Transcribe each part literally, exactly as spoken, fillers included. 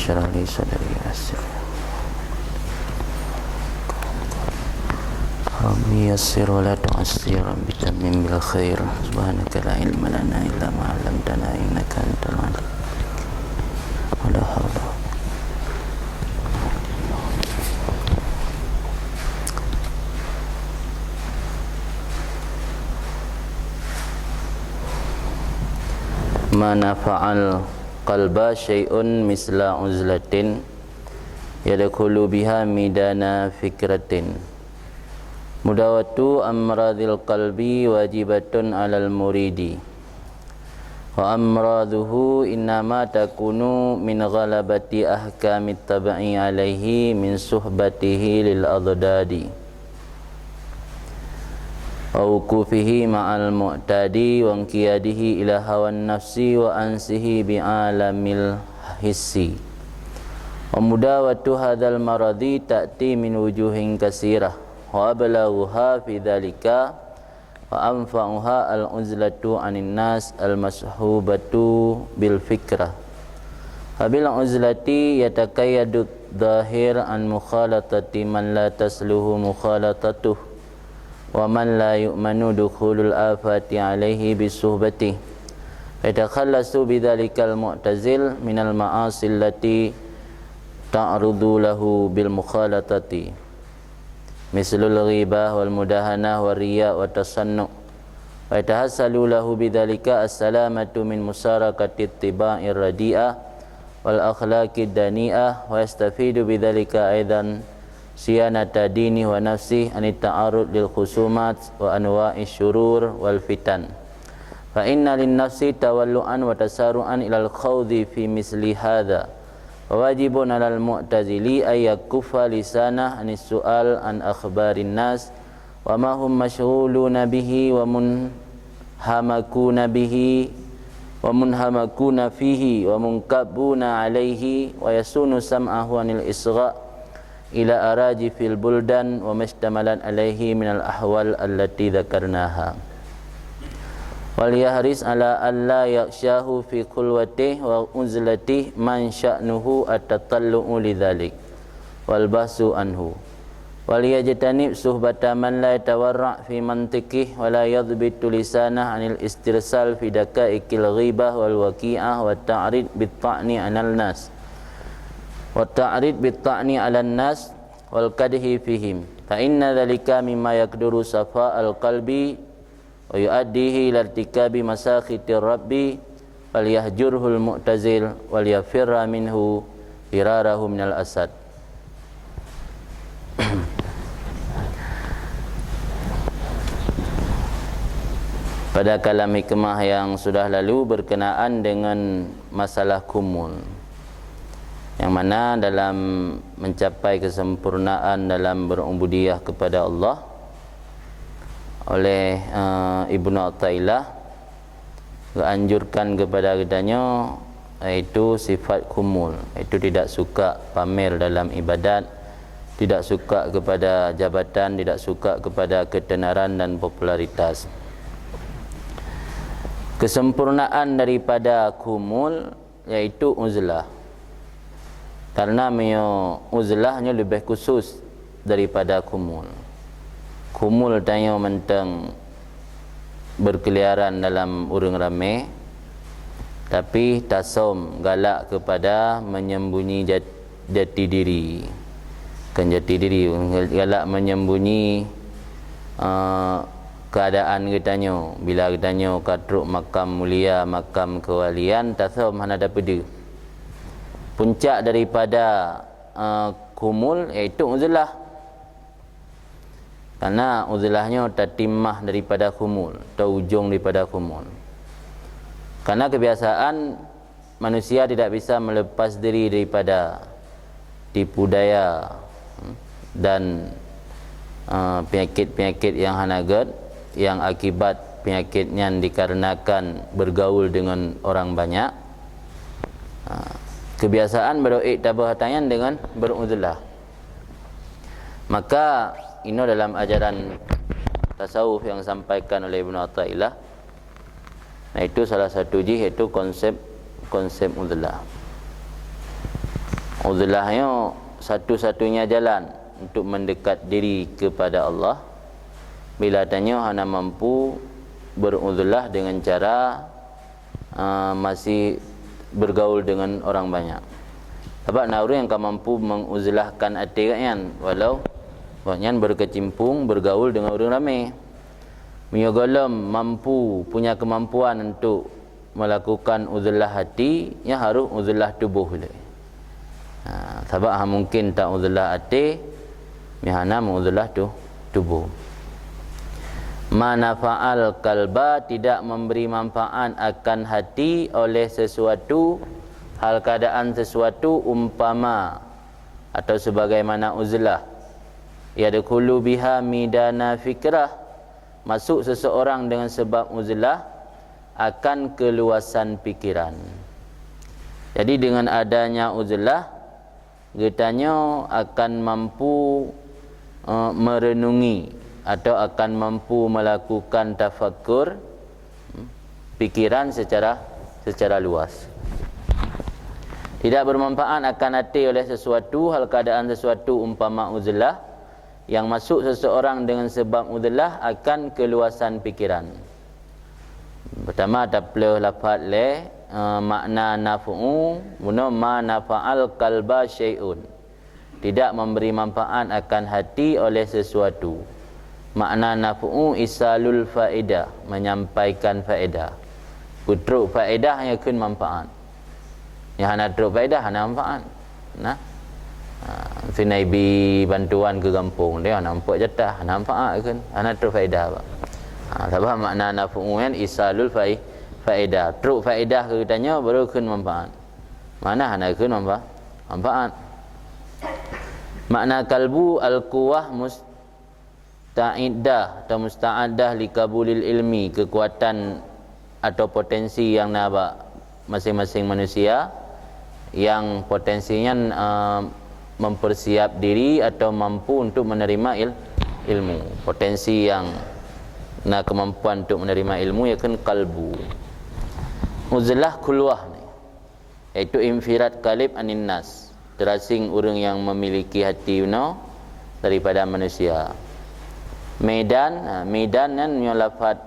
اشرح لي صدري ويسر لي أمري. رب يسر ولا تعسر، رب تمم بالخير. سبحانك لا علم لنا إلا ما علمتنا إنك أنت العليم. ولا حول. ما نفع القلب شيء مثل عزلة يدخل بها ميدان فكرة. مداواة أمراض القلب واجبة على المريد، وأمراضه إنما تكون من غلبة أحكام الطبع عليه من صحبته للأضداد، ووقوفه مع المعتاد، وانقياده إلى هوى النفس، وأنسه بعالم الحس. ومداواة هذا المرض تأتي من وجوه كثيرة، وأبلغها في ذلك وأنفعها العزلة عن الناس المصحوبة بالفكرة. فبالعزلة يتقيد الظاهر عن مخالطة من لا تصلح مخالطته، ومن لا يؤمن دخول الآفات عليه بصحبته، فيتخلص بذلك المعتزل من المعاصي التي تعرض له بالمخالطة، مثل الغيبة والمداهنة والرياء والتصنع، ويتحصل له بذلك السلامة من مسارقة الطباع الرديئة والأخلاق الدنيئة، ويستفيد بذلك أيضا صيانة دينه ونفسه عن التعرض للخصومات وأنواع الشرور والفتن. فإن للنفس تولعا وتسارعا إلى الخوض في مثل هذا، وواجب على المعتزل أن يكف لسانه عن السؤال عن أخبار الناس وما هم مشغولون به ومنهمكون به ومنهمكون فيه ومنكبون عليه، ويصون سمعه عن الإصغاء إلى أراجيف البلدان وما اشتملت عليه من الأحوال التي ذكرناها. وليحرص على ألا يغشاه في خلوته وعزلته من شأنه التطلع لذلك والبحث عنه. وليجتنب صحبة من لا يتورع في منطقه ولا يضبط لسانه عن الاسترسال في دقائق الغيبة والوقيعة والتعريض بالطعن على الناس، والتعريض بالطعن على الناس والقدح فيهم، فإن ذلك مما يقدر صفاء القلب ويؤديه إلى ارتكاب مساخط الرب، فليهجره المعتزل وليفر منه فراره من الأسد. Pada kalam hikmah yang sudah lalu berkenaan dengan masalah khumul, yang mana dalam mencapai kesempurnaan dalam berubudiyah kepada Allah, oleh, eh, Ibnu Athaillah, geuanjurkan kepada geutanyoe, yaitu sifat khumul, yaitu tidak suka pamer dalam ibadat, tidak suka kepada jabatan, tidak suka kepada ketenaran dan popularitas. Kesempurnaan daripada khumul yaitu uzlah. Karena meunyoe uzlah nyoe leubeh khusus daripada khumul. Khumul tanyoe mantong berkeliaran dalam ureuëng ramé, tapi tasom galak kepada menyembunyi jat-, jati diri. Bukan jati diri, galak menyembunyi, eh, keadaan geutanyoe. Bila geutanyoe ka trok makam mulia, makam kewalian, tasom hana tapeudeuh. Puncak daripada, eh, khumul, yaitu uzlah. Karena uzlah nyoe tatimah daripada khumul, atau ujong daripada khumul. Karena kebiasaan manusia tidak bisa melepas diri daripada tipu daya, hmm, dan, eh, penyakit-penyakit yang hana gét, yang akibat penyakit nyan dikarenakan bergaul dengan orang banyak. Ha, kebiasaan baroe tabah tanyan dengan beruzlah. Maka inoe dalam ajaran tasawuf yang disampaikan oleh Ibnu Athaillah, nah, itu salah satu jih, yaitu konsep, konsep uzlah. Uzlah nyoe satu-satunya jalan untuk mendekat diri kepada Allah. Bila tanyoe hana mampu beruzlah dengan cara, ah, masih bergaul dengan orang banyak. Sabab na ureuëng nyang ka mampu menguzlahkan até gobnyan, walau gobnyan berkecimpung bergaul dengan ureuëng ramé. Meunyoe gohlom mampu, punya kemampuan untuk melakukan uzlah hati, nyan harôh uzlah tuboh lé. Ha, sabab hana mungkin ta uzlah até, meuhana meuuzlah tu, tuboh. Ma nafa'al qalba, tidak memberi manfaat akan hati oleh sesuatu, hal keadaan sesuatu, umpama atau sebagaimana uzlah. Yadkhulu biha midana fikrah, masuk seseorang dengan sebab uzlah akan keluasan pikiran. Jadi dengan adanya uzlah, geutanyoe akan mampu, eh, merenungi atau akan mampu melakukan tafakkur, hmm, pikiran secara, secara luas. Tidak bermanfaat akan até oleh sesuatu, hal keadaan sesuatu umpama uzlah, yang masuk seseorang dengan sebab uzlah akan keluasan pikiran. Pertama, taplôh lafaz lé, eh, makna naf'u, bunoe ma nafa'al qalba syai'un. Tidak memberi manfaat akan hati oleh sesuatu. Makna naf'u isalul faedah, menyampaikan faedah. Peutrok faedah nyan kheun manfaat. Nyang hana trok faedah, hana manfaat. Nah. Ha, si Naibi bantuan keu gampông, dia hana nampak jatah, hana manfaat kheun, hana trok faedah apa. Ha, sabab makna naf'u nyan isalul fai-, faedah. Trok faedah keu geutanyoe baru kheun manfaat. Mana hana kheun manfa-, manfaat. Makna qalbu al-quwwah mus-, musta'iddah atau musta'addah likabulil ilmi, kekuatan atau potensi yang na bak masing-masing manusia, yang potensinya, eh, mempersiap diri atau mampu untuk menerima il-, ilmu. Potensi yang na kemampuan untuk menerima ilmu, yakni qalbu. Uzlah khulwah ni, yaitu infirad qalib anin nas, terasing ureuëng yang memiliki hati unoe daripada manusia. Medan, ha, medan nyan meunyoe lafaz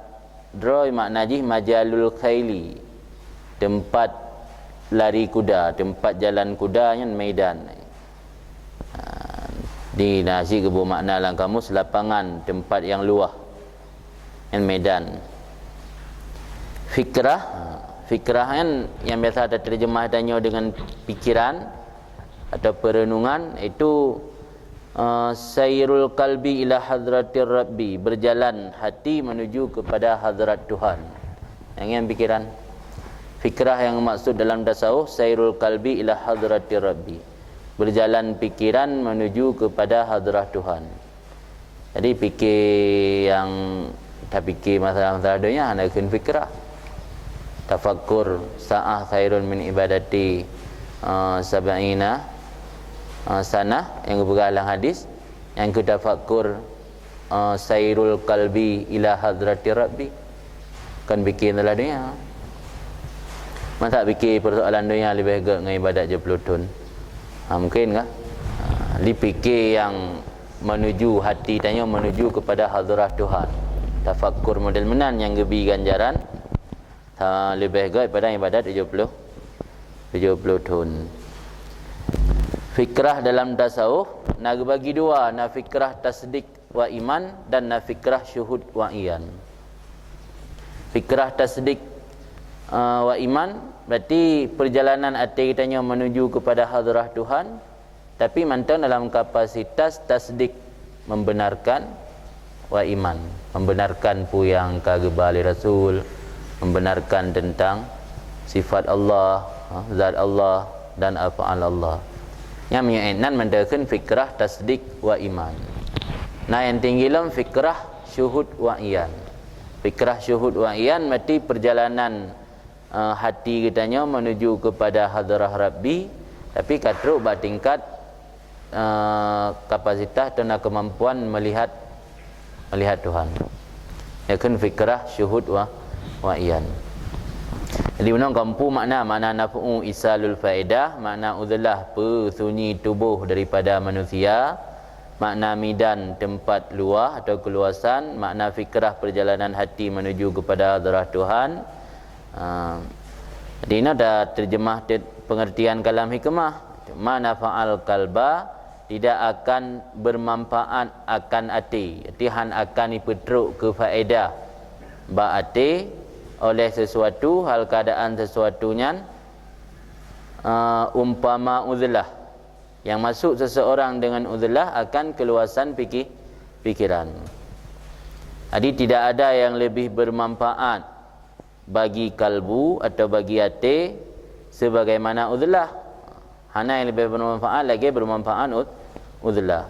droe makna jih majalul khaili, tempat lari kuda, tempat jalan kuda nyan medan. Ha, di nasi geubu makna lam kamus lapangan, tempat yang luah. Nyan medan. Fikrah, fikrah nyan yang biasa taterjemah tanyoe dengan pikiran atau perenungan, itu, eh, sairul qalbi ila hadratir rabbi, berjalan hati menuju kepada hadrat Tuhan. Nyan, nyan pikiran. Fikrah yang maksud dalam tasawuf, sairul qalbi ila hadratir rabbi, berjalan pikiran menuju kepada hadrah Tuhan. Jadi, pike nyang tapike masalah-masalah donya hana kheun fikrah. Tafakkur sa'ah khairun min ibadati, eh, sab'ina, eh, sanah, nyang geupeugah lam hadis, nyang keu tafakkur, eh, sairul qalbi ila hadrati rabbi. Kan pike masalah donya. Masa pike persoalan donya leubeh gét ngon ibadat tujoh ploh thon? Ha, mungkin kah? Ha, di pike nyang menuju hati tanyoe menuju kepada hadrah Tuhan. Tafakkur model meunan nyang geubi ganjaran, ha, leubeh gét pada ibadat tujoh ploh, tujoh ploh thon. Fikrah dalam tasawuf na geubagi dua, na fikrah tasdik wa iman dan na fikrah syuhud wa iyan. Fikrah tasdik, eh, wa iman, berarti perjalanan até geutanyoe menuju kepada hadrah Tuhan, tapi mantong dalam kapasitas tasdik, membenarkan, wa iman, membenarkan peue nyang ka geuba lé Rasul, membenarkan tentang sifat Allah, ha, zat Allah dan af'al Allah. Nyang meunyoe nan mantong kheun fikrah tasdik wa iman. Nah, nyang tinggi lom fikrah syuhud wa iyan. Fikrah syuhud wa iyan berarti perjalanan, eh, hati geutanyoe menuju kepada hadrah Rabbi, tapi ka trok bak tingkat, eh, kapasitas atau na kemampuan melihat, melihat Tuhan. Nyan kheun fikrah syuhud wa, wa iyan. Jadi, meunan kampu makna, makna naf'u isalul faedah, makna uzlah peusunyi tuboh daripada manusia, makna midan teumpat luwah atau keuluwasan, makna fikrah peurjalanan hati menuju kepada hadrah Tuhan. Ha, jadi, inoe tateurjeumah teuk peungeurtian kalam hikmah. Ma nafa'al qalba, tidak akan bermanfaat akan até. Jadi, han akan jipeutrok keu faedah bak até oleh sesuatu, hal keadaan sesuatu nyan, eh, umpama uzlah. Yang maksud seseorang dengan uzlah akan keluasan piki-, pikiran. Jadi, tidak ada yang lebih bermanfaat bagi kalbu atau bagi até sebagaimana uzlah. Hana yang lebih bermanfaat lagi bermanfaat uz-, uzlah.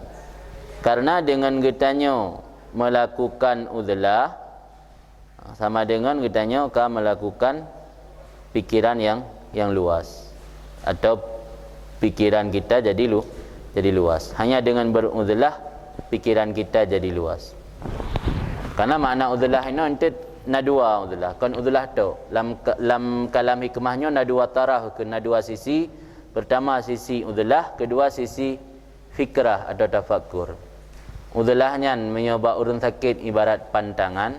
Karena dengan geutanyoe melakukan uzlah, sama dengan geutanyoe ka melakukan pikiran yang, yang luas, atau pikiran kita jadi lu-, jadi luas. Hanya dengan beruzlah, pikiran kita jadi luas. Karena makna uzlah inoe enteuk na dua uzlah, kon uzlah tok. Lam ka-, lam kalam hikmah nyoe na dua taraf, ke na dua sisi. Pertama sisi uzlah, kedua sisi fikrah atau tafakur. Uzlah nyan meunyoe bak ureuëng sakét ibarat pantangan,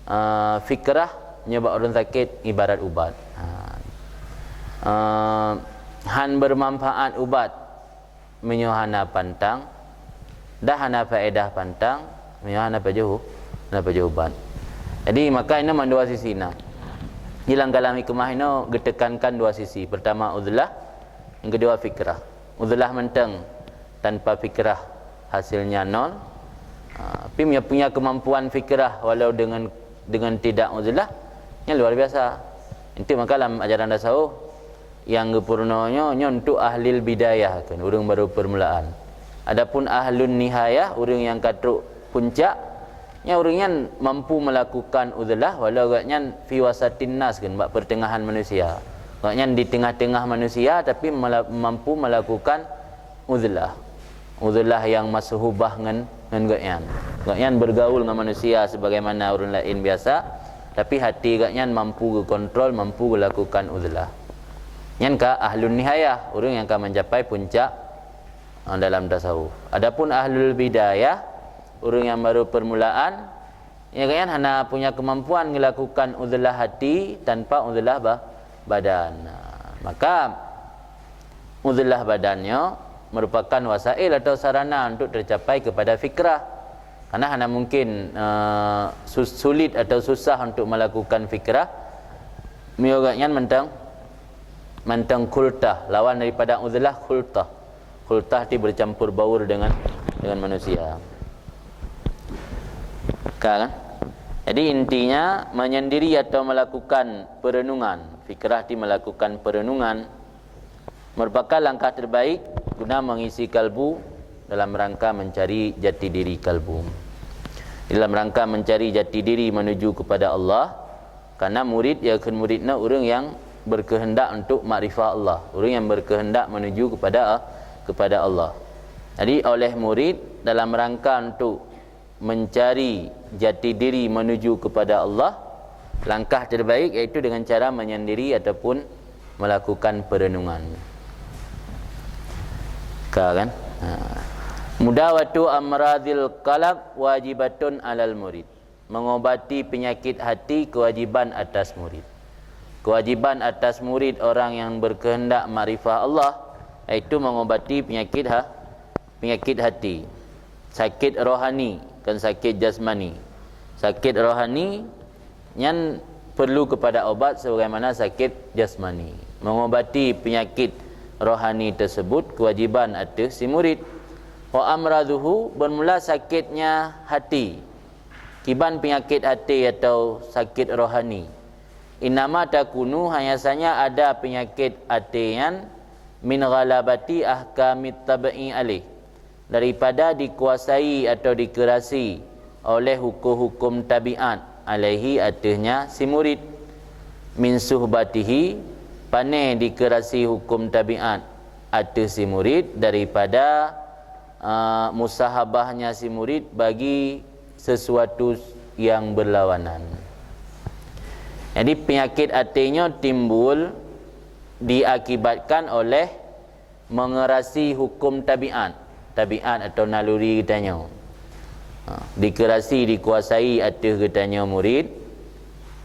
eh, fikrah meunyoe bak ureuëng sakét ibarat ubat. Ha. Eh, han bermanfaat ubat meunyoe hana pantang, dah hana faedah pantang meunyoe hana pajoh, hana pajoh ubat. Jadi, maka inoe mandua sisi na. Di lam kalam hikmah inoe geutekankan dua sisi. Pertama uzlah, yang kedua fikrah. Uzlah mantong tanpa fikrah hasilnya nol. Ha, tapi meunyoe punya kemampuan fikrah walau dengan, dengan tidak uzlah, nyan luar biasa. Enteuk maka lam ajaran tasawuf nyang geupeurunoe nyoe, nyoe untuk ahlil bidayah, kan, ureuëng baru permulaan. Adapun ahlun nihayah, ureuëng nyang ka trok puncak, nyan ureuëng nyan mampu melakukan uzlah walau gobnyan fi wasatin nas, kan, bak pertengahan manusia. Gobnyan di tengah-tengah manusia tapi mela-, mampu melakukan uzlah. Uzlah nyang masuhubah ngon, ngon gobnyan. Gobnyan bergaul ngon manusia sebagaimana ureuëng laén biasa, tapi hati gobnyan mampu geukontrol, mampu geulakukan uzlah. Nyan ka ahlun nihayah, ureuëng nyang ka mencapai puncak, eh, dalam tasawuf. Adapun ahlul bidayah, ureuëng nyang baru permulaan, ya, gobnyan hana punya kemampuan melakukan uzlah hati tanpa uzlah ba-, badan. Nah, maka uzlah badan nyoe merupakan wasail atau sarana untuk tercapai kepada fikrah. Karena hana mungkin, eh, sus-, sulit atau susah untuk melakukan fikrah meunyoe gobnyan mantong, mantong khultah, lawan daripada uzlah khultah. Khultah ti bercampur baur dengan, dengan manusia. Ka, kan? Jadi, intinya, menyendiri atau melakukan perenungan, fikrah ti melakukan perenungan, merupakan langkah terbaik guna mengisi kalbu dalam rangka mencari jati diri kalbu. Dalam rangka mencari jati diri menuju kepada Allah, karena murid, ya, kheun murid na ureuëng nyang berkehendak untuk makrifah Allah, ureuëng nyang berkehendak menuju kepada, kepada Allah. Jadi, oleh murid dalam rangka untuk mencari jati diri menuju kepada Allah, langkah terbaik yaitu dengan cara menyendiri ataupun melakukan perenungan. Ka, kan? Ha. Mudawatu amradil qalb wajibatun alal murid. Mengobati penyakit hati kewajiban atas murid. Kewajiban atas murid orang yang berkehendak makrifah Allah, yaitu mengobati penyakit ha-, penyakit hati. Sakit rohani, bukan sakit jasmani. Sakit rohani nyan perlu kepada obat sebagaimana sakit jasmani. Mengobati penyakit rohani tersebut kewajiban ateueh si murid. Wa amraduhu, bermula sakitnya hati. Kiban penyakit até atau sakét rohani. Innama takunu, hanya saja ada penyakit até nyan, min ghalabati ahkamit tab'i alaih, daripada dikuasai atau dikeurasi oleh hukum-hukum tabiat, alaihi, ateuehnya si murid. Min suhbatihi, pane dikeurasi hukum tabiat ateueh si murid, daripada ah, musahabahnya si murid bagi sesuatu yang berlawanan. Jadi, peunyakét até nyoe timbul diakibatkan oleh mengerasi hukum tabiat, tabiat atau naluri geutanyoe. Ha, dikerasi, dikuasai ateueh geutanyoe murid,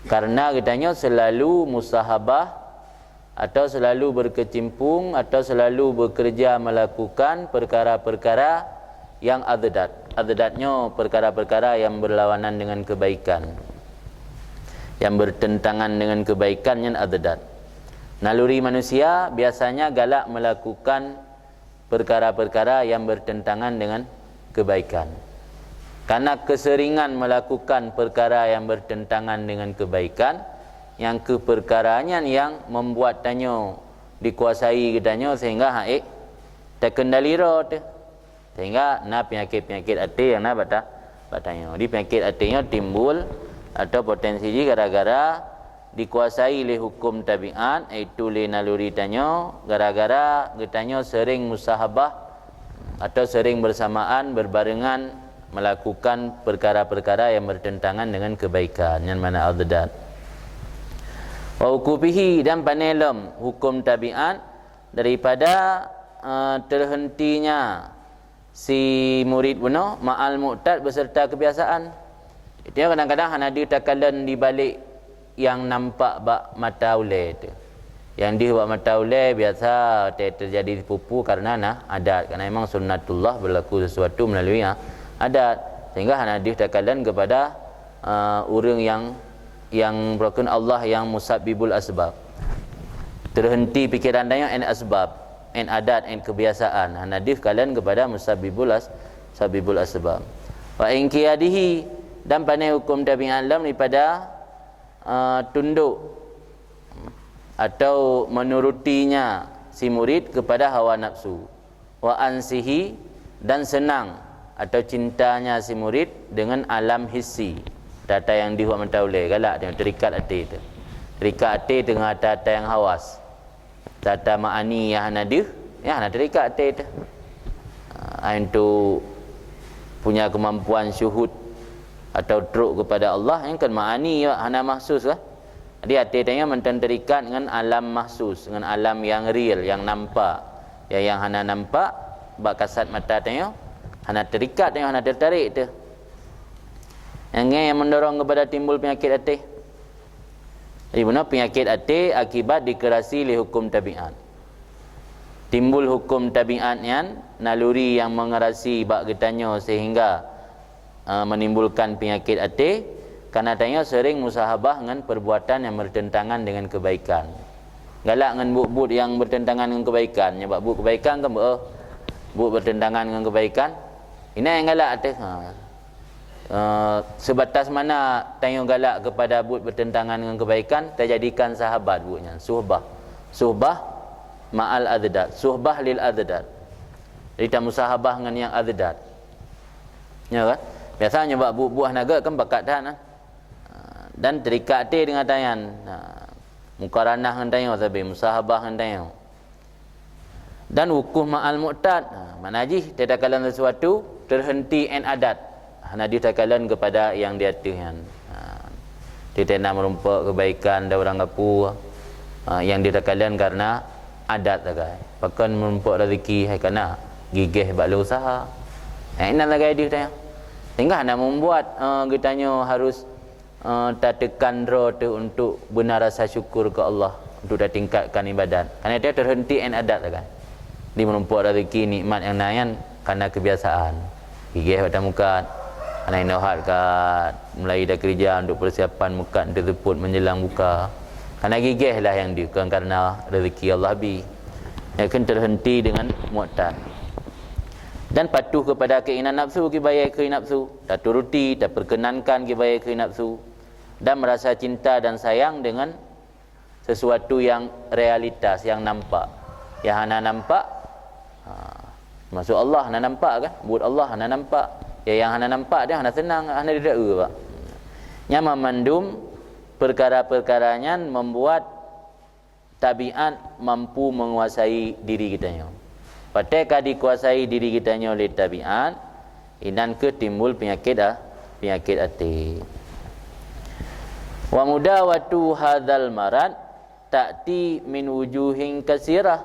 karena geutanyoe selalu musahabah atau selalu berkecimpung atau selalu bekerja melakukan perkara-perkara yang addat. Addat nyoe perkara-perkara yang berlawanan dengan kebaikan, yang bertentangan dengan kebaikan, nyan addat. Naluri manusia biasanya galak melakukan perkara-perkara yang bertentangan dengan kebaikan. Karena keseringan melakukan perkara yang bertentangan dengan kebaikan, nyang keuh perkara nyan yang membuat tanyoe dikuasai geutanyoe sehingga han ék takendali droe teuh. Sehingga na peunyakét-peunyakét até nyang na bak ta-, bak tanyoe. Jadi, peunyakét até nyoe timbul atau potensi jih gara-gara dikuasai lé hukum tabiat, yaitu lé naluri tanyoe, gara-gara geutanyoe sering musahabah atau sering bersamaan, berbarengan melakukan perkara-perkara yang bertentangan dengan kebaikan, nyan makna addat. Wa wuqufihi, dan pané lom hukum tabiat daripada, eh, terhentinya si murid bunoe ma'al mu'tad beserta kebiasaan. Itu kadang-kadang hana deuh takalon di balik yang nampak bak mata ulée tu. Yang deuh bak mata ulée biasa te-, terjadi sipupu karena na adat, karena memang sunnatullah berlaku sesuatu melalui, ha, adat, sehingga hana deuh takalon kepada, uh, ureuëng yang, yang berlaku Allah yang musabbibul asbab. Terhenti pikiran tanyoe en asbab, en adat, en kebiasaan, hana deuh kalon kepada musabbibul as-, musabbibul asbab. Wa inqiyadihi, dan pané hukum tabiat lom daripada, uh, tunduk atau menurutinya si murid kepada hawa nafsu. Wa ansihi, dan senang atau cintanya si murid dengan alam hissi. Ata-ata nyang deuh bak mata ulée, galak tanyoe, terikat até teuh. Terikat até teuh ngon ata-ata nyang hawas. Ata-ata ma'ani nyang hana deuh, nyang hana terikat até teuh. Ha, ain tu punya kemampuan syuhud atau trok kepada Allah, nyang kon ma'ani, hana mahsus lah. Jadi, até tanyoe mantong terikat ngon alam mahsus, ngon alam nyang real, nyang nampak. Nyang, nyang hana nampak, bak kasat mata tanyoe, hana terikat tanyoe, hana tertarik teuh. Nyang nyan nyang mendorong kepada timbul peunyakét até. Jadi, bunoe peunyakét até akibat dikerasi lé hukum tabiat. Timbul hukum tabiat nyan, naluri nyang mengerasi bak geutanyoe sehingga, eh, menimbulkan peunyakét até, karena tanyoe sering musahabah ngon perbuatan nyang bertentangan dengan kebaikan. Galak ngon buet-buet nyang bertentangan ngon kebaikan, nyoe bak buet kebaikan kan beuh, buet bertentangan ngon kebaikan, inan nyang galak teuh. Ha. Eh, sebatas mana tanyoe galak kepada buet bertentangan ngon kebaikan, tajadikan sahabat buet nyan. Suhbah. Suhbah ma'al addat. Suhbah lil addat. Jadi, tamusahabah ngon nyang addat. Ya kan? Biasa nyoe bak buet-buet hana gét kan pakat that, nah. Ha, dan terikat até deungon tanyan. Ha, mukaranah ngon tanyoe sabe, musahabah ngon tanyoe. Dan wuquf ma'al mu'tad. Ha, makna jih, takalon sesuatu, terhenti en adat. Hana deuh takalon kepada nyang di ateueh nyan. Ha, teuh na meurumpok kebaikan dan urang gapu, ha, nyang deuh takalon karena adat sagai. Pakon meurumpok rezeki hai kana gigeh bak lé usaha. Ha, inan sagai deuh tanyoe. Sehingga hana membuat, eh, geutanyoe harus eh, tatekan droe teuh untuk beuna rasa syukur keu Allah, untuk tatingkatkan ibadat. Karena dia terhenti en adat kan. Di meurumpok rezeki nikmat nyang na nyan karena kebiasaan. Gigeh bak tamukat, karena inoe hat ka mulai takeurija untuk persiapan mukat untuk seupôt menjelang buka. Karena gigeh lah nyang deuh, kon karena rezeki Allah bi. Nyan keuh terhenti deungon mu'tad. Dan patuh kepada keinginan nafsu, kiban keuheundak nafsu. Taturuti, taperkenankan kiban keuheundak nafsu, dan merasa cinta dan sayang dengan sesuatu yang realitas, yang nampak. Yang hana nampak, ha, maksud Allah hana nampak kan? Buet Allah hana nampak. Ya, yang hana nampak dia hana senang, hana deuh taeu bak. Nyan mandum perkara-perkara nyan membuat tabiat mampu menguasai diri geutanyoe. Watée ka dikuasai diri geutanyoe lé tabiat, inan keuh timbul peunyakét, ah, peunyakét até. Wa mudawatu hadzal marad ta'ti min wujuhin katsirah.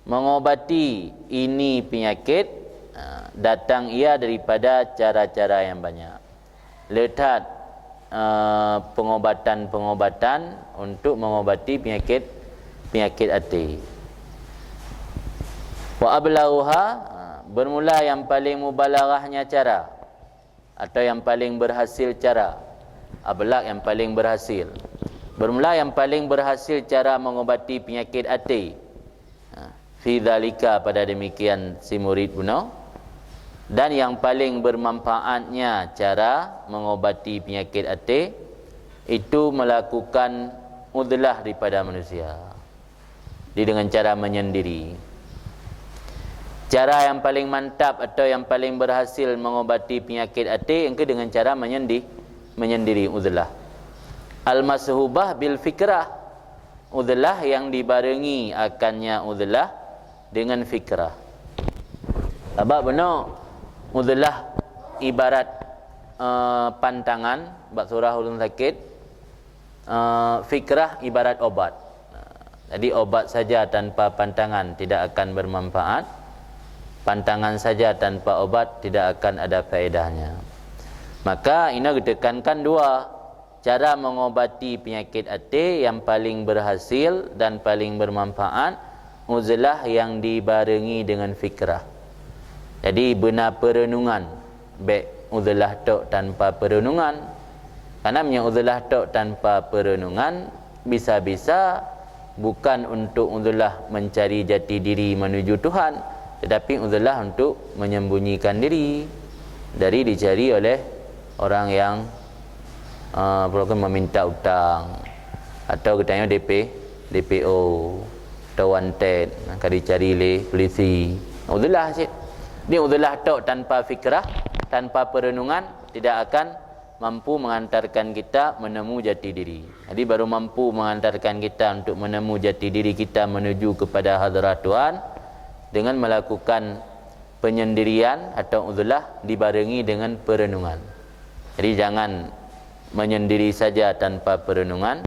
Mengobati ini penyakit, ha, datang ia daripada cara-cara yang banyak. Le that, eh, pengobatan-pengobatan untuk mengobati penyakit, penyakit até. Wa ablaghuha, ha, bermula yang paling mubalaghahnya cara, atau yang paling berhasil cara. Ablagh, yang paling berhasil. Bermula yang paling berhasil cara mengobati penyakit até. Ha, fi dzalika, pada demikian si murid bunoe. Dan yang paling bermanfaatnya cara mengobati penyakit até, itu melakukan uzlah daripada manusia. Jadi dengan cara menyendiri. Cara yang paling mantap atau yang paling berhasil mengobati penyakit até engke dengan cara menyendi-, menyendiri, uzlah. Al-mashubah bil fikrah. Uzlah yang dibarengi akannya uzlah dengan fikrah. Sabab bunoe uzlah ibarat, eh, pantangan bak surah ureuëng sakit, eh, fikrah ibarat obat. Jadi obat saja tanpa pantangan tidak akan bermanfaat. Pantangan saja tanpa obat tidak akan ada faedahnya. Maka inoe geutekankan dua. Cara mengobati penyakit até yang paling berhasil dan paling bermanfaat, uzlah yang dibarengi dengan fikrah. Jadi, beuna perenungan, bék uzlah tok tanpa perenungan. Karena meunyoe uzlah tok tanpa perenungan, bisa-bisa bukan untuk uzlah mencari jati diri menuju Tuhan, tetapi uzlah untuk menyembunyikan diri dari dicari oleh orang yang, ah, apa lagi, meminta utang, atau geutanyoe D P, D P O, atau wanted, ka dicari lé polisi. Uzlah cit. Ni uzlah tok tanpa fikrah, tanpa perenungan, tidak akan mampu mengantarkan kita menemu jati diri. Jadi, baru mampu mengantarkan kita untuk menemu jati diri kita menuju kepada hadrah Tuhan dengan melakukan penyendirian atau uzlah dibarengi dengan perenungan. Jadi, jangan menyendiri saja tanpa perenungan,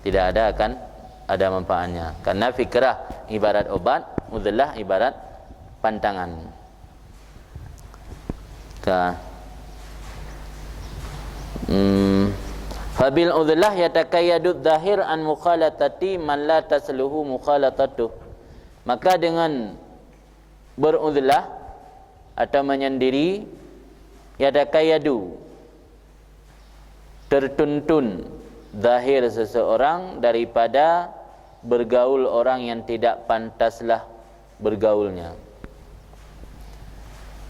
tidak ada akan ada manfaatnya. Karena fikrah ibarat obat, uzlah ibarat pantangan. Ka. Hmm. Fabil uzlah yataqayyadu zahir an mukhalatati man la tasluhu mukhalatatuh. Maka dengan beruzlah atau menyendiri, yataqayyadu, tertuntun zahir seseorang daripada bergaul orang yang tidak pantaslah bergaulnya.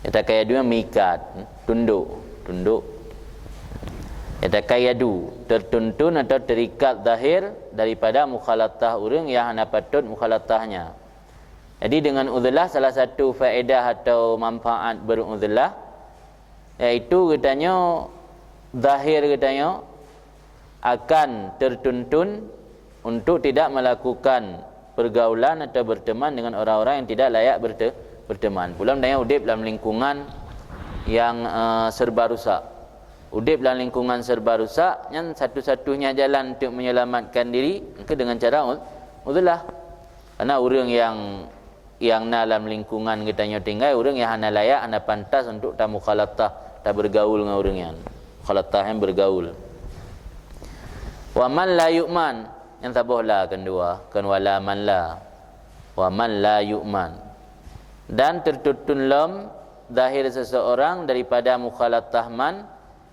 Yataqayyadu, meikat, tunduk, tunduk. Yataqayyadu, tertuntun atau terikat zahir daripada mukhalatah ureuëng yang hana patut mukhalatahnya. Jadi, dengan uzlah, salah satu faedah atau manfaat beruzlah, yaitu geutanyoe, zahir geutanyoe akan tertuntun untuk tidak melakukan pergaulan atau berteman dengan orang-orang yang tidak layak berte-, berteman. Pula tanyoe udeb lam lingkungan yang, eh, serba rusak. Udeb lam lingkungan serba rusak, nyan satu-satunya jalan untuk menyelamatkan diri, engke dengan cara uz-, uzlah. Karena ureuëng yang, yang na lam lingkungan geutanyoe tinggai, ureuëng yang hana layak, hana pantas untuk tamukhalatah, tabergaul ngon ureuëng nyan. Mukhalatah nyan bergaul. Wa man la yu'man, nyang saboh la keudua, kon wala man la. Wa man la yu'man. Dan tertuntun lom zahir seseorang daripada mukhalatah man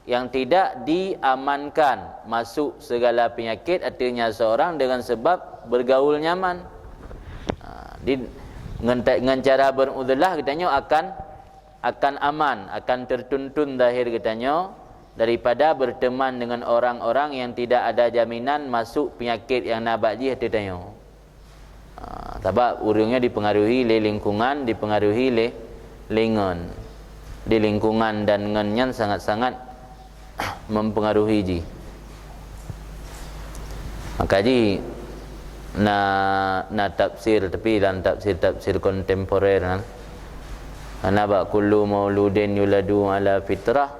yang tidak diamankan masuk segala penyakit, artinya seorang dengan sebab bergaul nyaman. Ha, di, ngon ta-, ngon cara beruzlah geutanyoe akan, akan aman, akan tertuntun zahir geutanyoe daripada berteman dengan orang-orang yang tidak ada jaminan masuk penyakit yang na bak jih ateueh tanyoe. Ha, sabab ureuëng nyan dipengaruhi lé lingkungan, dipengaruhi lé, lé ngon. Di lingkungan dan ngon nyan sangat-sangat mempengaruhi jih. Maka jih na, na tafsir, tapi dalam tafsir-tafsir kontemporer kan, na bak kullu mauludin yuladu ala fitrah,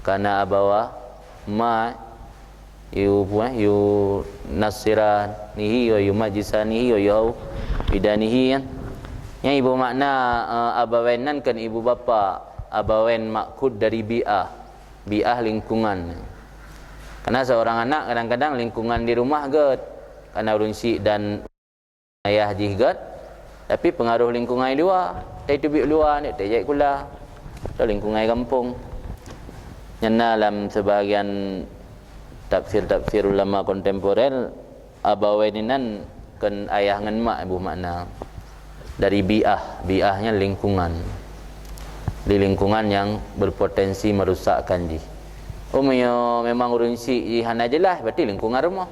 kana abawa ma yu, pu-, eh, yu nasiranihi, wa yu majisanihi, wa yu bidanihi, kan. Nyang ibu makna, eh, abawain nan kan ibu bapak, abawain makhud dari bi'ah, bi'ah lingkungan. Karena seorang anak kadang-kadang lingkungan di rumah gèt, karena ureueng syik dan ayah jih gèt, tapi pengaruh lingkungan di luwa, tai teubiet luwa, ni tai jai kula, atau lingkungan gampông. Nyan na lam sebahagian tafsir-tafsir ulama kontemporer, abawain nan kan ayah ngon mak ibu makna. Dari bi'ah, bi'ah nyan lingkungan. Di lingkungan yang berpotensi merusakkan jih. Oh, meunyoe memang ureueng syik jih hana jeulaih, berarti lingkungan rumoh.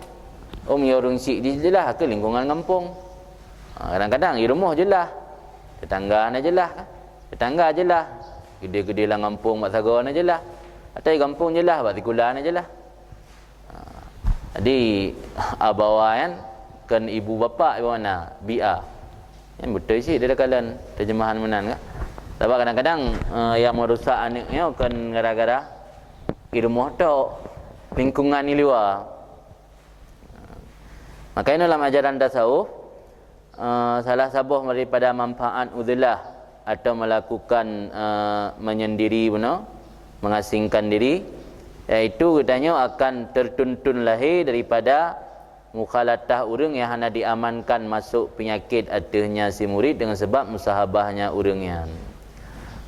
Oh, meunyoe ureueng syik jih jeulaih, ke lingkungan gampông. Ha, kadang-kadang di rumoh jeulaih, tetangga hana jeulaih, kan? Tetangga jeulaih, gede-gede lam gampông bak sagoe hana jeulaih. Atau di gampông jeulaih, bak sikula hana jeulaih. Ha, jadi, abawain kan ibu bapak ibu makna, bi'ah. Nyan beutôi cit di takalon terjemahan meunan, kan? Sabab kadang-kadang, eh, yang merusak aneuk nyoe kan gara-gara di rumoh tok, lingkungan di luwa. Maka inoe lam ajaran tasawuf, eh, salah saboh daripada manfaat uzlah atau melakukan, eh, menyendiri bunoe, mengasingkan diri, yaitu geutanyoe akan tertuntun lahé daripada mukhalatah ureueng nyang hana diamankan masuk peunyakét ateueh nya si murid dengan sebab musahabahnya ureueng nyan.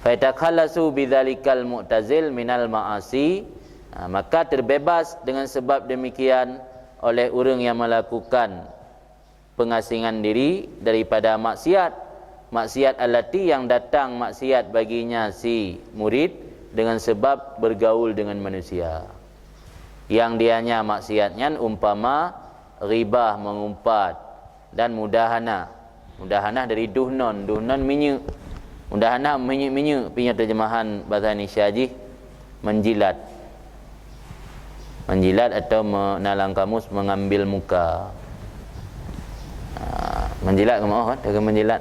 Fayatakhallasu bidzalikal mu'tazil minal ma'asi, ha, maka terbebas dengan sebab demikian oleh ureueng yang melakukan pengasingan diri daripada maksiat, maksiat allati yang datang maksiat baginya si murid dengan sebab bergaul dengan manusia. Yang dianya maksiat nyan umpama ghibah, mengumpat, dan mudahanah. Mudahanah dari duhnon, duhnon minyeuk. Mudahanah minyeuk-minyeuk, pi nyoe terjemahan bahasa Indonesia jih, menjilat. Menjilat atau me-, na lam kamus mengambil muka. Ha, menjilat ke maoh kan? Dia menjilat.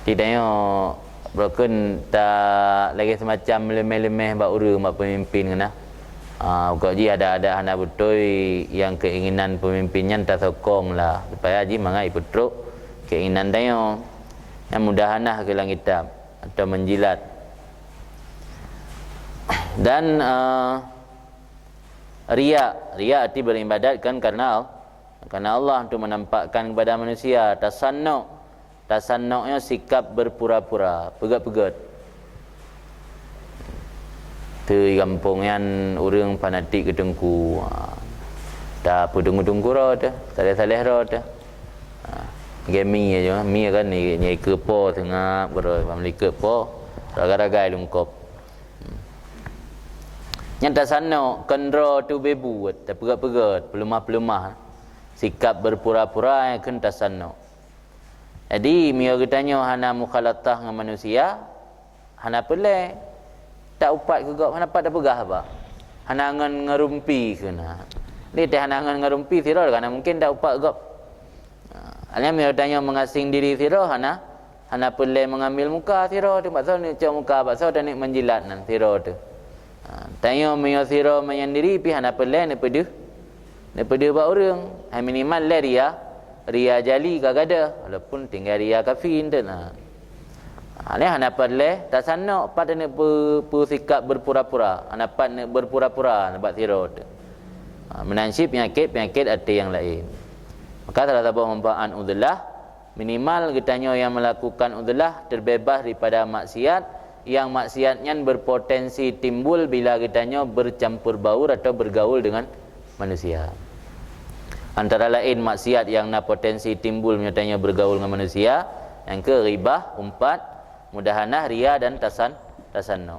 Ti tanyoe, broken ta lagèe semacam leumeh-leumeh bak ureueng, bak pemimpin keunan. Ha, ukeue jih ada-ada hana beutôi nyang keinginan pemimpin nyan tasokong lah, supaya jih mangat ipeutrok keinginan tanyoe. Nyan mudahanah keu lam kitab, atau menjilat. Dan, eh, riya, riya arti beribadat kan karena Al-, karena Allah, untuk menampakkan kepada manusia. Tasannu, tasannu nyoe sikap berpura-pura, peugèt-peugèt. Teu gampông nyan ureueng fanatik keu teungku. Ha. Ta peuteungku-teungku droe teuh, saleh-saleh droe teuh. Ha. Gemi aja, mi kan ni, ni ke po seungab keudroe, bak meulikot po, ragai-ragai lungkop. Hmm. Nyan tasannu, keundroe teuh beu buet, tapeugèt-peugèt, peuleumah-peuleumah. Sikap berpura-pura nyang kheun tasannu. Jadi, meunyoe geutanyoe hana mukhalatah ngon manusia, hana peureulèe ta upat keu gob, hana pat tapeugah haba. Hana ngon ngeurumpi keunan. Di teuh hana ngon ngeurumpi sidroe, hana mungken ta upat gob. Ha, nyan meunyoe geutanyoe meungasing diri sidroe, hana, hana peureulèe meungambil muka sidroe, teuh bak soe neuk cok muka, bak soe taneuk menjilat nan sidroe teuh. Ha, tanyoe meunyoe sidroe menyendiri pih hana peureulèe neupeudeuh, neupeudeuh bak ureueng. Hai minimal lé ria, ria jali ka gadôh, walaupun tinggai ria kafi enteuk na. Ha, nyan hana pat lé tasannu, pat neuk peu-, peusikap berpura-pura, hana pat neuk berpura-pura bak sidroe teuh. Ha, meunan cit peunyakét-peunyakét até nyang laén. Maka salah saboh manfaat uzlah, minimal geutanyoe nyang melakukan uzlah terbebas daripada maksiat, nyang maksiat nyan berpotensi timbul bila geutanyoe bercampur baur atau bergaul dengan manusia. Antara laén maksiat nyang na potensi timbul meunyoe tanyoe bergaul ngon manusia, nyang keu ghibah, umpat, mudahanah, ria dan tasan-, tasannu.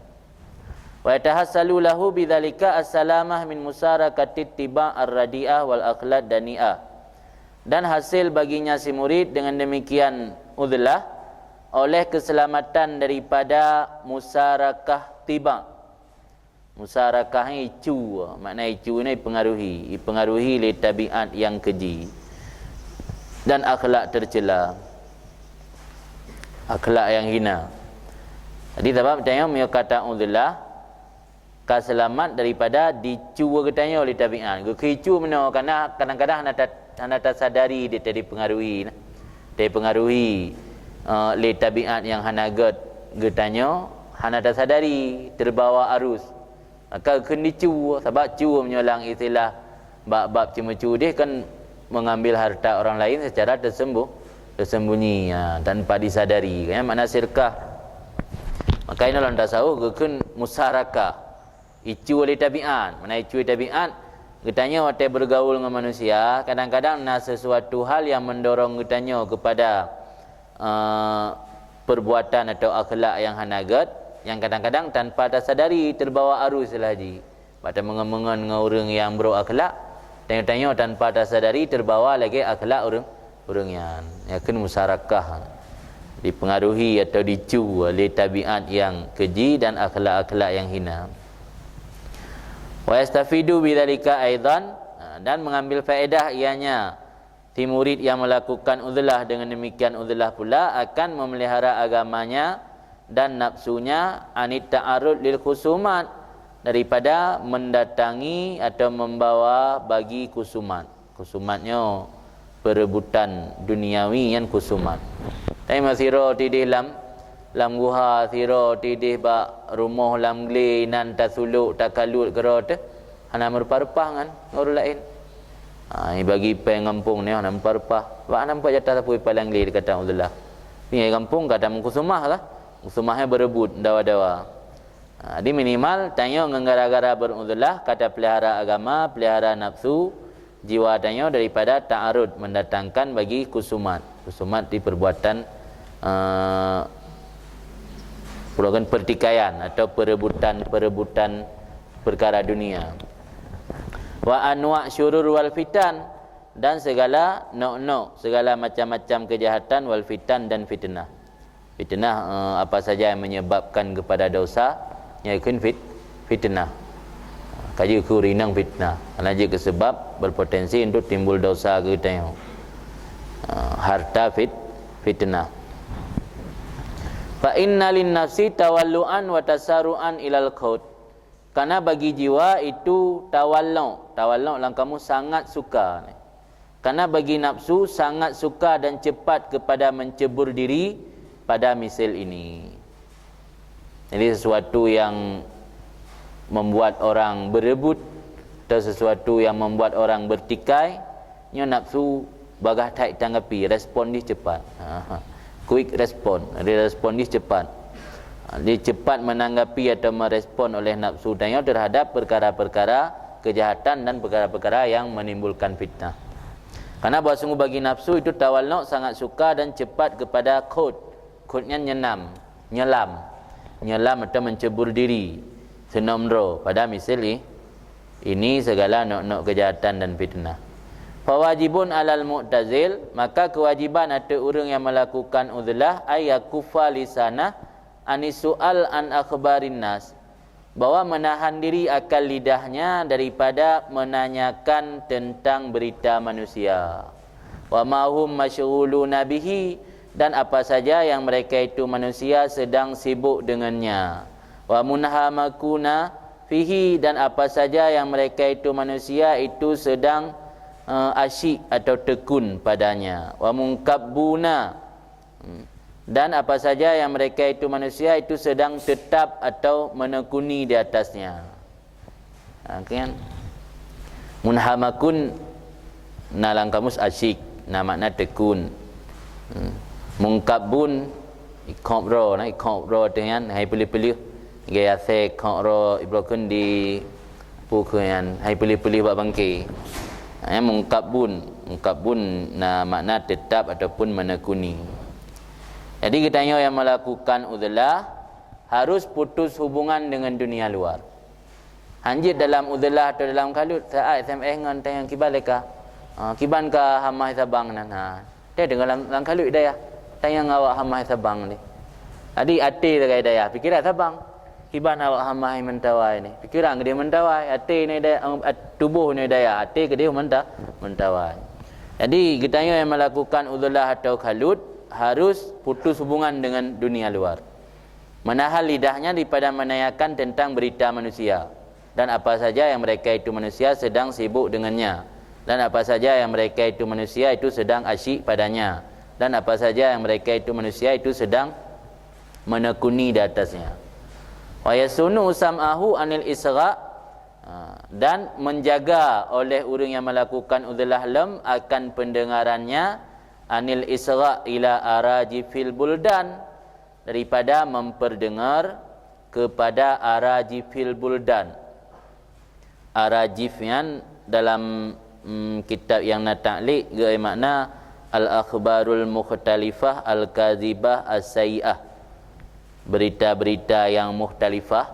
Wa yatahassalu lahu bidzalika as-salamah min musarakatit tiba ar-radi'ah wal akhlaq dani'ah. Dan hasil baginya si murid dengan demikian uzlah oleh keselamatan daripada musarakah tiba. Musarakah nyan icu, makna icu nyan ipengaruhi, ipengaruhi lé tabiat nyang keji dan akhlak tercela, akhlak nyang hina. Jadi, sabab tanyoe meunyoe ka ta'udzullah, ka seulamat daripada dicue geutanyoe lé tabiat. Geukheun icue meunoe, karena kadang-kadang hana ta-, hana tasadari di, dipengaruhi, dipengaruhi, eh, lé tabiat nyang hana gét geutanyoe, hana tasadari, teubawa arus. Maka geukheun dicue, sabab cue meunyoe lam istilah bab-bab ceumeucue deh kan mengambil harta orang lain secara tersembu-, tersembunyi, ya, tanpa disadari. Kan makna sirkah. Maka inoe lam tasawuf geukheun musarakah. Icue lé tabiat. Makna icue tabiat, geutanyoe watée bergaul ngon manusia, kadang-kadang na sesuatu hal yang mendorong geutanyoe kepada eh, perbuatan atau akhlak yang hana gét, yang kadang-kadang tanpa tasadari teubawa arus laju. Bak tameungon-meungon ngon ureuëng nyang brok akhlak, tanyoe-tanyoe tanpa tasadari teubawa lagée akhlak ureuëng, ureuëng nyan. Nyan kheun musarakah, dipengaruhi atau dicue lé tabiat nyang keji dan akhlak-akhlak nyang hina. Wa yastafidu bidzalika aidan, dan mengambil faedah ianya, si murid yang melakukan uzlah dengan demikian uzlah pula akan memelihara agamanya dan nafsunya anit ta'arud lil khusumat, daripada mendatangi atau membawa bagi khusumat. Khusumat nyoe perebutan duniawi nyan khusumat. Tapi masiro tidih lam, lam guha, siro tidih bak rumoh lam glé nan tasulok, takalut keudroe teuh, hana meureupah-reupah ngon ureuëng laén. Ha, bagi péng gampông nyoe hana meureupah-reupah. Bak hana meupat jatah sapeue palang glé dikata uzlah. Pingai gampông ka tameukhusumah lah. Khusumah nyan berebut dawa-dawa. Ha, jadi minimal tanyoe ngon gara-gara beruzlah ka tapeulihara agama, peulihara nafsu, jiwa tanyoe daripada ta'arud, mendatangkan bagi khusumat. Khusumat di perbuatan, eh, pertikaian atau perebutan-perebutan perkara dunia. Wa anwa syurur wal fitan, dan segala nok-nok, segala macam-macam kejahatan, wal fitan, dan fitnah. Fitnah, eh, apa saja yang menyebabkan kepada dosa, nyan kheun fit-, fitnah. Ka jeuet keu rinang fitnah, karena jeuet keu sebab berpotensi untuk timbul dosa keu geutanyoe. Eh, harta fit-, fitnah. Fa inna lin nafsi tawalluan wa tasaruan ilal qaut. Karena bagi jiwa itu tawallu, tawallu lam kamus sangat suka. Karena bagi nafsu sangat suka dan cepat kepada mencebur diri pada misal ini. Jadi sesuatu yang membuat orang berebut atau sesuatu yang membuat orang bertikai, nyoe nafsu bagah that tanggapi, respon jih cepat. Ha, ha. Quick respon, jadi respon jih cepat. Ha, dia cepat menanggapi atau merespon oleh nafsu tanyoe terhadap perkara-perkara kejahatan dan perkara-perkara yang menimbulkan fitnah. Karena bahwa sungguh bagi nafsu itu tawallu sangat suka dan cepat kepada qaut. Qaut nyan nyeunam, nyelam. Nyelam atau mencebur diri, seunom droe pada misal i-, ini segala nok-nok kejahatan dan fitnah. Fawajibun alal mu'tazil, maka kewajiban ateueh ureuëng yang melakukan uzlah, ay yakuffa lisanah anis su'al an akhbarin nas, bahwa menahan diri akan lidahnya daripada menanyakan tentang berita manusia. Wa ma hum masyghuluna bihi, dan apa saja yang mereka itu manusia sedang sibuk dengannya. Wa munhamakuna fihi, dan apa saja yang mereka itu manusia itu sedang, eh, asyik atau tekun padanya. Wa munkabbuna, hmm, dan apa saja yang mereka itu manusia itu sedang tetap atau menekuni di atasnya. Ha, kan? Munhamakun na lam kamus asyik, na makna tekun. Hmm. Munkabbun, ikhab ro, na ikhab ro teuh nyan, hai peuleuh-peuleuh. Gaya se ikhab ro, ibroken di pu keu nyan, hai peuleuh-peuleuh bak bangke. Ha, nyan munkabbun. Munkabbun na makna tetap ataupun menekuni. Jadi geutanyoe yang melakukan uzlah harus putus hubungan dengan dunia luar. Hanjeuet dalam uzlah atau dalam kalut, saat S M S ngon tanyong kiban leka. Ha, kiban ka hamah sabang nan, ha. Teudeungoe lam, lam kalut dayah. Tanyong awak hamah sabang ni. Jadi até sagai dayah, pikiran sabang. Kiban awak hamah mentawai ni. Pikiran keudeh mentawai, até ni dayah, em, at-, tuboh ni dayah, até keudeh menta-, mentawai. Jadi geutanyoe yang melakukan uzlah atau kalut harus putus hubungan dengan dunia luar. Menahan lidahnya daripada menanyakan tentang berita manusia. Dan apa saja yang mereka itu manusia sedang sibuk dengannya, dan apa saja yang mereka itu manusia itu sedang asyik padanya, dan apa saja yang mereka itu manusia itu sedang menekuni di atasnya. Wa yasunu sam'ahu anil isra', ha, dan menjaga oleh ureuëng yang melakukan uzlah lem akan pendengarannya anil isra' ila arajifil buldan, daripada memperdengar kepada arajifil buldan. Arajif nyan dalam, mm, kitab nyang na taklik geumakna al-akhbarul mukhtalifah al-kadzibah as-sayyi'ah. Berita-berita yang mukhtalifah,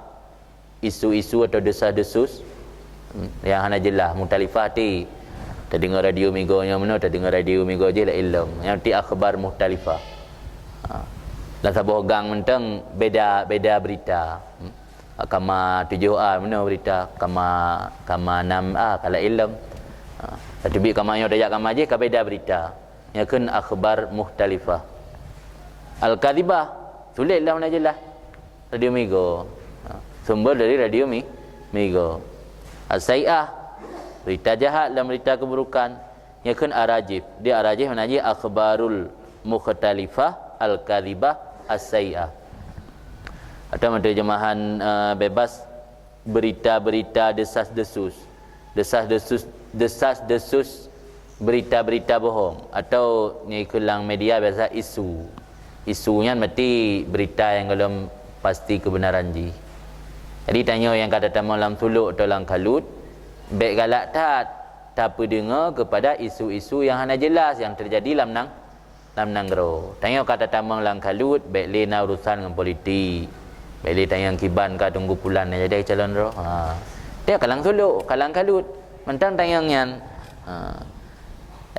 isu-isu atau desas-desus, hmm, yang hana jelas, mukhtalifah ti. Tadeungoe radio migoe nyoe meunoe, tadeungoe radio migoe jih laén lom. Nyan ti akhbar mukhtalifah. Ha. Lam saboh gang mantong beda-beda berita. Hmm. Kama tujoh A meunoe berita, kama, kama enam A ka laén lom. Ha. Tateubiet kama nyoe tajak kama jih ka beda berita. Nyan kheun akhbar mukhtalifah. Al-kadzibah, tuléh lam na jeulaih. Radio Migo. Ha, sumber dari Radio Mi-, Migo. As-sayyi'ah, berita jahat dan berita keburukan. Nyan kheun arajif. Di arajif makna jih akhbarul mukhtalifah al-kadzibah as-sayyi'ah. Atau meunteurjeumahan, eh, bebas, berita-berita desas-desus. Desas-desus, desas-desus berita-berita bohong atau nyoe keulang media biasa isu. Isu nyan meuti berita nyang golom pasti kebenaran jih. Jadi tanyoe nyang ka tatamong lam sulok atau lam kalut, bék galak that tapeudeungoe kepada isu-isu nyang hana jelas nyang terjadi lam nang-, lam nanggroe. Tanyoe ka tatamong lam kalut, bék lé na urusan ngon politik. Bék lé tanyong kiban ka Teungku Pulan nyang jadi calon droe. Ha. Dia ka lam sulok, ka lam kalut. Mantong tanyong nyan. Ha.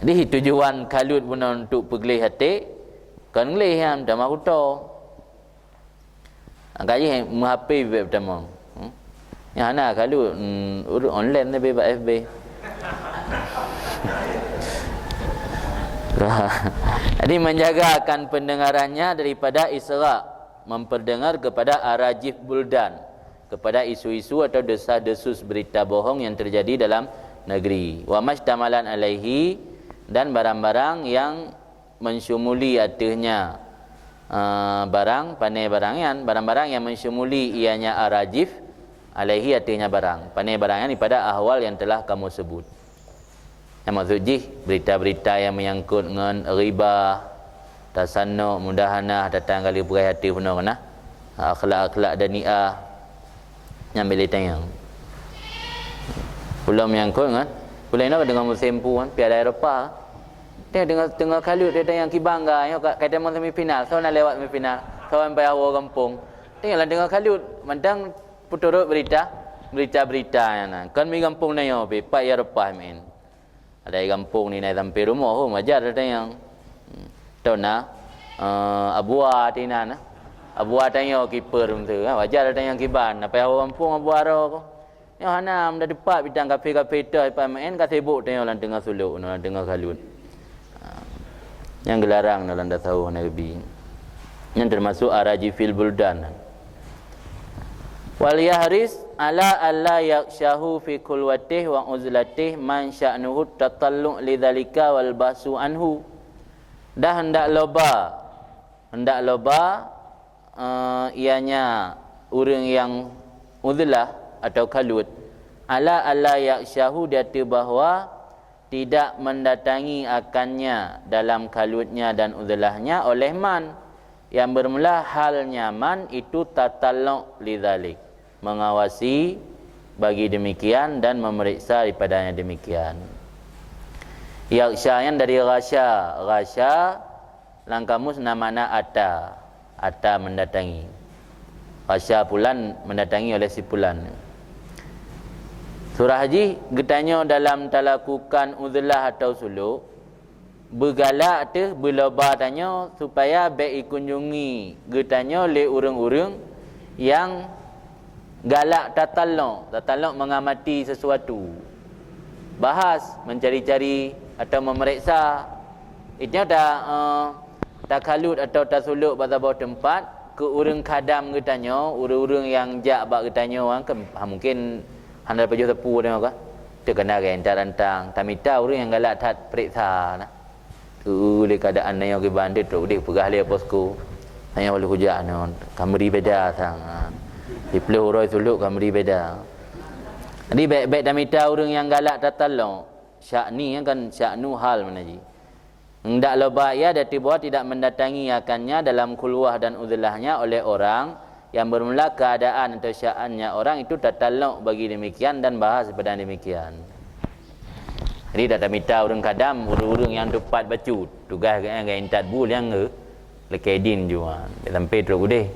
Jadi tujuan kalut bunoe untuk peugleh até, kon gleh nyan, tamah kuto. Angka jih meuh-H P bak peutamong. Hmm? Nyang hana kalut, hmm, ureuëng online leubeh bak F B. Jadi menjaga akan pendengarannya daripada isra', memperdengar kepada arajif buldan, kepada isu-isu atau desas-desus berita bohong yang terjadi dalam negeri. Wa mashtamalan alaihi, dan barang-barang yang mensyumuli ateuhnya, eh, barang, pane barang nyan, barang-barang yang mensyumuli ianya arajif, alaihi ateuhnya barang, pane barang nyan daripada ahwal yang telah kamu sebut. Yang maksud jih, berita-berita yang menyangkut ngon riba, tasanno, mudahanah, tatang kali peugah ateuh bunoe keunan. Akhlak-akhlak daniah, nyang bék lé tanyong. Ulôn menyangkut ngon, ulôn ingat deungon musim pu kan, Piala Eropa. Tengok, tengok, tengok kalut dia tanyong kiban ga, nyoe ka, ka tamong semifinal, soe na lewat semifinal, soe nyang payah woe gampông. Tengoklah tengok kalut, mantong peuturot berita, berita-berita nyan na. Kon mi gampông na nyoe pih, pat Eropa main. Ada di gampông ni naik sampai rumoh, oh, wajar dia tanyong. Hmm. Tahu na, eh, Abua ti na, na. Abua tanyong kiper tu, ha, wajar dia tanyong kiban. Apa yang orang gampông Abua ro ko? Nyoe hana, meuda teumpat bidang kafe-kafe toh ipat main ka sibuk tanyong lam teungoh sulok, lam teungoh kalut. Ha. Nyang geularang dalam tasawuf Nabi. Nyang termasuk arajifil buldan. Wal yahris ala alla yaksyahu fi khulwatih wa uzlatih man sya'nuhu tatallu' lidzalika wal bahsu anhu. Dah hendak loba, hendak loba, eh, ianya ureuëng yang uzlah atau kalut, ala alla yaksyahu, di ateueh bahwa tidak mendatangi akannya dalam kalutnya dan uzlahnya oleh man, yang bermula halnya man itu tatallu' lidzalik, mengawasi bagi demikian dan memeriksa daripadanya demikian. Yaksya nyan dari ghasya, ghasya lam kamus na makna ata, ata mendatangi. Ghasya pulan mendatangi oleh si pulan. Surah jih geutanyoe dalam talakukan uzlah atau sulok, beugalak teuh beuloba tanyoe supaya bék ikunjungi geutanyoe lé ureuëng-ureuëng nyang galak tatallu', tatallu' mengamati sesuatu. Bahas, mencari-cari atau memeriksa. Itu ta, eh, takalut atau tasulok bak saboh teumpat keu ureuëng khadam geutanyoe, ureuëng-ureuëng nyang jak bak geutanyoe, kan, ha, mungkin Hana pajoh sapeue tanyoe ka. Teuh kana gaya intat rantang, tamita ureuëng nyang galak that peuriksa na. Teu lé keuadaan tanyoe kiban, teu trok udeh peugah lé posko. Tanyoe lé hujak nyoe, ka meuri beda sang. Siplôh uroe suluk ka meuri beda. Jadi bèk-bèk tamita ureuëng nyang galak tatalok. Sya'ni kan sya'nu hal mana ji. Hendak loba ia dati bahwa tidak mendatangi akannya dalam khulwah dan uzlahnya oleh orang yang bermula keadaan atau sya'annya orang itu tatalok bagi demikian dan bahas pada demikian. Jadi tak tamita ureuëng kadam, ureuëng-ureuëng nyang tepat bacut. Tugaih geuh intat bu nyang nge lekeh din jua. Sampai trok udeh.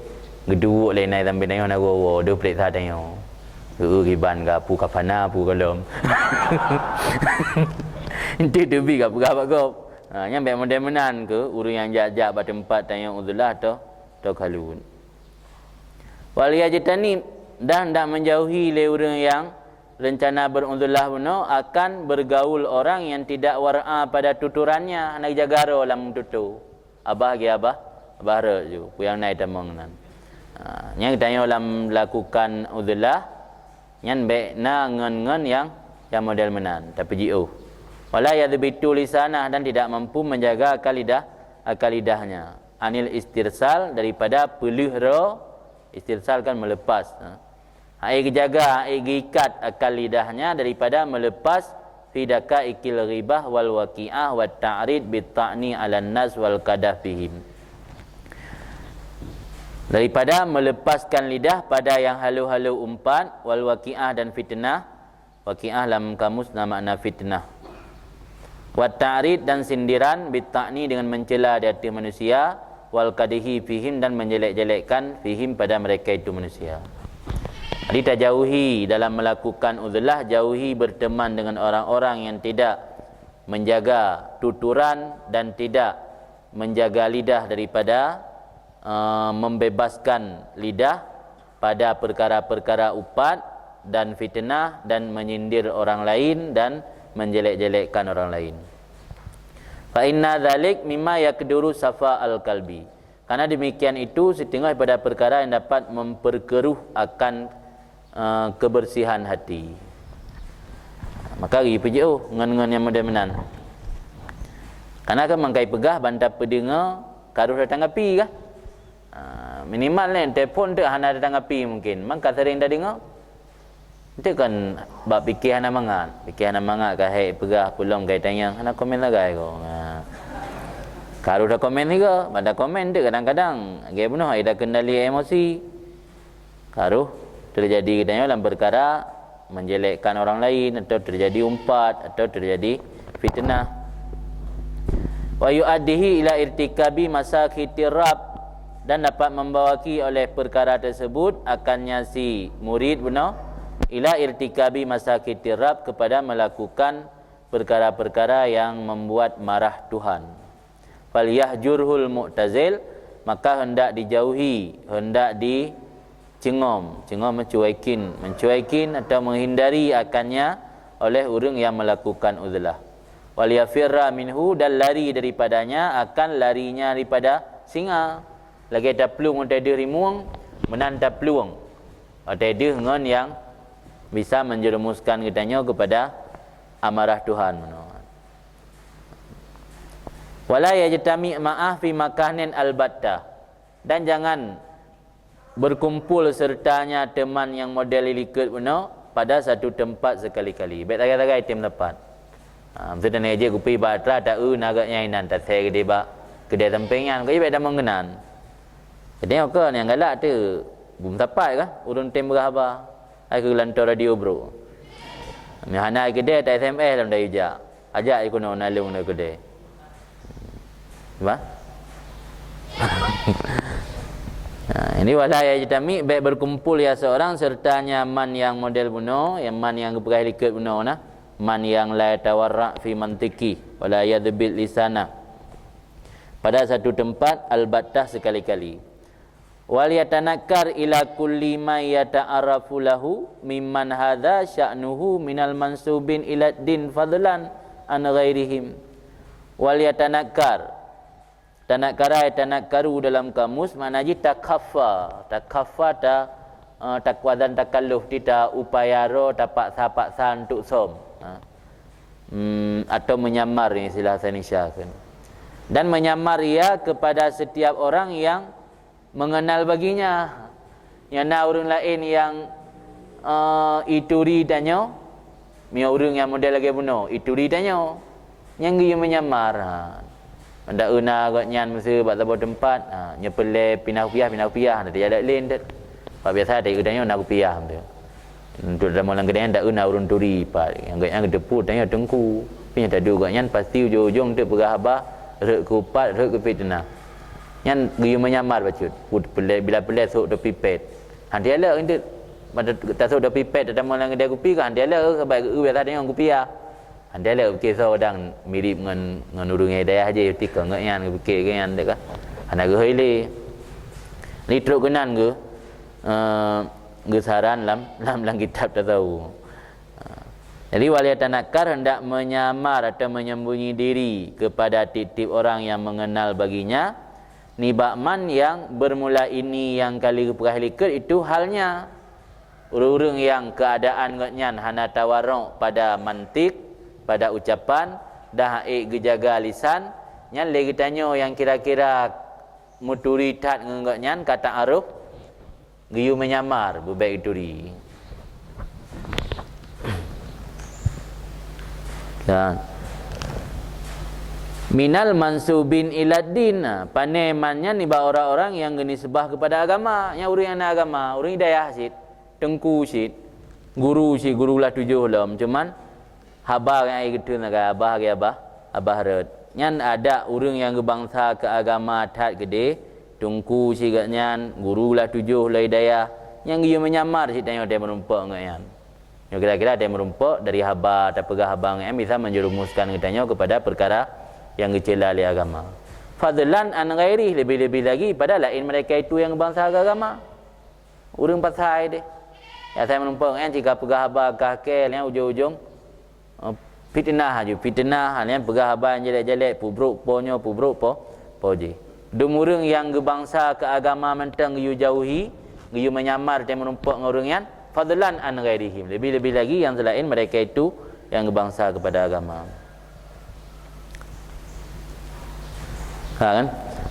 Geuduek lé nai sampai tanyoe na gowo, deuh peuriksa tanyoe. Heu kiban ka pu ka fana pu golom. Enti teubi ka peugah bak gob. Ha, nyan bèk model meunan keu ureuëng nyang jak-jak bak teumpat tanyoe uzlah toh, toh khalut. Wal yajtanib, dan hendak menjauhi lé ureuëng yang rencana beruzlah bunoe akan bergaul orang yang tidak wara pada tuturannya, hana jaga droe lam tutoe. Abah ge abah, abah rot ju, peue nyang na itamong nan. Ha, nyang tanyoe lam lakukan uzlah, nyan bèk na ngon-ngon nyang, nyang model meunan, tapeujiôh. Wala yadhbitu lisanah, dan tidak mampu menjaga akal lidah, akal lidahnya. Anil istirsal, daripada peuleueh droe, istirsal kan melepas. Ha. Hana geujaga, hana geuikat akal lidahnya daripada melepas fi daqaiqil ghibah wal waqi'ah wat ta'rid bit ta'ni 'alan nas wal qadah fihim. Daripada melepaskan lidah pada yang halo-halo umpat, wal waqi'ah dan fitnah. Waqi'ah lam kamus na makna fitnah. Wat ta'rid dan sindiran, bit ta'ni dengan mencela di ateueh manusia, wal qadhi fihim dan menjelek-jelekkan fihim pada mereka itu manusia. Jadi tajauhi dalam melakukan uzlah, jauhi berteman dengan orang-orang yang tidak menjaga tuturan dan tidak menjaga lidah daripada, eh, membebaskan lidah pada perkara-perkara upat dan fitnah dan menyindir orang lain dan menjelek-jelekkan orang lain. Fa inna dzalik mimma yaqduru safa al-qalbi. Karena demikian itu setinggal pada perkara yang dapat memperkeruh akan, eh, kebersihan hati. Maka geupeujeuh ngon-ngon nyang model meunan. Karena kan mangkai peugah ban tapeudeungoe ka rhoh datang api kah? Ah, minimal nyan telepon tu hana datang api mungkin. Mangka sering tadeungoe. Itu kan bak pike hana mangat. Pike hana mangat ka hek peugah peulom kai tanyong hana komen sagai ko. Ha. Ka rhoh takomen sigo, ban takomen tu kadang-kadang lagèe bunoe ai takendali emosi. Ka rhoh terjadi geutanyoe lam perkara menjelekkan orang lain atau terjadi umpat atau terjadi fitnah. Wa yu'addihi ila irtikabi masakhitir Rabb, dan dapat membawaki oleh perkara tersebut akannya si murid bunoe ila irtikabi masakhitir Rabb, kepada melakukan perkara-perkara yang membuat marah Tuhan. Falyahjurhul mu'tazil, maka hendak dijauhi, hendak dicengom, cengom mencuekin, mencuekin atau menghindari akannya oleh ureuëng yang melakukan uzlah. Wal yafirra minhu, dan lari daripadanya akan larinya daripada singa. Lagèe taplueng watèe deuh rimueng, meunan taplueng watèe deuh ngon nyang bisa menjerumuskan geutanyoe kepada amarah Tuhan. Wala yajtami ma'ah fi makanin albattah, dan jangan berkumpul sertanya teman yang model likot bunoe pada satu tempat sekali-kali. Bèk sagai-sagai tem teumpat. Ha, maksud dan ejek kupi bak atra ta eu na gak nyang inan tasai gede bak kedai samping nyan, kok bèk damong keunan. Jadi oke nyang galak tu bum sapat kah ureuëng tem berhaba. Ai keu lanto radio bro. Meuhana ai kedai ta S M S lam dayuja. Ajak ikono nalung na kedai. Ba? Nah, ini wala yajtami, bèk berkumpul ya seorang serta nyaman yang model bunoe, yang man yang geupeugah likot bunoe na, man yang la tawarra fi mantiki, wala yadbit lisana. Pada satu tempat albattah sekali-kali. Wal yatanakkar ila kulli ma yata'arafu lahu mimman hadza sya'nuhu minal mansubin ila din fadlan an ghairihim. Wal yatanakkar. Tanakkara, tanakkaru dalam kamus makna jih takhaffa, takhaffa ta eh, takuazan takalluf, tita upaya ro tapaksa-paksa untuk som. Ha. Hmm, atau menyamar ni istilah Indonesia kan. Dan menyamar ia kepada setiap orang yang mengenal baginya. Nyang na ureuëng laén nyang, eh, ituri tanyoe, meunyoe ureuëng nyang model lagée bunoe, ituri tanyoe. Nyang geuyue menyamar, ha. Ndak euna gobnyan meuseu bak saboh teumpat, ha, nyoe peulée pinah kupiah, pinah kupiah, na teujadat lén deuh. Bak biasa tayue tanyoe na kupiah tu. Untuk dalam lam keudè ndak euna ureuëng turi pat. Nyang gobnyan geuteupeue tanyoe teungku. Tapi nyang taduek gobnyan pasti ujong-ujong teuk peugah haba, rhot keu upat, rhot keu fitnah. Nyan geuyue menyamar bacut. Put peulée, bila peulée sôk teupipet. Han teujalak enteuk. Mata tasôk teupipet, tatamong lam keudè kupi kan, han teujalak, sabab geu biasa tanyoe kupiah. Han teujalak pike soe dang mirip ngon, ngon ureuëng hidayah jih, tika ngon nyan, geupike ngon nyan dek kan. Hana geuhôi lé. Li trok keunan geu, eh, geusaran lam, lam, lam kitab tasawuf. Jadi, wal yatanakkar hendak menyamar atau menyembunyi diri kepada tiep-tiep orang yang mengenal baginya, nibak man yang bermula ini yang ka lheueh geupeugah likot itu halnya. Ureuëng-ureuëng yang keadaan gobnyan hana tawarok pada mantik, pada ucapan, dan hak ék geujaga lisan, nyan lé geutanyoe yang kira-kira meuturi that ngon gobnyan ka ta'aruf, geuyue menyamar, beubek geuturi. Dan minal mansubin iladdin, pane man nyan nibak orang-orang yang geunisbah kepada agama, nyang ureuëng nyang na agama, ureuëng hidayah cit, teungku cit, guru cit, guru lah tujoh lom, cuman haba nyang ai geuteun sagai, abah lagée abah, abah rot. Nyan adak ureuëng nyang geubansa keu agama that keudeh, teungku sigat nyan, guru lah tujoh lom hidayah, nyang geuyue menyamar cit tanyoe tée meurumpok ngon nyan. Nyoe kira-kira tée meurumpok dari haba, tapeugah haba ngon nyan bisa menjerumuskan geutanyoe kepada perkara yang geucela lé agama. Fadlan an ghairih, lebih-lebih lagi pada laén mereka itu yang geubansa keu agama. Ureuëng pasai deh. Ya, asai meurumpok ngon nyan cit ka peugah haba kah kée, nyan ujong-ujong, eh, fitnah laju, fitnah, nyan peugah haba nyang jalek-jalek, peubrok po nyoe, peubrok po, po jih. Dum ureuëng nyang geubansa keu agama mantong geuyue jauhi, geuyue menyamar tée meurumpok ngon ureuëng nyan, fadlan an ghairihim, lebih-lebih lagi yang selain mereka itu yang geubansa kepada agama. Ha kan?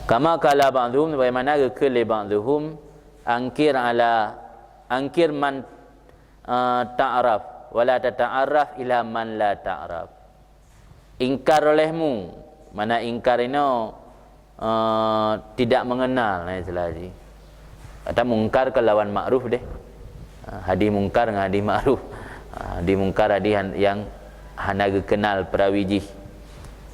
Kama qala ba'dhum, sebagaimana geukheun lé ba'dhum, angkir ala, angkir man, eh, ta'raf, wala tata'arraf ila man la ta'raf. Ingkar olehmu, mana ingkar inoe, eh, tidak mengenal, nah, istilah jih. Atau mungkar kan lawan ma'ruf deh. Ah, hadis mungkar ngon hadis ma'ruf. Ah, hadis mungkar hadis han-, yang hana geukenal perawi jih.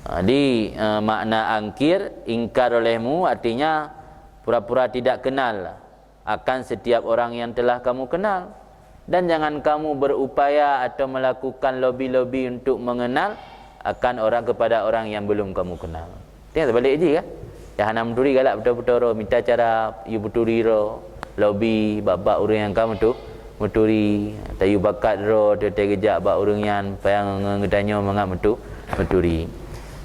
Ah, di, eh, makna angkir, ingkar olehmu artinya pura-pura tidak kenal akan setiap orang yang telah kamu kenal. Dan jangan kamu berupaya atau melakukan lobi-lobi untuk mengenal akan orang, kepada orang yang belum kamu kenal. Tengok teubalik jih kan? Nyang hana meuturi galak beutôi-beutôi droe, mita cara yue peuturi droe, lobi bak-bak ureuëng nyang ka meutu-, meuturi, tayue bakat droe, teutai geujak bak ureuëng nyan, payang ngon geutanyoe mangat meutu-, meuturi.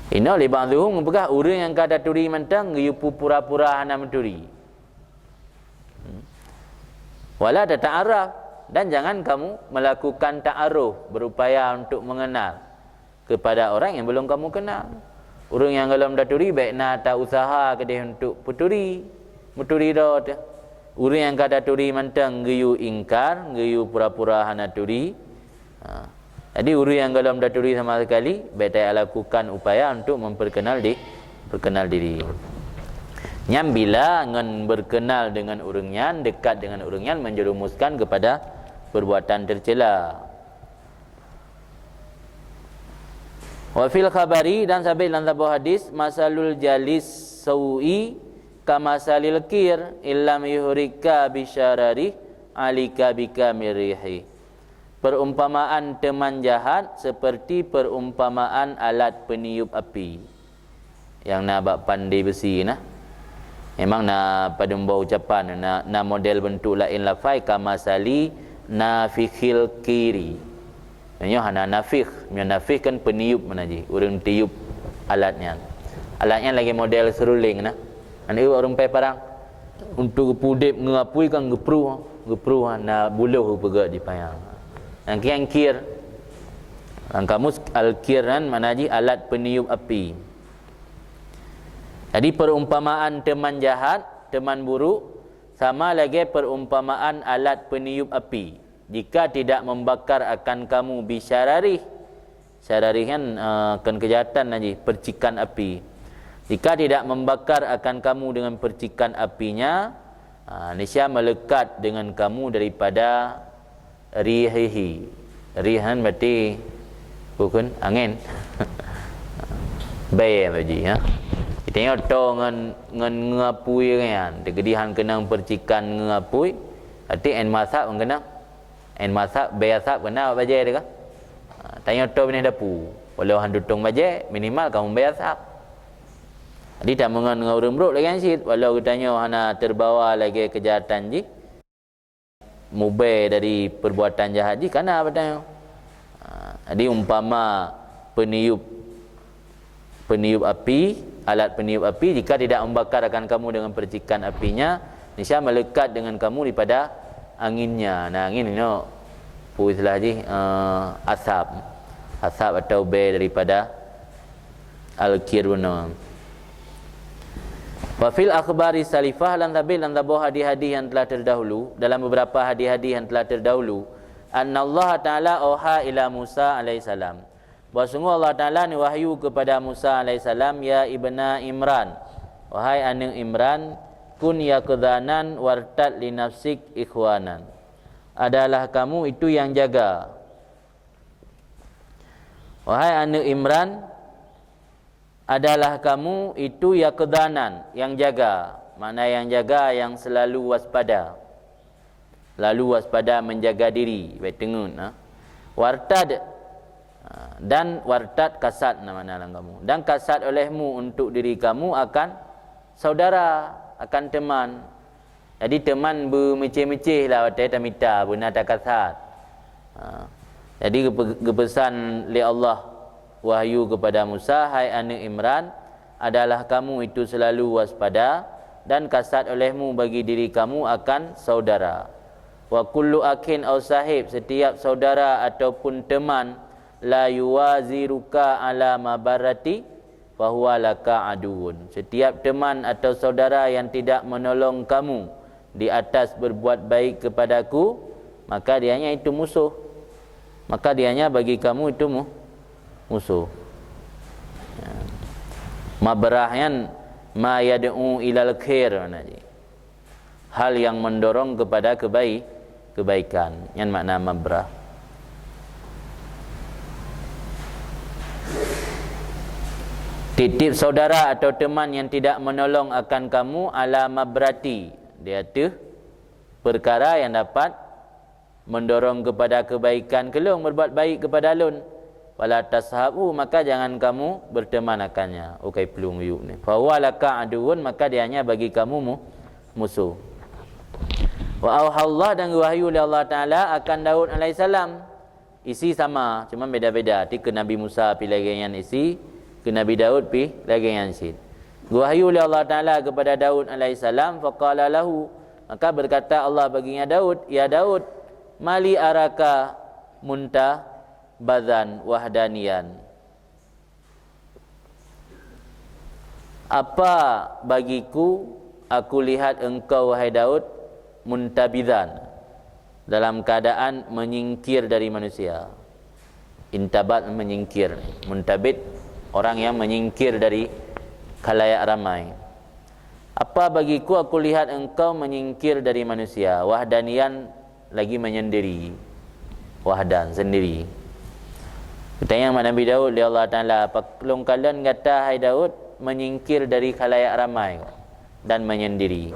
Inoe lé ba'dhum geupeugah ureuëng nyang ka taturi mantong geuyue pura-pura hana meuturi. Hmm. Wala tata'arraf, dan jangan kamu melakukan ta'aruf, berupaya untuk mengenal kepada orang yang belum kamu kenal. Ureuëng nyang gohlom taturi, bék na ta-useuha keudeh untuk peuturi, meuturi droe teuh. Ureuëng nyang ka taturi mantong geuyue ingkar, geuyue pura-pura hana turi, ha. Jadi, ureuëng nyang gohlom taturi sama sekali, bék ta lakukan upaya untuk memperkenal di-, perkenal diri. Nyan bila ngon berkenal dengan ureuëng nyan, dekat dengan ureuëng nyan, menjerumuskan kepada perbuatan tercela. Wa fil khabari, dan sabit lam saboh hadis, masalul jalis sau'i kamasalil kir, illam yuhrika bisyarari alika bika mirihi. Perumpamaan teman jahat seperti perumpamaan alat peniup api nyang na bak pandai besi na. Memang na padum boh ucapan, na, na model bentuk laén lafai, kamasali nafikhil kiri. Nyoe hana nafikh, nyoe nafikh kan peniup mana jih, ureuëng tiup alat nyan. Alat nyan lagée model seruling na. Aneuk ureuëng pai parang. Untuk geupudeb ngon apui kan geupruh. Geupruh na buloh geupeugét di panyang. Nyang kian kir. Lam kamus al-kir nyan makna jih alat peuniup api. Jadi perumpamaan teman jahat, teman buruk sama lagée perumpamaan alat peuniup api. Jika tidak membakar akan kamu bisyararih, syararih nyan, eh, kon keujahatan lagi, percikan api. Jika tidak membakar akan kamu dengan percikan apinya, ah, niscaya melekat dengan kamu daripada rihihi. Rih nyan berarti bukon angén. Bée bagi, ya. Kita nyoe to ngon, ngon ngeue apui nyan. Teukeudi han keunong percikan ngeue apui, berarti en masab ngon keunong. En masab, bée asab keunan bajée teuh ka. Ha, tanyoe to binéh dapu. Walau han tutong bajée, minimal kamoe bée asab. Jadi tameungon ngon ureuëng brok lagée nyan cit, walau geutanyoe hana teubawa lagée keujahatan jih, mubée dari perbuatan jahat jih kana bak tanyoe. Ha, jadi umpama peuniup, peuniup api, alat peuniup api, jika tidak membakar akan kamu dengan percikan apinya, niscaya melekat dengan kamu daripada anginnya. Nah, angin nyoe, peue istilah jih, eh, asab. Asab atau bée daripada al-kir bunoe. Wa fil akhbari salifah, lam sabit lam saboh hadis-hadis yang telah terdahulu, dalam beberapa hadis-hadis yang telah terdahulu, annallaha ta'ala auha ila Musa alaihissalam. Bahwa sungguh Allah Ta'ala ni wahyu kepada Musa alaihissalam, "Ya ibna Imran, wahai aneuk Imran, kun yaqdhanan wartad li nafsik ikhwanan. Adalah kamu itu yang jaga. Wahai aneuk Imran, adalah kamu itu yaqdhanan, yang jaga." Makna yang jaga, yang selalu waspada. Lalu waspada, menjaga diri, baik teungeut, ha. Wartad, ha, dan wartad kasad na makna lam kamu. Dan kasad olehmu untuk diri kamu akan saudara, akan teman. Jadi teman beumeucéh-meucéh lah watée tamita, beuna takasad. Ha. Jadi geupe-, geupeusan lé Allah wahyu kepada Musa, "Hai aneuk Imran, adalah kamu itu selalu waspada dan kasad olehmu bagi diri kamu akan saudara. Wa kullu akhin au sahib, setiap saudara ataupun teman, la yuwaziruka ala mabarrati, fahuwa laka aduun." Setiap teman atau saudara yang tidak menolong kamu di atas berbuat baik kepadaku, maka dianya itu musuh. Maka dianya bagi kamu itu mu-, musuh. Ya. Mabrah nyan ma yad'u ilal khair makna jih. Hal yang mendorong kepada kebai-, kebaikan. Nyan makna mabrah. Tiep-tiep saudara atau teman yang tidak menolong akan kamu ala mabrati, di ateueh perkara yang dapat mendorong kepada kebaikan keu lôn, berbuat baik kepada lôn. Fala tashabu, maka jangan kamu berteman akannya. Ukai plueng yup ni. Fahuwa laka aduun, maka dianya bagi kamu mu-, musuh. Wa auhallah, dan geuwahyu lé Allah Ta'ala akan Daud alaihissalam. Isi sama, cuma beda-beda. Ti keu Nabi Musa pi lagée nyan isi, keu Nabi Daud pi lagée nyan cit. Geuwahyu lé Allah Ta'ala kepada Daud alaihissalam, faqala lahu, maka berkata Allah baginya Daud, "Ya Daud, mali araka muntabazan wahdaniyan." Apa bagiku, aku lihat engkau, wahai Daud, muntabizan, dalam keadaan menyingkir dari manusia. Intabad, menyingkir. Muntabid, orang yang menyingkir dari khalayak ramai. Apa bagiku, aku lihat engkau menyingkir dari manusia, wahdaniyan, lagi menyendiri. Wahdan, sendiri. Geutanyong bak Nabi Daud lé Allah Ta'ala, "Paklong kalon gata, hai Daud, menyingkir dari khalayak ramai dan menyendiri?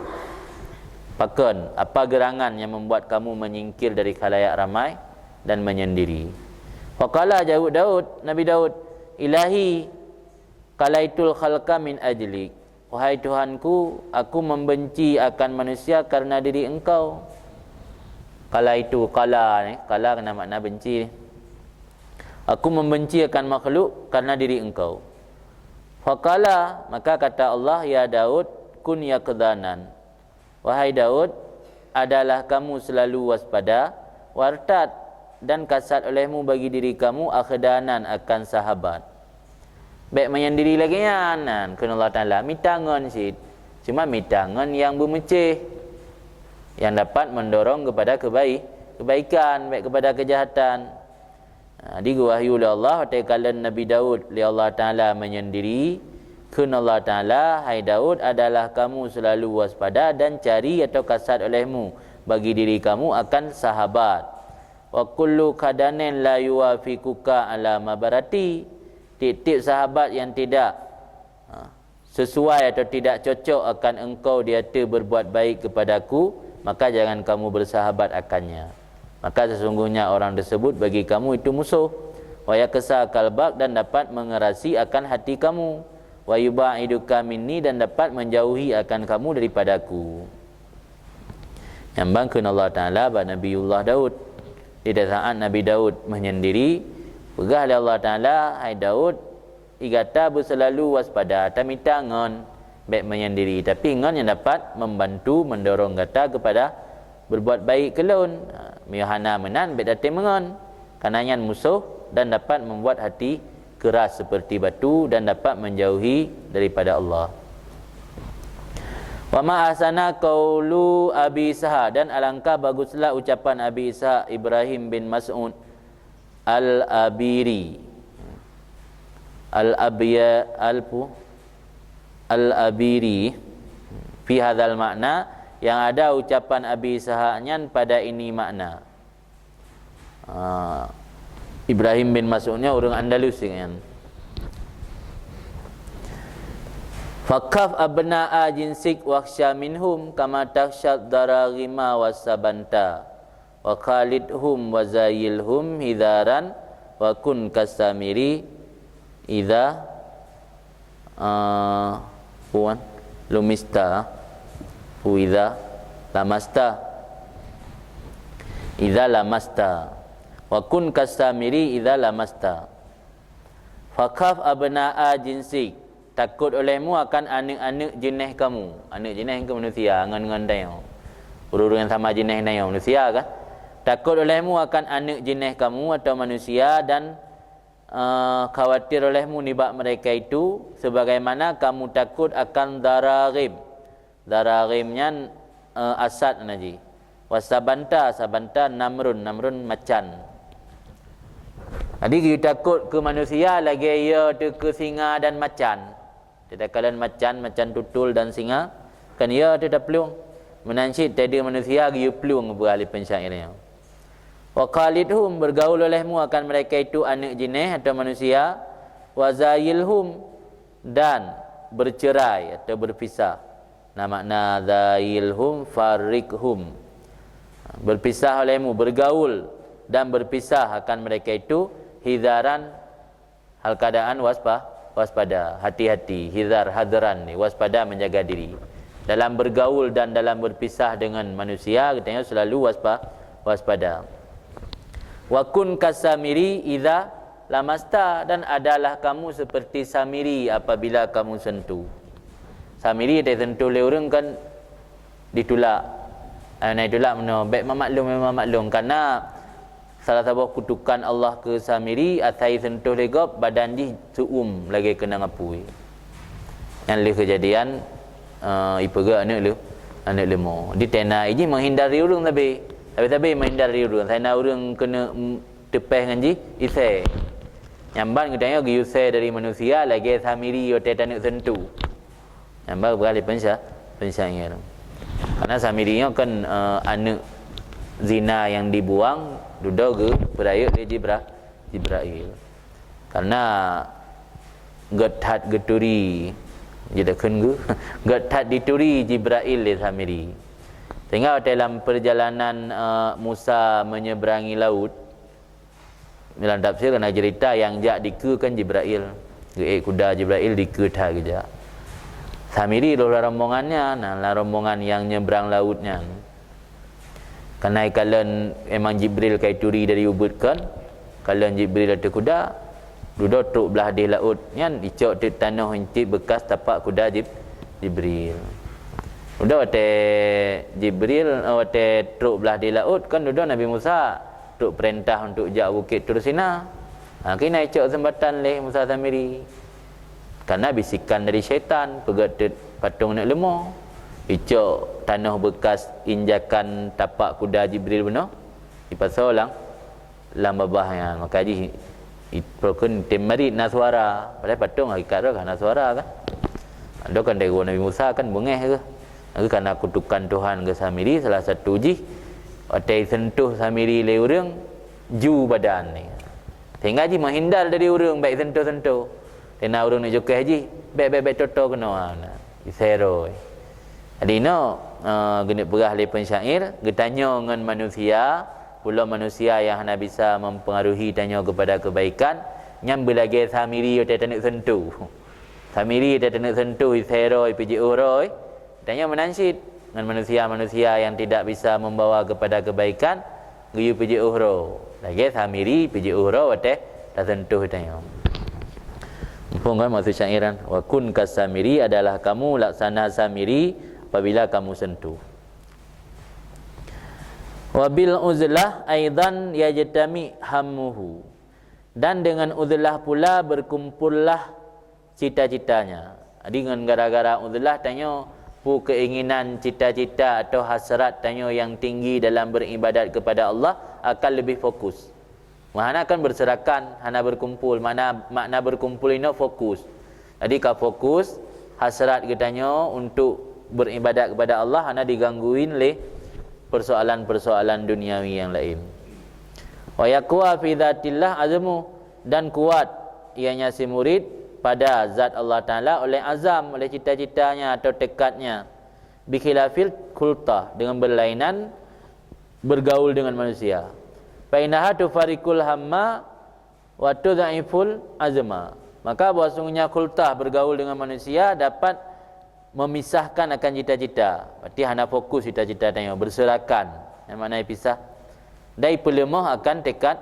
Pakon, apa gerangan yang membuat kamu menyingkir dari khalayak ramai dan menyendiri?" Faqala, jaweueb Daud, Nabi Daud, "Ilahi, kalaitul khalqa min ajlik." "Wahai Tuhanku, aku membenci akan manusia karena diri Engkau." Kala itu, kala ni, kala kena makna benci. "Aku membenci akan makhluk karena diri Engkau." Faqala, maka kata Allah, "Ya Daud, kun yaqdhanan." "Wahai Daud, adalah kamu selalu waspada, wartad, dan kasat olehmu bagi diri kamu akhdanan akan sahabat. Bék manyendiri lagée nyan, nan kheun Allah Taala, mita ngon cit. Cuma mita ngon nyang beumeucéh, nyang dapat mendorong kepada kebai-, kebaikan, bék kepada kejahatan. Ha, digeuwahyu lé Allah watée kalon Nabi Daud lé Allah Taala manyendiri, kheun Allah Taala, "Hai Daud, adalah kamu selalu waspada dan cari atau kasat olehmu bagi diri kamu akan sahabat. Wa kullu khadanin la yuwafiquka ala mabarati." Tiep-tiep sahabat yang tidak, ha, sesuai atau tidak cocok akan engkau di ateueh berbuat baik kepadaku, maka jangan kamu bersahabat akannya. Maka sesungguhnya orang tersebut bagi kamu itu musuh. Wa yaksa kalbak, dan dapat mengerasi akan hati kamu. Wa yuba'iduka minni, dan dapat menjauhi akan kamu daripadaku. Nyang ban kheun Allah Taala bak Nabiullah Daud. Di saat Nabi Daud menyendiri, peugah lé Allah Taala, "Hai Daud, i gata beuselalu waspada, tamita ngon, bék menyendiri, tapi ngon nyang dapat membantu, mendorong gata kepada berbuat baik keu lôn. Ha, miyuhana meunan bék tatem ngon, karena nyan musuh dan dapat membuat hati keras seperti batu dan dapat menjauhi daripada Allah." Wa ma ahsana qaulu Abi Ishaq, dan alangkah baguslah ucapan Abi Ishaq Ibrahim bin Mas'ud Al-Abiri. Al-Abya-, Al-pu-, Al-Abiri fi hadzal makna, yang ada ucapan Abi Ishaq nyan pada ini makna. Ah, Ibrahim bin Mas'ud nyan ureuëng Andalus nyan. Fakhaf abna'a jinsik wakhsya minhum kama takhsya darahima wasabanta. Wa khalidhum wa zayilhum hidharan wa kun kasamiri idza, ah, puan, lumista, pu idza lamasta. Idza lamasta. Wa kun kasamiri idza lamasta. Fakhaf abna'a jinsik, takot olehmu akan aneuëk-aneuëk jeuneh kamu. Aneuëk jeuneh keu manusia, ngon-ngon tanyoe. Ureuëng-ureuëng nyang sama jeuneh tanyoe, manusia kan? Takot olehmu akan aneuëk jeuneh kamu atau manusia dan, eh, khawatir olehmu nibak mereka itu, sebagaimana kamu takut akan daraghim. Daraghim nyan, eh, asad na jih. Wasabanta, sabanta namrun, namrun macan. Jadi, geutakot keu manusia lagée yo teuh keu singa dan macan. Teuh takalon macan, macan tutul dan singa, kan yo teuh taplueng. Meunan cit teudeue manusia geuyue plueng, peugah lé pensyair nyoe. Wa khalidhum, bergaul olehmu akan mereka itu aneuëk jeuneh atau manusia, wa zayilhum, dan bercerai atau berpisah. Na makna zayilhum, farriqhum. Berpisah olehmu, bergaul dan berpisah akan mereka itu, hidharan, hal keadaan waspa-, waspada, hati-hati, hidhar, hadran ni, waspada, menjaga diri. Dalam bergaul dan dalam berpisah dengan manusia, katanya selalu waspa-, waspada. Wa kun kasamiri idza lamasta, dan adalah kamu seperti samiri apabila kamu sentuh. Samiri teusentuh lé ureuëng kan ditulak. Eh, na ditulak meunoe, bék meumaklum, bék meumaklum. Karena salah saboh kutukan Allah keu Samiri, asai sentuh lé gob, badan jih seu'uem lagée keunong apui. Nyan lheueh keujadian, eh, ipeugah aneuëk leu-, aneuëk leumo. Di tena jih menghindari ureuëng sabe. Sabe-sabe menghindari ureuëng. Asai na ureuëng keuneuk, mm, teupeh ngon jih, isée. Nyang ban geutanyoe geuyue isée dari manusia lagée Samiri watée taneuk sentuh. Nyang ba geupeugah lé pensa-, pensair. Karena Samiri nyoe kan, eh, aneuëk zina nyang dibuang, dudoe geupeurayeuk lé Jibra-, Jibrail. Karena gét that geuturi, jidakheun geu-, gét that dituri Jibrail lé Samiri. Sehingga watée lam perjalanan, eh, Musa menyeberangi laut, Dalam tafsir kana cerita nyang jak dikeue kan Jibrail. Geuék kuda Jibrail dikeue that geujak. Samiri lôn lam rombongan nyan, na lam rombongan nyang nyebrang laut nyan. Kana kalon emang Jibril kai turi dari ubeut kon, kalon Jibril ateueh kuda, dudoe trok blah deh laôt nyan, icok teuk tanoh entit bekas tapak kuda Jib-, Jibril. Udah watèe Jibril, eh, watèe trok blah di laôt, kan udah Nabi Musa trok peurintah untuk jak Bukét Tursina. Ha, keunan icok seumbatan lé Musa Samiri. Karena bisikan dari syaitan, peugöt teut patong aneuk leumo. Icok tanoh beukas injakan tapak kuda Jibril bunoe. Ipasoe lam lam babah nyan. Maka jih i-, i-, pakon tem marit na suara. Padahai patong hakikat roh ka na suara kan. Ado kan dari Nabi Musa kan beungéh ke. Lagi karena kutukan Tuhan ke Samiri, salah satu jih watèe sentuh Samiri lé ureueng ju badan ni. Sehingga jih menghindar dari ureueng baik sentuh-sentuh. Tena ureueng nak jokeh jih, bèk-bèk-bèk toto keunoe na. Isero. Jadi inoe, eh, geuneuk peugah lé pensyair, geutanyoe ngon manusia, pulo manusia nyang hana bisa mempengaruhi tanyoe kepada kebaikan, nyan beulagèe Samiri watèe taneuk sentuh. Samiri watèe taneuk sentuh, isero, ipijiôh droe. Tanyoe meunan cit ngon manusia-manusia nyang tidak bisa membawa kepada kebaikan, geuyue pijiôh droe. Lagèe Samiri pijiôh droe watèe tasentuh tanyoe. Muphom kan maksud syairan? Wa kun kas Samiri adalah kamu laksana Samiri apabila kamu sentuh. Wa bil uzlah aidan yajtami hammuhu. Dan dengan uzlah pula berkumpullah cita-citanya. Jadi ngon gara-gara uzlah tanyoe, peue keinginan, cita-cita atau hasrat tanyoe nyang tinggi dalam beribadat kepada Allah akan lebih fokus. Makna kan berserakan, hana berkumpul. Makna, makna berkumpul inoe fokus. Jadi ka fokus hasrat geutanyoe untuk beribadat kepada Allah, hana digangguin lé persoalan-persoalan duniawi nyang laén. Wa yaqwa fi dzatillah azmu, dan kuat ianya si murid pada zat Allah Taala oleh azam, oleh cita-citanya atau tekadnya. Bi khilafil khultah, dengan berlainan bergaul dengan manusia. Fa innaha tufarriqul hamma wa tudhaiful azma. Maka bahwasungguhnya khultah, bergaul dengan manusia, dapat memisahkan akan cita-cita. Berarti hana fokus cita-cita tanyoe, berserakan. Nyang makna pisah. Dan ipeuleumoh akan tekad,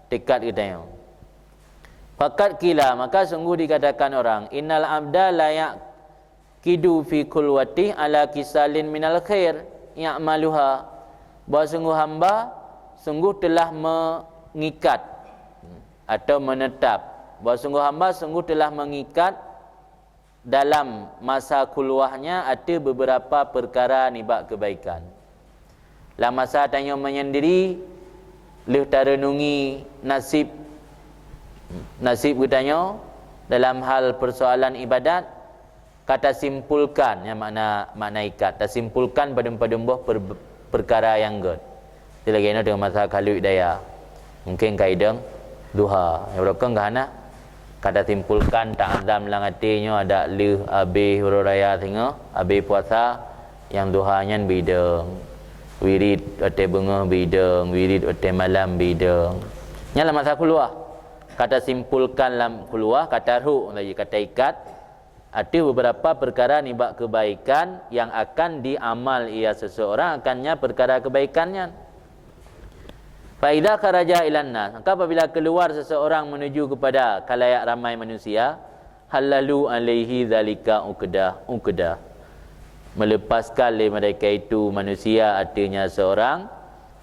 tekad geutanyoe. Faqad qila, maka sungguh dikatakan orang, innal abda la yaqidu fi khulwatih ala khisalin minal khair ya'maluha. Bahwa sungguh hamba sungguh telah mengikat atau menetap. Bahwa sungguh hamba sungguh telah mengikat dalam masa khulwahnya ateueh beberapa peukara nibak keubaikan. Lam masa tanyoe menyendiri, lheueh tareunungi naseb, naseb geutanyoe dalam hal persoalan ibadat, ka tasimpulkan, nyang makna, makna ikat, tasimpulkan padum-padum boh per-, peukara nyang gèt. Di lagèe nyoe teungoh masa khaluek daya. Mungken ka idong duha. Nyang beurokon ka hana. Ka tasimpulkan, ta'azam lam até nyoe adak lheueh abéh uroe raya singoh, abéh puasa, nyang duha nyan beu idong. Wirid watèe beungoh beu idong, wirid watèe malam beu idong. Nyan lam masa khulwah. Ka tasimpulkan lam khulwah, ka tarhok lagi, ka taikat. Ateueh beberapa peukara nibak keubaikan nyang akan diamal ia seseorang akannya peukara keubaikan nyan. Fa idza kharaja ilan nas, maka apabila keuluar seseorang menuju kepada khalayak ramai manusia, hallalu alaihi dzalika uqdah, uqdah. Meleupaskan lé mereka itu manusia, artinya seorang,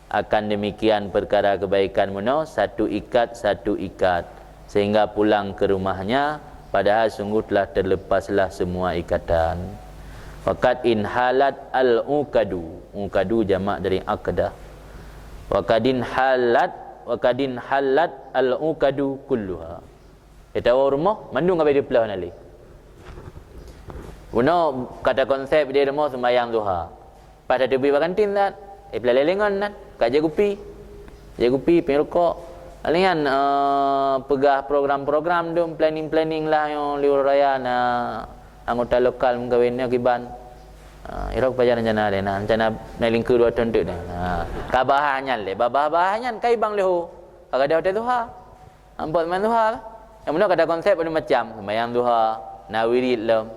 akan demikian peukara keubaikan bunoe, satu ikat, satu ikat, sehingga pulang ke rumahnya, padahal sungguh telah terlepaslah semua ikatan. Wa qad inhalat al-uqadu. Uqadu jamak dari aqdah. Wa qad inhalat, wa qad inhalat al-uqadu kulluha. Geutanyoe rumoh, mandum ka abéh teuplôh na lé. Bunoe ka takonsep di rumoh sumbayang duha. Pas tateubiet bak kantin that, eh, peulai lé ngon that, ka jép kupi. Jép kupi, piep rukok. Lalu nyan, eh, peugah program-program dum, planning-planning lah nyoe libur raya na anggota lokal meukawen nyoe kiban. Ah, irok pajan rencana deh, nah, rencana na lingkeu dua thon teuk deh. Nah, ka bahas nyan lé, babah-babah nyan ka ibang leuho. Ka gadôh watèe duha. Ampat man duha lah. Nyang bunoe ka takonsep macam-macam. Sumbayang duha, na wirid lom.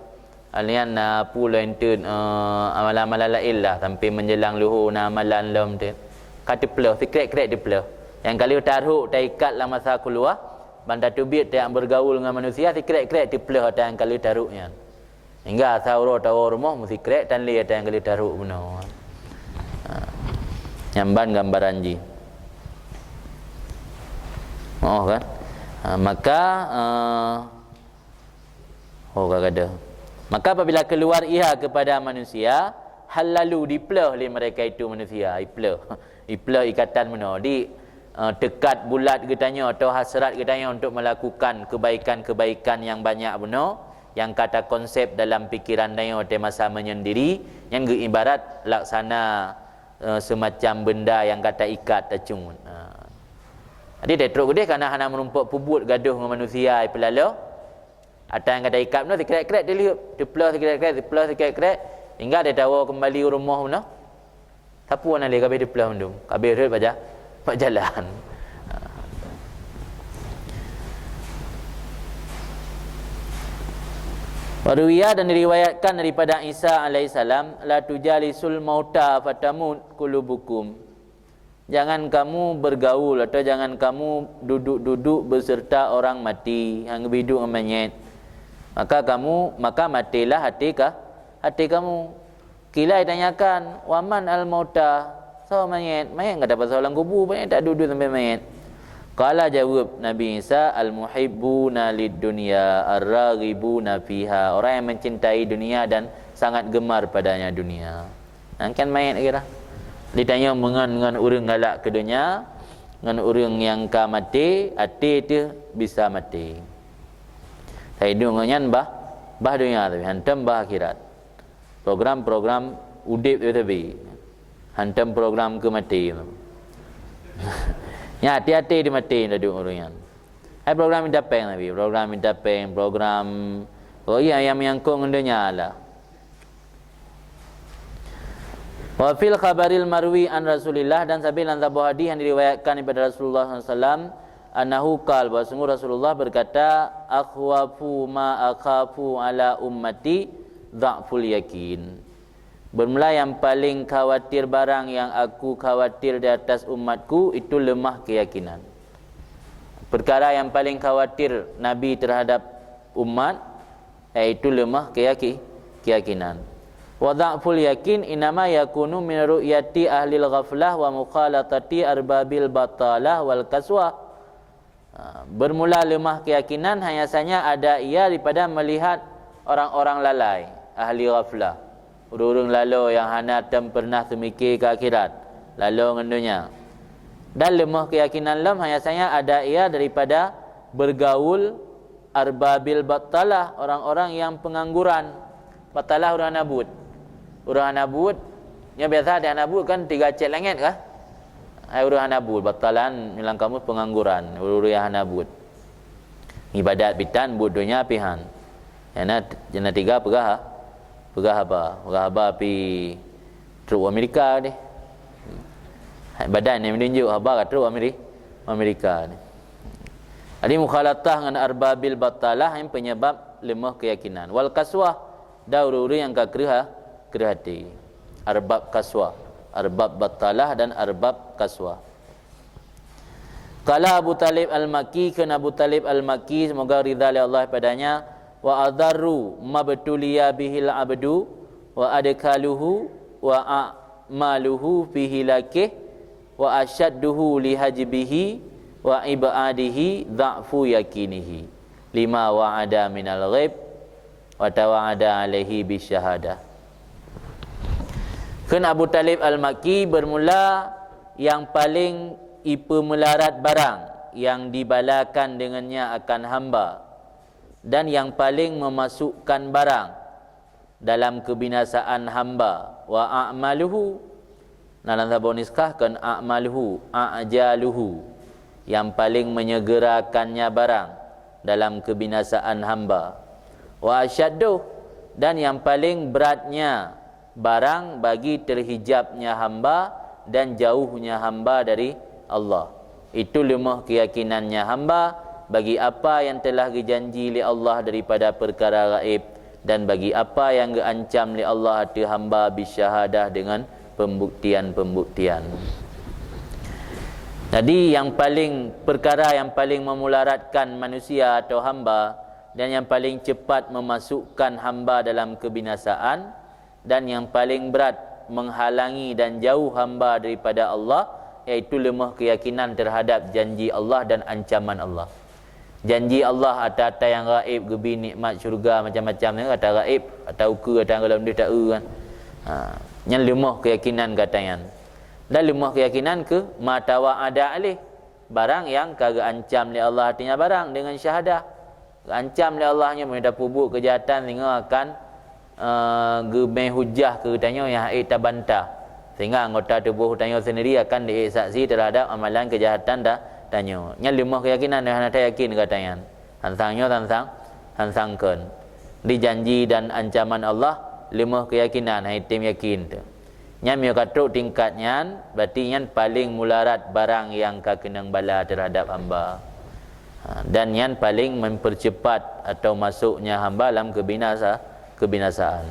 Alian na peue lom enteuk, eh, amalan-amalan laén lah, sampai menjelang luhô na amalan lom teuk. Ka teuplôh, sikrek-krek teuplôh. Nyang ka lheueh tarhok taikat lam masa khulwah, ban tateubiet tajak bergaul ngon manusia, sikrek-krek teuplôh ata nyang ka lheueh tarhok nyan. Hingga asa uroe tawoe rumoh meusikrek tan lé ata nyang ka lheueh tarok bunoe. Ha. Nyan ban gambaran jih. Oh kan? Ha, maka, eh, oh, ka gadoh. Maka apabila keluar ia kepada manusia, hal lalu diplôh lé mereka itu manusia, iplôh. Iplôh ikatan bunoe. Di, eh, teukat bulat geutanyoe atau hasrat geutanyoe untuk melakukan kebaikan-kebaikan yang banyak bunoe, yang ka takonsep dalam pikiran tanyoe watèe masa menyendiri, nyang geuibarat laksana, eh, semacam benda yang ka taikat, tacungut. Ha. Jadi, teutrok geudeh kana hana meurumpok peubuet gadoh ngon manusia, ipeulaloe. Ata nyang ka taikat bunoe sikrek-krek teuleuheup, teuplôh sikrek-krek, teuplôh sikrek-krek, hingga tatawoe keumbali u rumoh bunoe. Sapeue na lé, ka abéh teuplôh mandum, ka abéh rhot bak ja-, bak jalan. Waruwiya, dan diriwayatkan daripada Isa alaihissalam, "La tujalisul mauta fatamut qulubukum." Jangan kamu bergaul atau jangan kamu duduk-duduk beserta orang mati, hana geubi duek ngon manyét. Maka kamu, maka matélah até ka, até kamu. Qila, ditanyakan, "Wa man al-mauta?" Soe manyét? Manyét ka tapasoe lam kubu, manyét taduek-duek sampoe manyét. Qala, jaweueb Nabi Isa, "Al-muhibbuna lid-dunya, ar-raghibuna fiha." Orang yang mencintai dunia dan sangat gemar padanya dunia. Nyan kan manyét kira. Ditanyoe meungon ngon ureuëng galak keu donya, ngon ureuëng nyang ka maté, até teuh bisa maté. Tahidup ngon nyan bah, bah donya tapi hantom bah akhirat. Program-program udeb teuh tapi hantom program keu maté. Nyan até-até di maté taduek ureuëng nyan. Hai program mita péng tapi, program mita péng, program, oh iya, yang menyangkut ngon donya lah. Wa fil khabaril marwi an Rasulillah, dan sabé lam saboh hadis yang diriwayatkan daripada Rasulullah sallallahu alaihi wasallam, annahu qal, bahwa sungguh Rasulullah berkata, "Akhwafu ma akhafu ala ummati dha'ful yakin." Bermula yang paling khawatir barang yang aku khawatir di atas umatku itu lemah keyakinan. Perkara yang paling khawatir Nabi terhadap umat, yaitu lemah keyaki-, keyakinan. Wa dha'ful yakin innama yakunu min ru'yati ahlil ghaflah wa mukhalatati arbabil batalah wal kaswah. Ha, bermula lemah keyakinan hanya saja ada ia daripada melihat orang-orang lalai, ahli ghaflah, ureuëng-ureuëng laloe nyang hana tem pernah teumikir keu akhirat, laloe ngon donya. Dan lemah keyakinan lom hanya saja ada ia daripada bergaul arbabil battalah, orang-orang yang pengangguran. Battalah ureuëng hana buet. Ureuëng hana buet, nyoe biasa di hana buet kan tiga cek langét kah? Hai ureuëng hana buet, battalan dalam kamus pengangguran, ureuëng-ureuëng nyang hana buet. Ibadat pih tan, buet donya pih han. Nyang na, nyang na tiga peugah, peugah haba, peugah haba pih trok u Amerika deh. Hai badan nyang meununjuk haba ka trok u Ameri-, Amerika deh. Jadi mukhalatah ngon arbabil battalah nyang penyebab lemah keyakinan. Wal kaswah, dan ureuëng-ureuëng nyang ka kreueh, kreueh até. Arbab kaswah, arbab battalah dan arbab kaswah. Qala Abu Talib Al-Makki, kheun Abu Talib Al-Makki, semoga ridha lé Allah padanya, "Wa adarru mabtuliya bihil abdu, wa adkaluhu, wa a'maluhu fi hilakih, wa asyadduhu li hajbihi, wa ibadihi dha'fu yakinihi, lima wa'ada minal ghaib, wa tawa'ada alaihi bisyahadah." Kheun Abu Talib Al-Makki, bermula yang paling ipeumelarat barang yang dibalakan dengannya akan hamba, dan yang paling memasukkan barang dalam kebinasaan hamba, wa a'maluhu, na lam saboh nuskah kheun a'maluhu, a'jaluhu, yang paling menyegerakannya barang dalam kebinasaan hamba. Wa asyaddu, dan yang paling beratnya barang bagi terhijabnya hamba dan jauhnya hamba dari Allah. Itu lemah keyakinannya hamba bagi apa yang telah geujanji lé Allah daripada perkara gaib, dan bagi apa yang geuancam lé Allah ateueh hamba bisyahadah dengan pembuktian-pembuktian. Jadi, yang paling, perkara yang paling memularatkan manusia atau hamba Dan yang paling cepat memasukkan hamba dalam kebinasaan, dan yang paling berat menghalangi dan jauh hamba daripada Allah, yaitu lemah keyakinan terhadap janji Allah dan ancaman Allah. Janji Allah ata-ata yang gaib, geubi nikmat syurga macam-macam ni, ata gaib, ata ukeue, ata golom deuh ta-eu kan. Ha, nyan lemah keyakinan gata nyan. Dan lemah keyakinan keu ma tawa'ada alaih, barang yang ka geuancam lé Allah, artinya barang dengan syahadah. Geuancam lé Allah nyoe meunyoe tapeubuet keujahatan, singoh akan, eh, geumé hujah keu geutanyoe nyang hek tabantah. Sehingga anggota tuboh geutanyoe sendiri akan diék saksi terhadap amalan keujahatan ta-, tanyoe. Nyan lemah keyakinan, hana tayakin gata nyan. Sansang nyoe, sansang, sansang kon. Di janji dan ancaman Allah, lemah keyakinan, hai tem yakin tu. Nyan meunyoe ka trok tingkat nyan, berarti nyan paling mularat barang nyang ka keunong bala terhadap hamba. Ha, dan nyan paling mempercepat atau masuknya hamba lam kebinasa-, kebinasaan.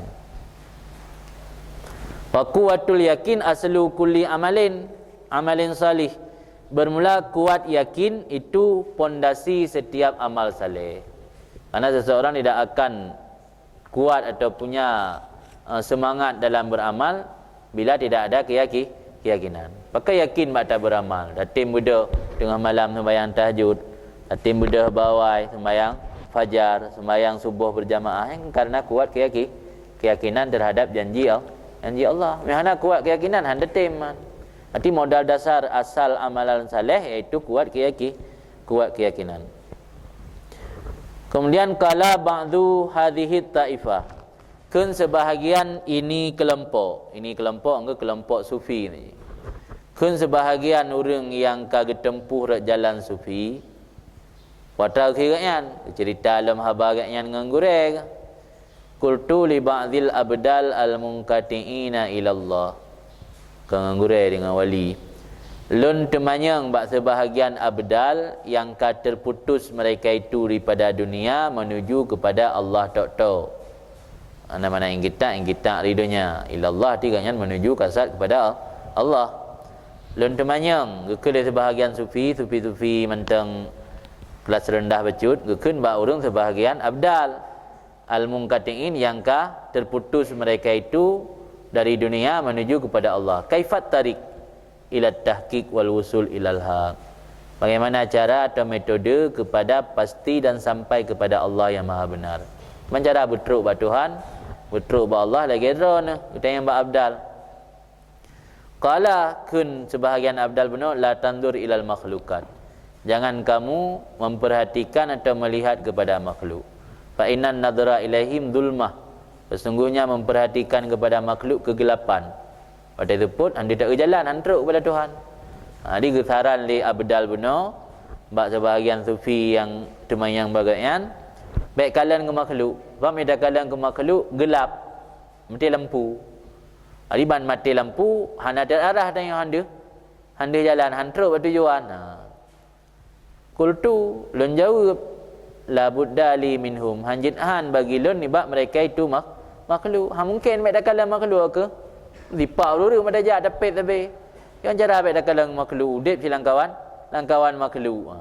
Wa quwwatul yakin aslu kulli amalin, amalin salih. Bermula kuat yakin itu pondasi setiap amal saleh. Karena seseorang tidak akan kuat atau punya, eh, semangat dalam beramal bila tidak ada keyaki-, keyakinan. Pakon yakin bak taberamal, tatem beudôh teungoh malam sembahyang tahajud, tatem beudôh bak awai sembahyang fajar, sembahyang suboh berjamaah, nyan karena kuat keyaki-, keyakinan terhadap janji Al-, janji Allah. Meunyoe hana kuat keyakinan, hana tem man. Berarti modal dasar asal amalan saleh yaitu kuat keyaki-, kuat keyakinan. Kemudian, qala ba'du hadhihi taifah, kheun sebahagian ini kelompok, ini kelompok, engkeu kelompok sufi ni. Kheun sebahagian ureuëng nyang ka geuteumpuh rot jalan sufi, watée geuh nyan, geuceurita lom haba geuh nyan ngon gurée. Qultu li ba'dil abdal al-munqati'ina ilallah. Ka ngon gurée deungon wali. Lôn teumanyong bak seubahagian abdal nyang ka teuputus mereka itu daripada dunia menuju kepada Allah tok-tok. Ana mana inqita', inqita' ri donya. Ilallah, arti geuh nyan menuju kasat kepada Allah. Lôn teumanyong, geukheun lé seubahagian sufi, sufi-sufi mantong kelas rendah bacut, geukheun bak ureuëng seubahagian abdal. Al-munqati'in, nyang ka terputus mereka itu dari dunia menuju kepada Allah. Kaifat tariq ila tahqiq wal wusul ilal haq? Bagaimana cara atau metode kepada pasti dan sampai kepada Allah yang Maha Benar? Bagaimana cara beutrok bak Tuhan, beutrok bak Allah lagée droeneuh, geutanyoe bak abdal. Qala, kheun seubahagian abdal bunoe, la tanzur ilal makhluqat. Jangan kamu memperhatikan atau melihat kepada makhluk. Fa innan nadhara ilaihim zulmah. Sesungguhnya memperhatikan kepada makhluk kegelapan. Watée seupôt, hana teujalan, hana trok kepada Tuhan. Ha, jadi geusaran lé abdal bunoe bak seubahagian sufi nyang teumanyong bak gobnyan, bék kalon keu makhluk. Sebab meunyoe takalon keu makhluk, geulap. Meuti lampu. Ari ban maté lampu, hana teuarah tanyoe han deuh, han deuh jalan, han trok bak tujuan. Ha. Qultu, lôn jaweueb, la budda li minhum, han jeuet han bagi lôn nibak mereka itu mak-, makhluk. Ha mungken bék takalon makhluk keu sipak ureuëng meutajak tapét sabe. Nyang cara bék takalon makhluk udeb silang kawan, lam kawan makhluk. Ha.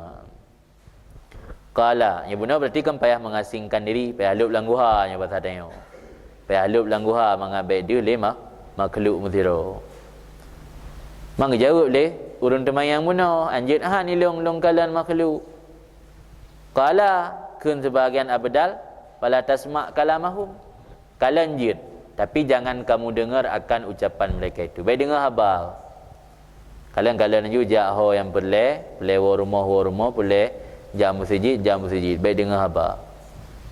Qala, nyoe bunoe berarti kan payah mengasingkan diri, payah lôb lam guha nyoe bahasa tanyoe. Payah lôb lam guha mangat bék deuh lé ma-, makhluk meusidroe. Mang geujaweueb lé ureuëng teumanyong bunoe, "Anjeut han ilong lôn kalon makhluk." Qala, kheun seubahagian abdal, "Fala tasma' kalamahum." Kalon jeuet, tapi jangan kamu dengar akan ucapan mereka itu. Bék deungoe haba. Kalon-kalon ju jak ho nyang peureulée, peureulée woe rumoh, woe rumoh, peureulée jak meuseujid, jak meuseujid. Bék deungoe haba.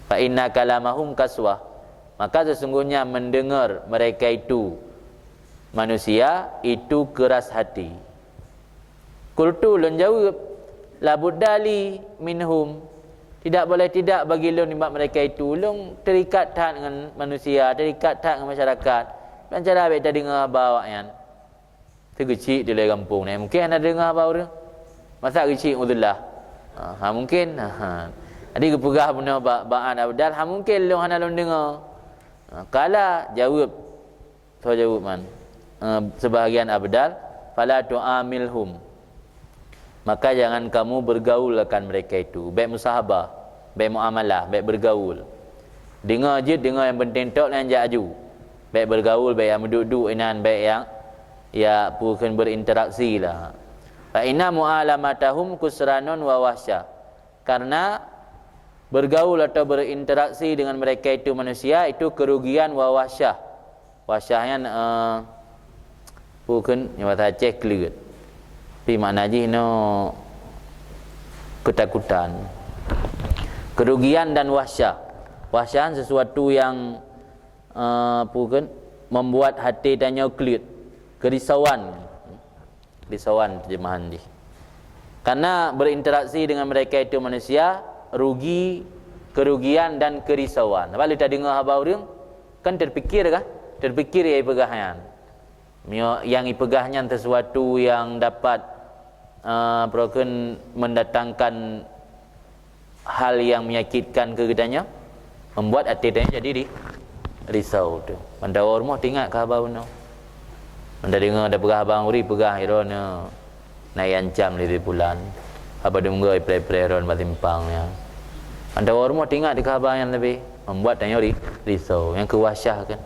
Fa inna kalamahum qaswah. Maka sesungguhnya mendengar mereka itu, manusia itu keras hati. Qultu, lôn jaweueb, "La budda li minhum." Tidak boleh tidak bagi lôn nibak mereka itu. Lôn terikat that ngon manusia, terikat that ngon masyarakat. Meunan cara bék tadeungoe haba awaknyan. Teugeuchik dilée gampông nyan. Mungken hana deungoe haba ureuëng. Masa geuchik, uzullah. Ha, ha, mungken. Ha, ha. Jadi geupeugah bunoe ba-, bak abdal, "Ha mungken lôn hana lôn deungoe." Ha, qala, jaweueb. Soe jaweueb man? Eh, seubahagian abdal, "Fala tu'amilhum." Maka jangan kamu bergaul akan mereka itu. Bék musahabah. Bèk muamalah, bèk bergaul. Deungoe jeuet, deungoe nyang penting tok, nyan jak aju. Bèk bergaul, bèk jak meuduek-duek inan, bèk jak, jak peue kheun, berinteraksi lah. Fa inna mu'alamatahum khusranun wa wahsyah. Karena bergaul atau berinteraksi dengan mereka itu manusia, itu kerugian wa wahsyah. Wahsyah nyan, eh, peue kheun, nyan bahasa Aceh kleuet. Tapi makna jih nyoe ketakutan. Kerugian dan wahsyah. Wahsyah sesuatu yang, eh, peue kheun, membuat hati tanyoe kleuet, kerisauan. Risauan terjemahan jih. Karena berinteraksi dengan mereka itu manusia, rugi, kerugian dan kerisauan. Sabab lé tadeungoe haba ureueng, kan terpikir kah? Terpikir nyang ipeugah nyan. Mio-, nyang ipeugah nyan sesuatu yang dapat, eh, peue kheun, mendatangkan hal yang menyakitkan keu geutanyoe, membuat até tanyoe jadi ri-, risau tu. Ban tawoe rumoh teuingat keu haba bunoe. Ban tadeungoe tapeugah haba ureueng, peugah, "Droeneuh na nyang ancam lé si pulan. Haba dum goe preh-preh droeneuh bak simpang nyan." Ban tawoe rumoh teuingat keu haba nyan leubeh, membuat tanyoe ri-, risau. Nyang keu wahsyah kan.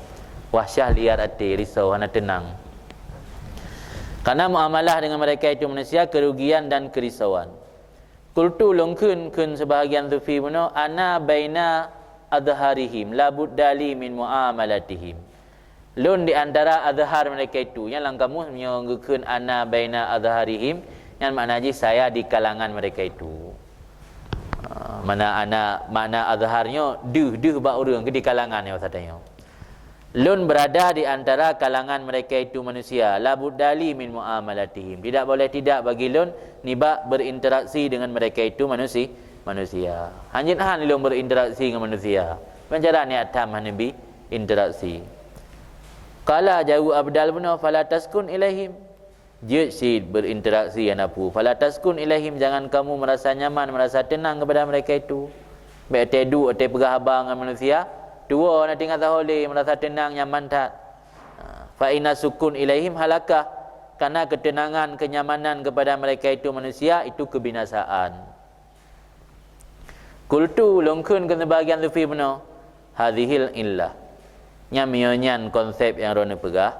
Wahsyah liar até, risau, hana teunang. Karena muamalah dengan mereka itu manusia kerugian dan kerisauan. Qultu, lôn kheun, kheun sebahagian sufi bunoe, "Ana baina adharihim, la budda li min muamalatihim." Lôn di antara adhar mereka itu. Nyan lam kamus, meunyoe geukheun "ana baina adharihim", nyan makna jih saya di kalangan mereka itu. Ah, mana ana, makna adhar nyoe deuh, deuh bak ureueng keu di kalangan nyoe satanyoe. Lôn berada di antara kalangan mereka itu manusia, la budda li min muamalatihim. Tidak boleh tidak bagi lôn nibak berinteraksi dengan mereka itu manusi-, manusia. Hanjeuet han lôn berinteraksi ngon manusia. Ban cara niat tham hana bi interaksi. Qala, jaweueb Abdal bunoe, "Fala taskun ilaihim." Jeuet cit berinteraksi, hana peue. "Fala taskun ilaihim, jangan kamu merasa nyaman, merasa tenang kepada mereka itu." Bèk teuduek teupeugah haba ngon manusia, tuwoe na tinggai saho lé, merasa tenang, nyaman that. Ha, "fa inna sukun ilaihim halakah," karena ketenangan, kenyamanan kepada mereka itu manusia, itu kebinasaan. Qultu, lôn kheun keu sebahagian sufi bunoe, "Hadzihil illah." Nyan, meunyoe nyan konsep nyang droeneuh peugah,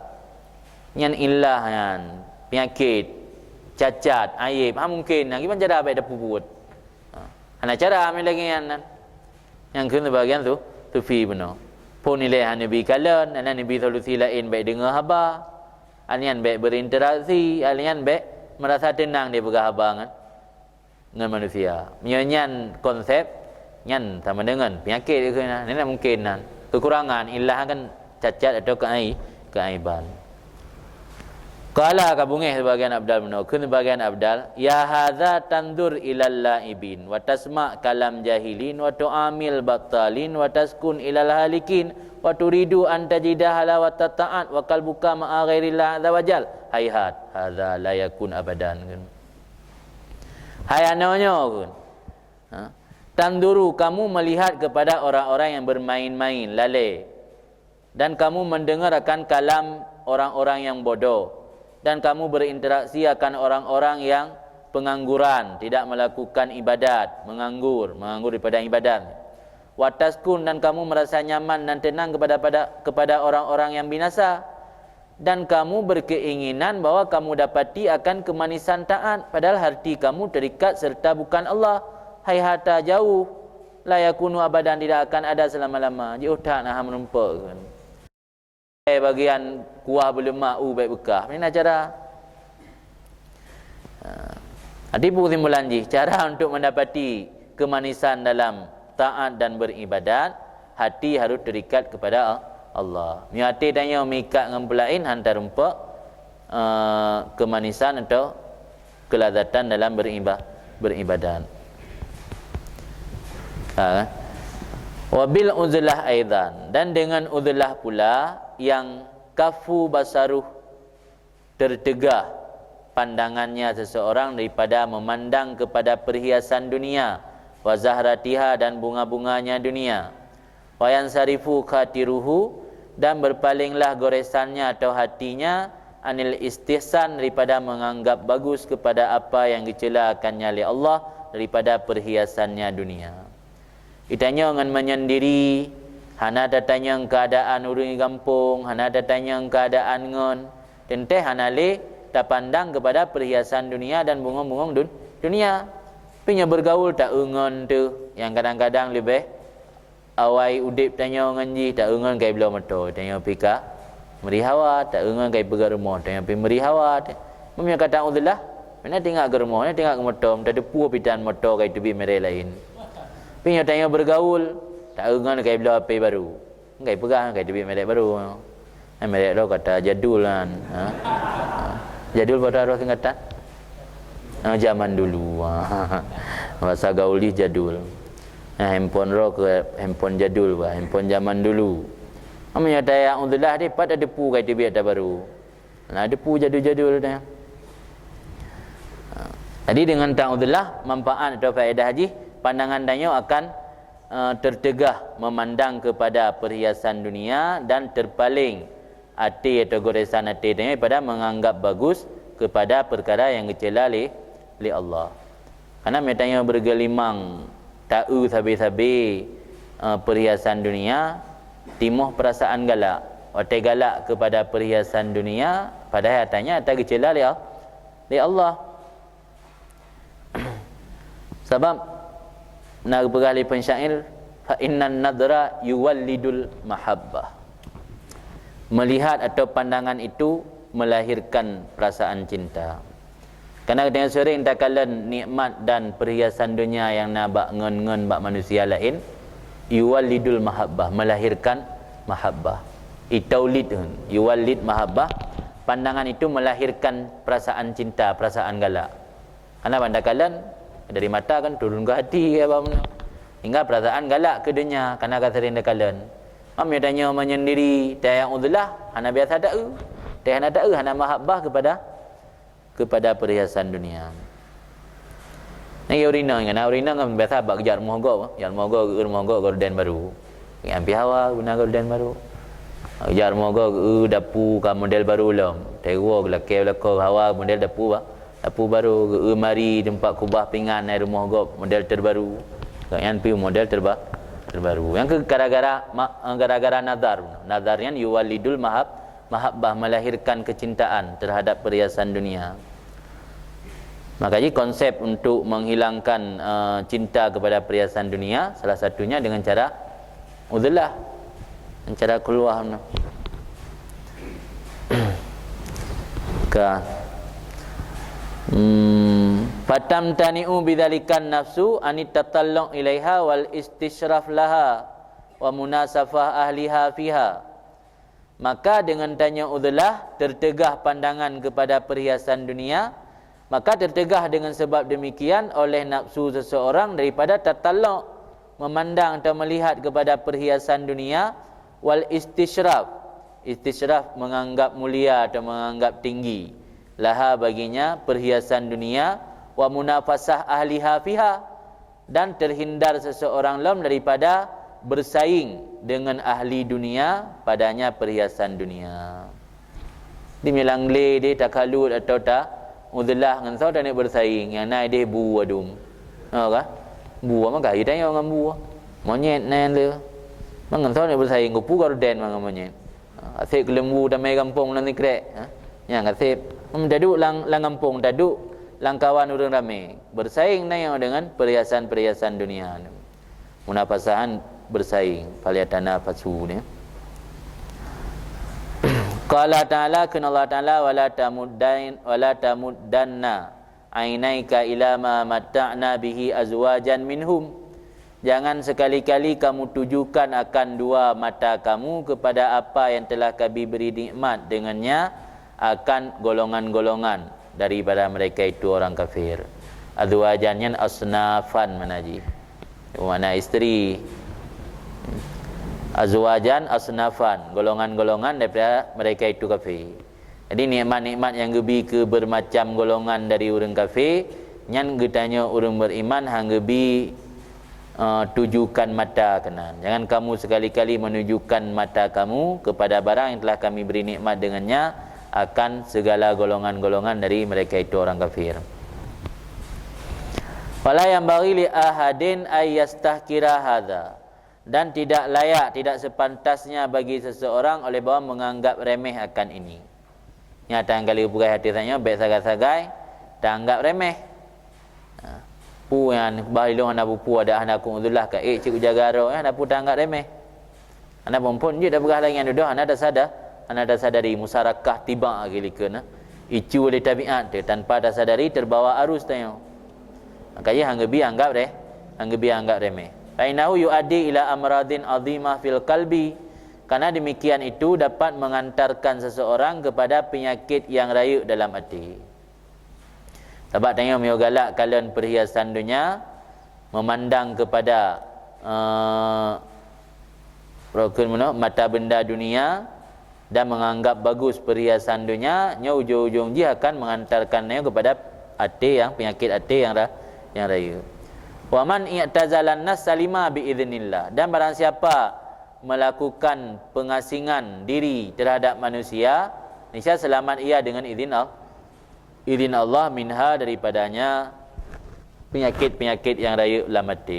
nyan illah nyan, peunyakét, cacat, aieb, ha mungken, ha, kiban cara bèk tapeubuet. Ha, hana cara meunyoe lagèe nyan nan. Nyan kheun sebahagian su-, sufi bunoe. Phôn ilèe hana bi kalon, hana bi solusi laén, bèk deungoe haba. Hal nyan bèk berinteraksi, hal nyan bèk merasa tenang dipeugah haba ngon ngon manusia. Meunyoe nyan konsep, nyan sama dengan peunyakét keu na. Nyan mungken nan. Kekurangan, illah kan cacat atau keai-, keaiban. Qala, ka beungéh sebagian Abdal bunoe, kheun sebagian Abdal, "Ya hadza tanzur ilal laibin, wa tasma' kalam jahilin, wa tu'amil battalin, wa taskun ilal halikin, wa turidu an tajida halawata ta'at, wa qalbuka ma'a ghairillah azza wa jal. Haihat, hadza la yakun abadan." Hai anoe nyoe, kheun. Ha? Tanzuru, kamu melihat kepada orang-orang yang bermain-main, lalée, dan kamu mendengar akan kalam orang-orang yang bodoh, dan kamu berinteraksi akan orang-orang yang pengangguran, tidak melakukan ibadat, menganggur, menganggur daripada ibadat. Wa taskun, dan kamu merasa nyaman dan tenang kepada, pada, kepada orang-orang yang binasa. Dan kamu berkeinginan bahwa kamu dapati akan kemanisan taat, padahal hati kamu terikat serta bukan Allah. Haihata, jauh, la yakunu abadan, tidak akan ada selama-lama. Jiôh that na ha meurumpok kan. Eh, bagian kuah beulemak u bèk beukah. Ini cara. Ha. Jadi, kesimpulan jih, cara untuk mendapati kemanisan dalam taat dan beribadat, hati harus terikat kepada Allah. Meunyoe até tanyoe meuikat ngon peulaén, han tarumpok, eh, kemanisan atau kelazatan dalam beriba-, beribadat. Ha. Wa bil uzlah aidan, dan dengan uzlah pula, yang kafu basaruh, tertegah pandangannya seseorang daripada memandang kepada perhiasan dunia, wa zahratiha, dan bunga-bunganya dunia, wa yansarifu khatiruhu, dan berpalinglah goresannya atau hatinya, anil istihsan, daripada menganggap bagus kepada apa yang geuceulakannya lé Allah daripada perhiasannya dunia. Itanyoe ngon menyendiri, hana tatanyong keuadaan ureuëng gampông, hana tatanyong keuadaan ngon, teuntée hana lé tapandang keupada perhiasan dunia dan bungöng-bungöng dun-, dunia. Pi nyoe bergaul ta-eu ngon teuh, nyang kadang-kadang leubeh awai udeb tanyoe ngon jih, ta-eu ngon kai bloe moto, tanyoe pi ka meuri hawa, ta-eu ngon kai peugah rumoh, tanyoe pi meuri hawa. Meunyoe ka ta'udzubillah, meunan tinggai geurumoh, meunan tinggai geumoto, meunan teupeue pitan moto kai teubiet merek laén. Pi nyoe tanyoe bergaul, ta-eu ngon kai bloe H P baru. Engkai peugah, engkai teubiet merek baru. Eh, merek droe kata jadul kan. Ha? Ha. Jadul pada roh singkatan. Ha, zaman dulu. Ha. Bahasa gaul jih jadul. Ha, handphone droe ke handphone jadul bah, handphone zaman dulu. Ha, meunyoe ta'udzubillah deh, pat ada pu kai teubiet ata baru. Nah, ada pu jadul-jadul dah. Ha. Jadi dengan ta'udzubillah, manfaat atau faedah jih, pandangan tanyoe akan eh, tertegah memandang kepada perhiasan dunia dan terpaling até atau goresan até tanyoe pada menganggap bagus kepada perkara yang geucela lé, lé Allah. Karena meunyoe tanyoe bergelimang ta-eu sabe-sabe, eh, perhiasan dunia, timoh perasaan galak. Watée galak kepada perhiasan dunia, padahai ata nyan ata geucela lé, lé Allah. Sabab na geupeugah lé pensyair, "Fa innan nadra yuwallidul mahabbah." Melihat atau pandangan itu melahirkan perasaan cinta. Karena geutanyoe sering takalon nikmat dan perhiasan dunia nyang na bak ngon-ngon bak manusia laén, yuwallidul mahabbah, melahirkan mahabbah. Itaulid, yuwallid mahabbah, pandangan itu melahirkan perasaan cinta, perasaan galak. Karena ban takalon dari mata kan turun ke hati, ya, bang. Hingga perasaan galak ke dunia, karena ka sering takalon. Meunyoe tanyoe menyendiri, ta'udzubillah, hana biasa ta-eu. Hana ta-eu, hana mahabbah kepada, kepada perhiasan dunia. Nah, ya, ureueng inong, nah, ureueng inong kan biasa bak geujak rumoh gob, jak rumoh gob, geu-eu rumoh gob, gorden baru. Nyang pi hawa guna gorden baru. Jak rumoh gob, geu-eu dapu ka model baru lom. Tewo geulakée lakoe hawa model dapu ba-, dapu baru, geu-eu mari teumpat kubah pingan ai rumoh gob model terbaru. Gobnyan pi model terba-, terbaru. Nyang keu gara-gara ma-, gara-gara nazar. Nazar nyan yuwalidul mahab-, mahabbah, melahirkan kecintaan terhadap perhiasan dunia. Maka jih konsep untuk menghilangkan, eh, cinta kepada perhiasan dunia, salah satunya dengan cara uzlah, dengan cara keluar. Ka. Hmm, fatamtani'u bidzalikan nafsu anit tatallu' ilaiha wal istisyraf laha wa munasafah ahliha fiha. Maka dengan tanyoe uzlah, tertegah pandangan kepada perhiasan dunia, maka tertegah dengan sebab demikian oleh nafsu seseorang daripada tatallu', memandang atau melihat kepada perhiasan dunia, wal istisyraf. Istisyraf menganggap mulia atau menganggap tinggi. Laha baginya perhiasan dunia, wa munafasah ahliha fiha, dan terhindar seseorang lom daripada bersaing dengan ahli dunia padanya perhiasan dunia. Di milang lé deh takalut atau ta uzlah ngon soe taneuk bersaing, nyang na deh bu adum. Ha ka? Bu maka tanyoe ngon bu. Monyet na le. Ngon soe taneuk bersaing, kupu gorden ngon monyet. Ha, aseb keuleumbu tamé gampông nan sikrek. Ha? Nyang aseb. Meunyoe taduek lam, lam gampông, taduek lam kawan ureuëng ramé. Bersaing tanyoe dengan perhiasan-perhiasan dunia. Munafasahan bersaing, falyatanafasu ni. Qala Ta'ala, kheun Allah Ta'ala, "Wala tamuddain, wala tamuddanna ainaika ila ma matta'na bihi azwajan minhum." Jangan sekali-kali kamu tujukan akan dua mata kamu kepada apa yang telah Kami beri nikmat dengannya akan golongan-golongan daripada mereka itu orang kafir. Azwajan nyan asnafan makna jih. Makna isteri. Azwajan asnafan, golongan-golongan daripada mereka itu kafir. Jadi nikmat-nikmat nyang geubi keu bermacam golongan dari ureuëng kafé, nyan geutanyoe ureuëng beriman han geubi, eh, tujukan mata keunan. Jangan kamu sekali-kali menunjukkan mata kamu kepada barang yang telah Kami beri nikmat dengannya akan segala golongan-golongan dari mereka itu orang kafir. Fala yanbaghi li ahadin ay yastahqira hadza. Dan tidak layak, tidak sepantasnya bagi seseorang oleh bahwa menganggap remeh akan ini. Nyata nyang kali peugah hati tanyoe, bék sagai-sagai tanggap remeh. Ha. Peue nyang bah ilong hana peue-peue, ada hana kuudzulah ka ék cit ujaga droe, hana peue tanggap remeh. Hana phon-phon jeuet tapeugah lagée nyan dudoe, hana tasada-, hana tasadari, musarakah tiba lagée likot na. Icu oleh tabiat teuh tanpa tasadari terbawa arus tanyoe. Maka jih hana geubi anggap reh-, hana geubi anggap remeh. Fa innahu yuaddi ila amradin azimah fil qalbi. Karena demikian itu dapat mengantarkan seseorang kepada penyakit yang rayeuk dalam até. Sabab tanyoe meunyoe galak kalon perhiasan dunia, memandang kepada, eh, rokon meunoe, mata benda dunia dan menganggap bagus perhiasan dunia, nyoe ujong-ujong jih akan mengantarkan nyoe kepada até nyang, penyakit até nyang ra-, nyang rayeuk. Wa man i'tazalan nas salima bi idznillah. Dan barang siapa melakukan pengasingan diri terhadap manusia, niscaya selamat ia dengan izin Allah. Izin Allah minha, daripadanya penyakit-penyakit nyang rayeuk lam até.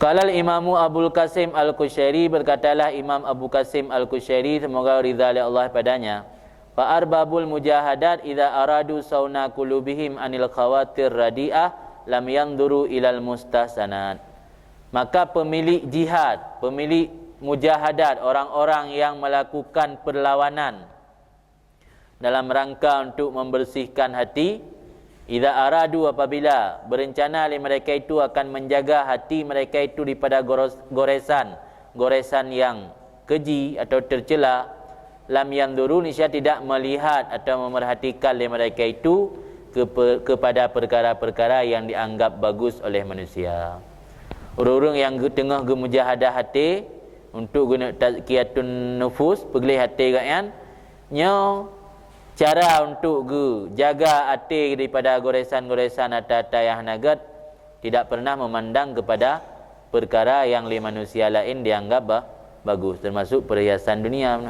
Qala al-Imamu Abul Qasim Al-Qusyairi, berkatalah Imam Abu Qasim Al-Qusyairi, semoga ridha oleh Allah padanya, fa arbabul mujahadat idza aradu sauna qulubihim anil khawatir radi'ah lam yanzuru ilal mustahsanat. Maka pemilik jihad, pemilik mujahadat, orang-orang yang melakukan perlawanan dalam rangka untuk membersihkan hati, idza aradu, apabila berencana lé mereka itu akan menjaga hati mereka itu daripada goros-, goresan, goresan yang keji atau tercela, lam yanzuru, niscaya tidak melihat atau memerhatikan lé mereka itu kepe-, kepada perkara-perkara yang dianggap bagus oleh manusia. Ureuëng-ureuëng nyang geu-, teungoh geumujahadah até untuk geuneuk tazkiyatun nufus, peugleh até gobnyan, nyoe cara untuk geujaga até daripada goresan-goresan ata-ata nyang hana gét, tidak pernah memandang kepada perkara yang lé manusia laén dianggap ba-, bagus, termasuk perhiasan dunia.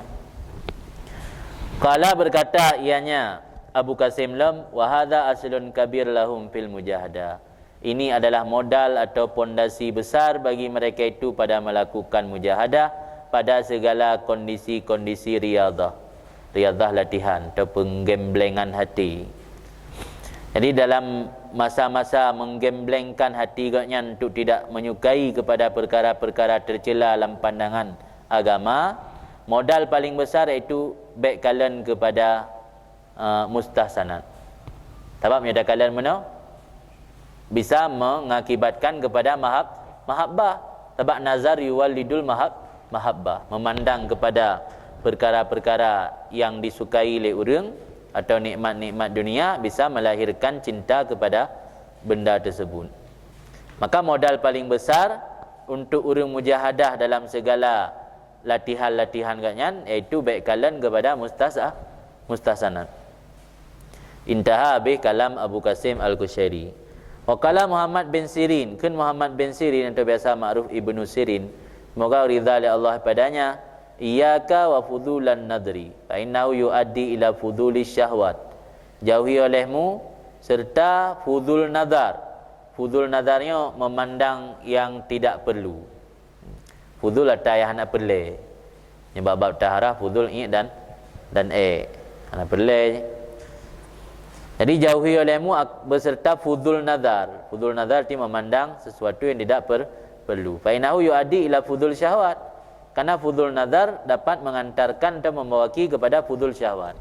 Qala, berkata ianya, Abu Qasim lom, wa hadza aslun kabir lahum fil mujahadah. Ini adalah modal atau pondasi besar bagi mereka itu pada melakukan mujahadah pada segala kondisi-kondisi riyadhah. Riyadhah latihan atau penggemblengan hati. Jadi dalam masa-masa menggemblengkan hati gobnyan untuk tidak menyukai kepada perkara-perkara tercela lam pandangan agama, modal paling besar iaitu bék kalon kepada, eh, mustahsanat. Sabab meunyoe takalon meunoe, bisa mengakibatkan kepada mahab-, mahabbah. Sabab nazar yuwallidul mahab-, mahabbah. Memandang kepada perkara-perkara yang disukai lé ureuëng atau nikmat-nikmat dunia bisa melahirkan cinta kepada benda tersebut. Maka modal paling besar untuk ureuëng mujahadah dalam segala latihan-latihan gobnyan, yaitu bék kalon kepada mustasa-, mustahsanat. Intaha, habéh kalam Abu Qasim Al-Qusyairi. Wa qala Muhammad bin Sirin, kheun Muhammad bin Sirin atau biasa makruf Ibnu Sirin, semoga ridha lé Allah padanya, iyyaka wa fudhulan nadhri, fa innahu yuaddi ila fudhuli syahwat. Jauhi olehmu serta fudhul nadhar. Fudhul nadhar nyoe memandang yang tidak perlu. Fudhul ata nyang hana peureulée. Nibak bab taharah fudhul iék dan, dan ék. Hana peureulée. Jadi jauhi olehmu ak-, beserta fudhul nazar. Fudhul nazar arti memandang sesuatu yang tidak per-, perlu. Fa innahu yuaddi ila fudhul syahwat. Karena fudhul nazar dapat mengantarkan atau membawaki kepada fudhul syahwat,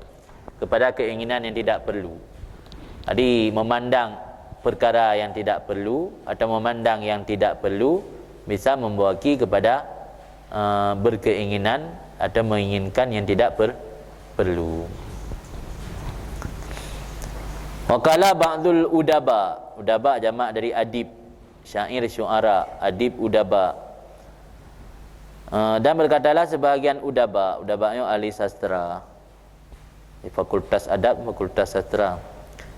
kepada keinginan yang tidak perlu. Jadi memandang perkara yang tidak perlu atau memandang yang tidak perlu bisa membawaki kepada, eh, berkeinginan atau menginginkan yang tidak per-, perlu. Wa qala ba'dul udaba. Udaba jamak dari adib, syair, syuara, adib, udaba. Eh, dan berkatalah sebahagian udaba, udaba nyoe ahli sastra. Di Fakultas Adab, Fakultas Sastra.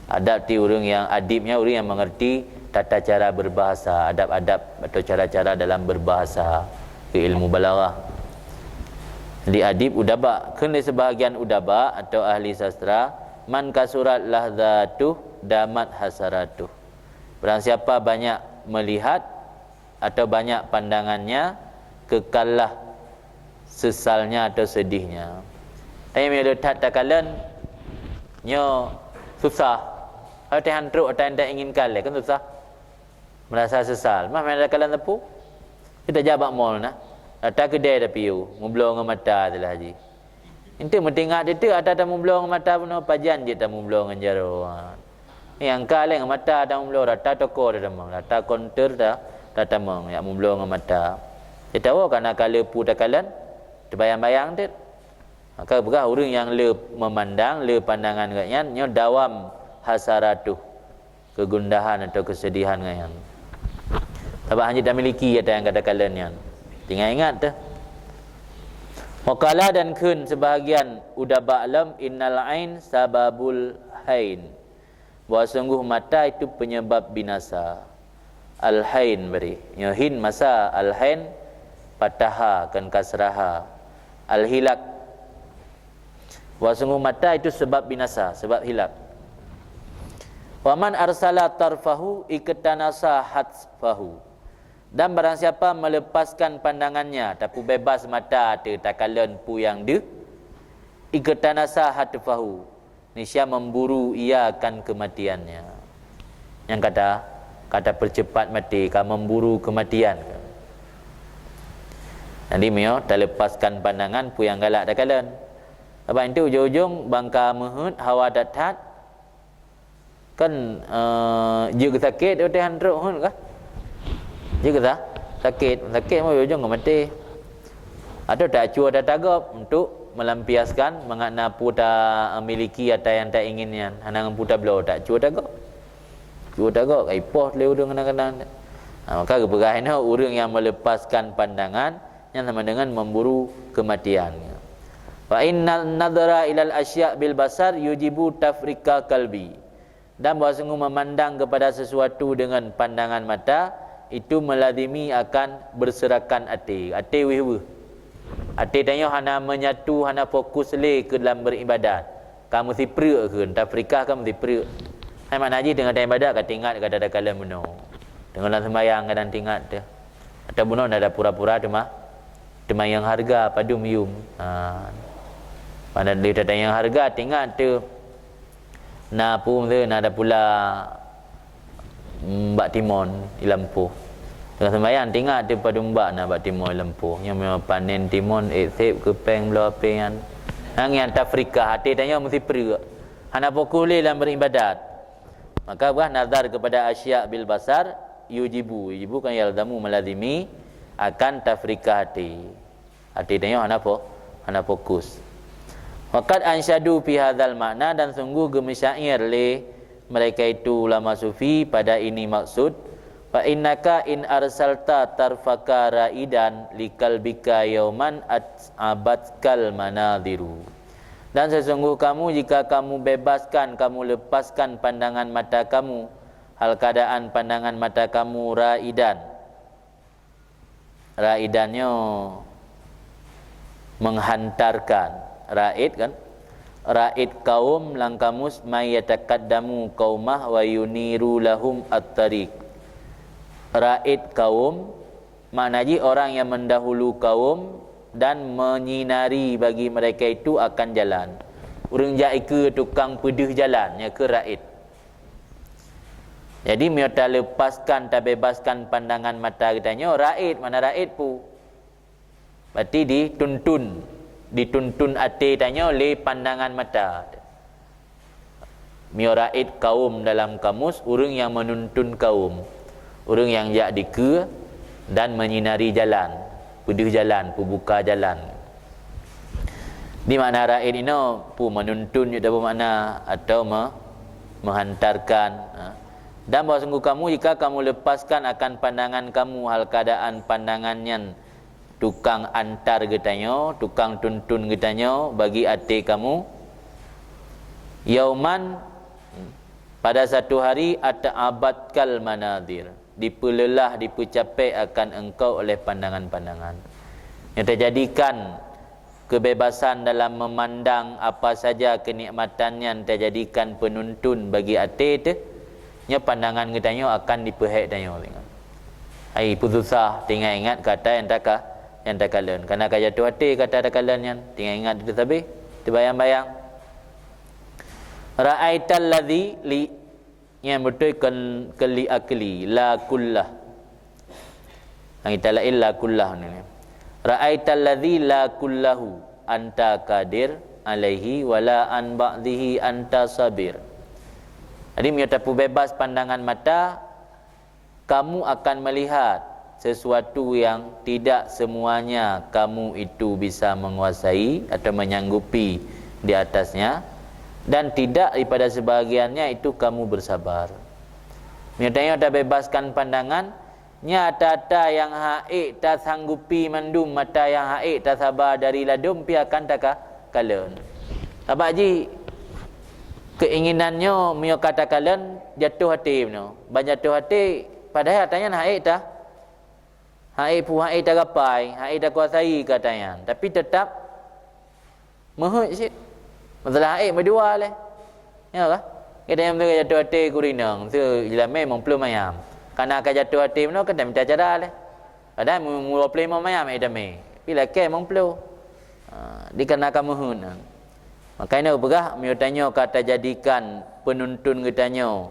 Adab ti ureuëng nyang, adib nyan ureuëng nyang mengerti tata cara berbahasa, adab-adab atau cara-cara dalam berbahasa, ke ilmu balaghah. Di adib udaba, kheun lé sebahagian udaba atau ahli sastra, man kasurat lahdzatuh damat hasaratuh. Barang siapa banyak melihat atau banyak pandangannya, kekallah sesalnya atau sedihnya. Tapi meunyoe le that takalon, nyoe susah. Kalau teuhan trok ata nyang inginkan lé, kan susah. Merasa sesal. Mah meunan takalon teupeu. Kita jak bak mall na. Ata keudè tapiôh, meubloe ngon mata teulah ji. Ente meutingat itu ata tameubloe ngon mata bunoe, pajan jeuet tameubloe ngon jaroe. Nyang ka lé ngon mata tameubloe, rata toko tatamong, rata konter ta tatamong, jak meubloe ngon mata. Teuh tawoe kana ka le peue takalon, teubayang-bayang teuk. Maka peugah ureuëng nyang le meumandang, le pandangan geuh nyan, nyoe dawam hasaratuh, kegundahan atau kesedihan geuh nyan. Sabab hana tamiliki ata nyang ka takalon nyan. Tinggai ingat teuh. Wa qala, dan kheun sebahagian udaba lom, innal ain sababul hain. Bahwa sungguh mata itu penyebab binasa. Al-hain bari. Nyoe hin masa, al-hain patah ha, kon kasrah ha. Al-hilak. Bahwa sungguh mata itu sebab binasa, sebab hilak. Wa man arsala tarfahu iktanasa hatfahu. Dan barang siapa melepaskan pandangannya, tapubebas mata teuh takalon peue nyang deuh, iktanasa hatfahu, niscaya memburu ia akan kematiannya. Nyang kata, kata percepat mati, ka memburu kematian. Jadi meunyoe talepaskan pandangan, peue nyang galak takalon. Sabab itu ujong-ujong bangka meuheuet, hawa that-that, kan, eh, jeuet sakét, watèe han trok heuet kah? Jeuet sa-, sakét, sakét mah ujong-ujong ka maté. Atau tacue ata gob untuk melampiaskan mangat na peue tamiliki ata nyang taingin nyan, hana ngon peue tabloe, tacue ata gob. Cue ata gob, ka ipoh lé ureuëng kadang-kadang. Ha, maka geupeugah inoe ureuëng nyang melepaskan pandangan, nyan sama dengan memburu kematian. Fa inna nadhara ilal asya' bil basar yujibu tafrika kalbi. Dan bahwa sungguh memandang kepada sesuatu dengan pandangan mata, itu melazimi akan berserakan até. Até weueh-weueh. Até tanyoe hana menyatu, hana fokus lé keu dalam beribadat. Ka meusipreuk kheun, tafrikah ka meusipreuk. Hai makna jih teungoh taibadat ka tingat ka takalon bunoe. Teungoh lam sembayang kadang tingat teuh. Atau bunoe na pura-pura teuma, teuma nyang hareuga padum yum. Ha. Pada lé tata nyang hareuga tingat teuh. Na pun tu na ada pula, mm, bak timon i lampôh. Teungoh sembayang tingat teuh padum bak na bak timon i lampôh. Nyoe memang panen timon, ék sép keu péng bloe apé nyan. Nyan nyang tafrikah até tanyoe meusipreuk. Hana fokus lé lam beribadat. Maka bah nazar kepada asya' bil basar yujibu. Yujibu kan yalzamu, melazimi akan tafrikah até. Até tanyoe hana fo-, hana fokus. Wa qad ansyadu fi hadzal ma'na, dan sungguh geumeusya'ir lé mereka itu ulama sufi pada ini maksud, fa innaka in arsalta tarfaka raidan likalbika yauman at-, abatkal manadhiru. Dan sesungguh kamu, jika kamu bebaskan, kamu lepaskan pandangan mata kamu, hal keadaan pandangan mata kamu raidan, raidan nyoe menghantarkan. Raid kan? Raid kaum lam kamus may yataqaddamu qaumah wa yuniru lahum at-tariq. Raid kaum, makna jih orang yang mendahulu kaum dan menyinari bagi mereka itu akan jalan. Ureuëng jak ikeue tukang peudeuh jalan, nyan keuh raid. Jadi, meunyoe talepaskan, tabebaskan pandangan mata geutanyoe, raid, mana raid pu? Berarti dituntun, dituntun até tanyoe lé pandangan mata. Meunyoe raid kaum dalam kamus, ureuëng nyang menuntun kaum, ureuëng nyang jak dikeue dan menyinari jalan, peudeuh jalan, peubuka jalan. Di makna raid inoe, pu menuntun jeuet ata makna atau me-, menghantarkan, ha. Dan bahwa sungguh kamu, jika kamu lepaskan akan pandangan kamu hal keadaan pandangan nyan tukang antar geutanyoe, tukang tuntun geutanyoe bagi até kamu, yauman, pada satu hari, ata'abatkal manadhir, dipeulelah, dipeucapek akan engkau oleh pandangan-pandangan. Nyang terjadikan kebebasan dalam memandang apa saja kenikmatan nyan tajadikan penuntun bagi até teuh, nyoe pandangan geutanyoe akan dipeuhék tanyoe. Ai, peususah teuingat-ingat keu ata nyang taka, nyang takalon. Kareuna ka jatuh até keu ata takalon nyan, teuingat-ingat teuh sabé, teubayang-bayang. Ra'aital ladzi li, nyan beutôi kon, kon li akli, la kullah. Nyang kita laén la kullah ni. Ra'aital ladzi la kullahu anta qadir alaihi wala an ba'dhihi anta sabir. Jadi, meunyoe tapeubeubaih pandangan mata, kamu akan melihat sesuatu yang tidak semuanya kamu itu bisa menguasai atau menyanggupi di atasnya, dan tidak daripada sebahagiannya itu kamu bersabar. Meunyoe tanyoe tabeubaihkan pandangan, nyan ata-ata nyang ha'ék tasanggupi mandum, ata nyang ha'ék tasaba dari ladôm pih akan taka-, kalon. Sabab jih keinginan nyoe meunyoe ka takalon jatuh até bunoe. Ban jatuh até, padahai ata nyan ha'ék ta-, ha'ék pu-, ha'ék tagapai, ha'ék takuasai keu ata nyan. Tapi teutap meuheuet cit. Masalah ha'ék meudua lé. Ya kah? Kita nyang jatuh até kurinong, tu jilamé limong ploh mayam. Kareuna ka jatuh até bunoe, kan tamita cara lé. Padahai mu-, mu dua ploh limong mayam ha'ék tamé. Tapi lakée limong ploh. Ha, dikareuna ka meuheuet. Maka inoe peugah, meunyoe tanyoe ka tajadikan penuntun geutanyoe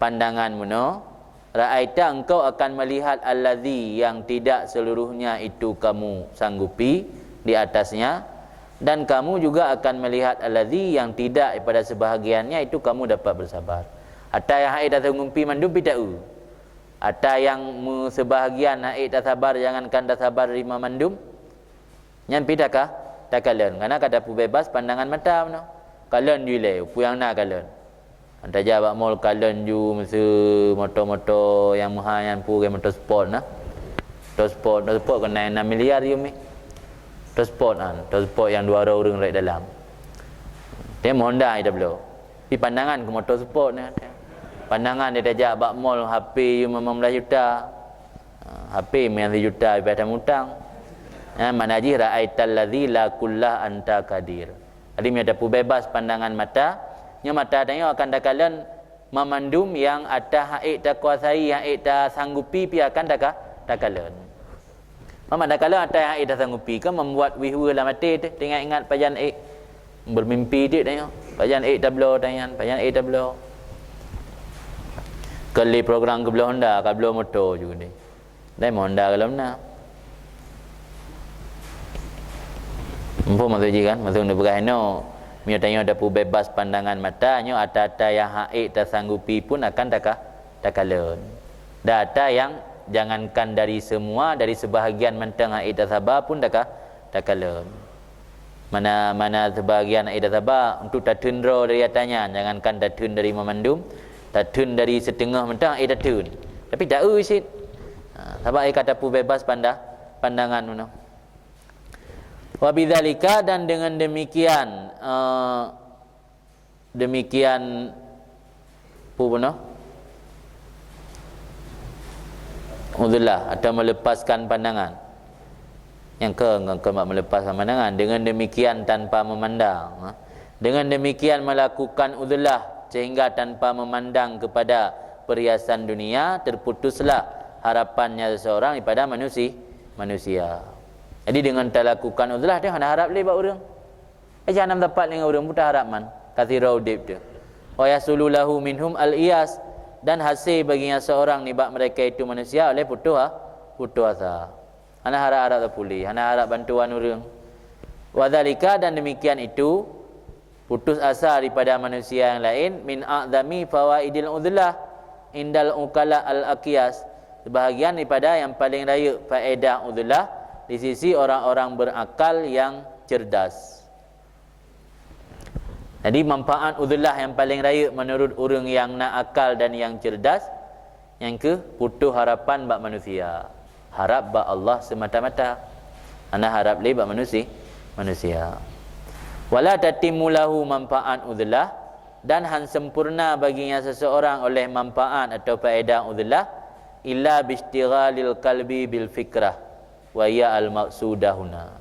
pandangan bunoe, ra'aita, engkau akan melihat alladzi, yang tidak seluruhnya itu kamu sanggupi di atasnya, dan kamu juga akan melihat alladzi, yang tidak pada sebahagiannya itu kamu dapat bersabar. Ata nyang ha'ék tasanggupi mandum pih ta-eu. Ata nyang meu-, sebahagian ha'ék tasabar, jangankan tasabar lima mandum, nyan pih taka-, takalon, kareuna ka tapeubeubaih pandangan mata bunoe. Kalon ju ilée, peue nyang na kalon. Tajak bak mall kalon ju, meuseu moto-moto nyang meuhai nyan, peue, moto sport na. Moto sport, moto sport keunan enam miliar ju mi. Moto sport nyan, moto sport nyang dua droe ureuëng rot dalam. Tem Honda ita bloe. Tapi pandangan keu moto sport nyan. Pandangan tajak bak mall, H P ju limong blah juta. Ha, H P meunan sijuta leubeh tamutang. Nyan makna jih, ra'aital ladzi la kullah anta qadir. Jadi, meunyoe tapeubeubaih pandangan mata, nyoe mata tanyoe akan takalon mamandum nyang ata ha'ék takuasai, ha'ék tasanggupi pih akan taka-, takalon. Mama takalon ata nyang ha'ék tasanggupi, kan membuat wih-wih lam até teuh, teuingat-ingat pajan ék. Bermimpi dik tanyoe, pajan ék tabloe tanyan, pajan ék tabloe. Keu lé program keu bloe Honda, ka bloe moto ju deh. Dai Honda golom na. Muphom maksud jih kan? Maksud neupeugah inoe, meunyoe tanyoe tapeubeubaih pandangan mata, nyoe ata-ata nyang ha'ék tasanggupi pun akan taka-, takalon. Dan ata nyang jangankan dari semua, dari sebahagian mantong ha'ék tasaba pun taka-, takalon. Mana, mana sebahagian ha'ék tasaba untuk tatheun droe dari ata nyan, jangankan tatheun dari mamandum, tatheun dari siteungoh mantong ha'ék tatheun. Tapi ta-eu cit. Ha, sabab ha'ék ka tapeubeubaih panda-, pandangan bunoe. Wa bidzalika, dan dengan demikian, eh, demikian, peue bunoe? Uzlah atau melepaskan pandangan. Nyang ke, nyang ke mak melepaskan pandangan. Dengan demikian tanpa memandang, ha? Dengan demikian melakukan uzlah sehingga tanpa memandang kepada perhiasan dunia, terputuslah harapannya seseorang daripada manusi-, manusia. Jadi dengan talakukan uzlah, dia hana harap lé bak ureuëng. Eh, jangan dapat dengan ureuëng buta harapan, kathira udeb tu. Wa yasulu lahu minhum al-iyas, dan hase baginya seorang nibak mereka itu manusia oleh putus ha-, putus asa. Hana harap-harap tapulih, hana harap bantuan ureuëng. Wa dzalika, dan demikian itu, putus asa daripada manusia yang lain, min a'zami fawaidil uzlah indal ukala al-aqyas, sebahagian daripada yang paling rayeuk faedah uzlah di sisi orang-orang berakal yang cerdas. Jadi, manfaat uzlah nyang paleng rayeuk meunurot ureuëng nyang na akal dan nyang ceurdas, nyang kheueh putôh harapan bak manusia, harab bak Allah seumata-mata, hana harab lé bak manusi-, manusia. Wala tatimmu lahu manfaat uzlah, dan han sempurna baginya seseorang oleh manfaat atau faedah uzlah, illa bisytighalil qalbi bil fikrah, wa hiya al-maqsudah huna.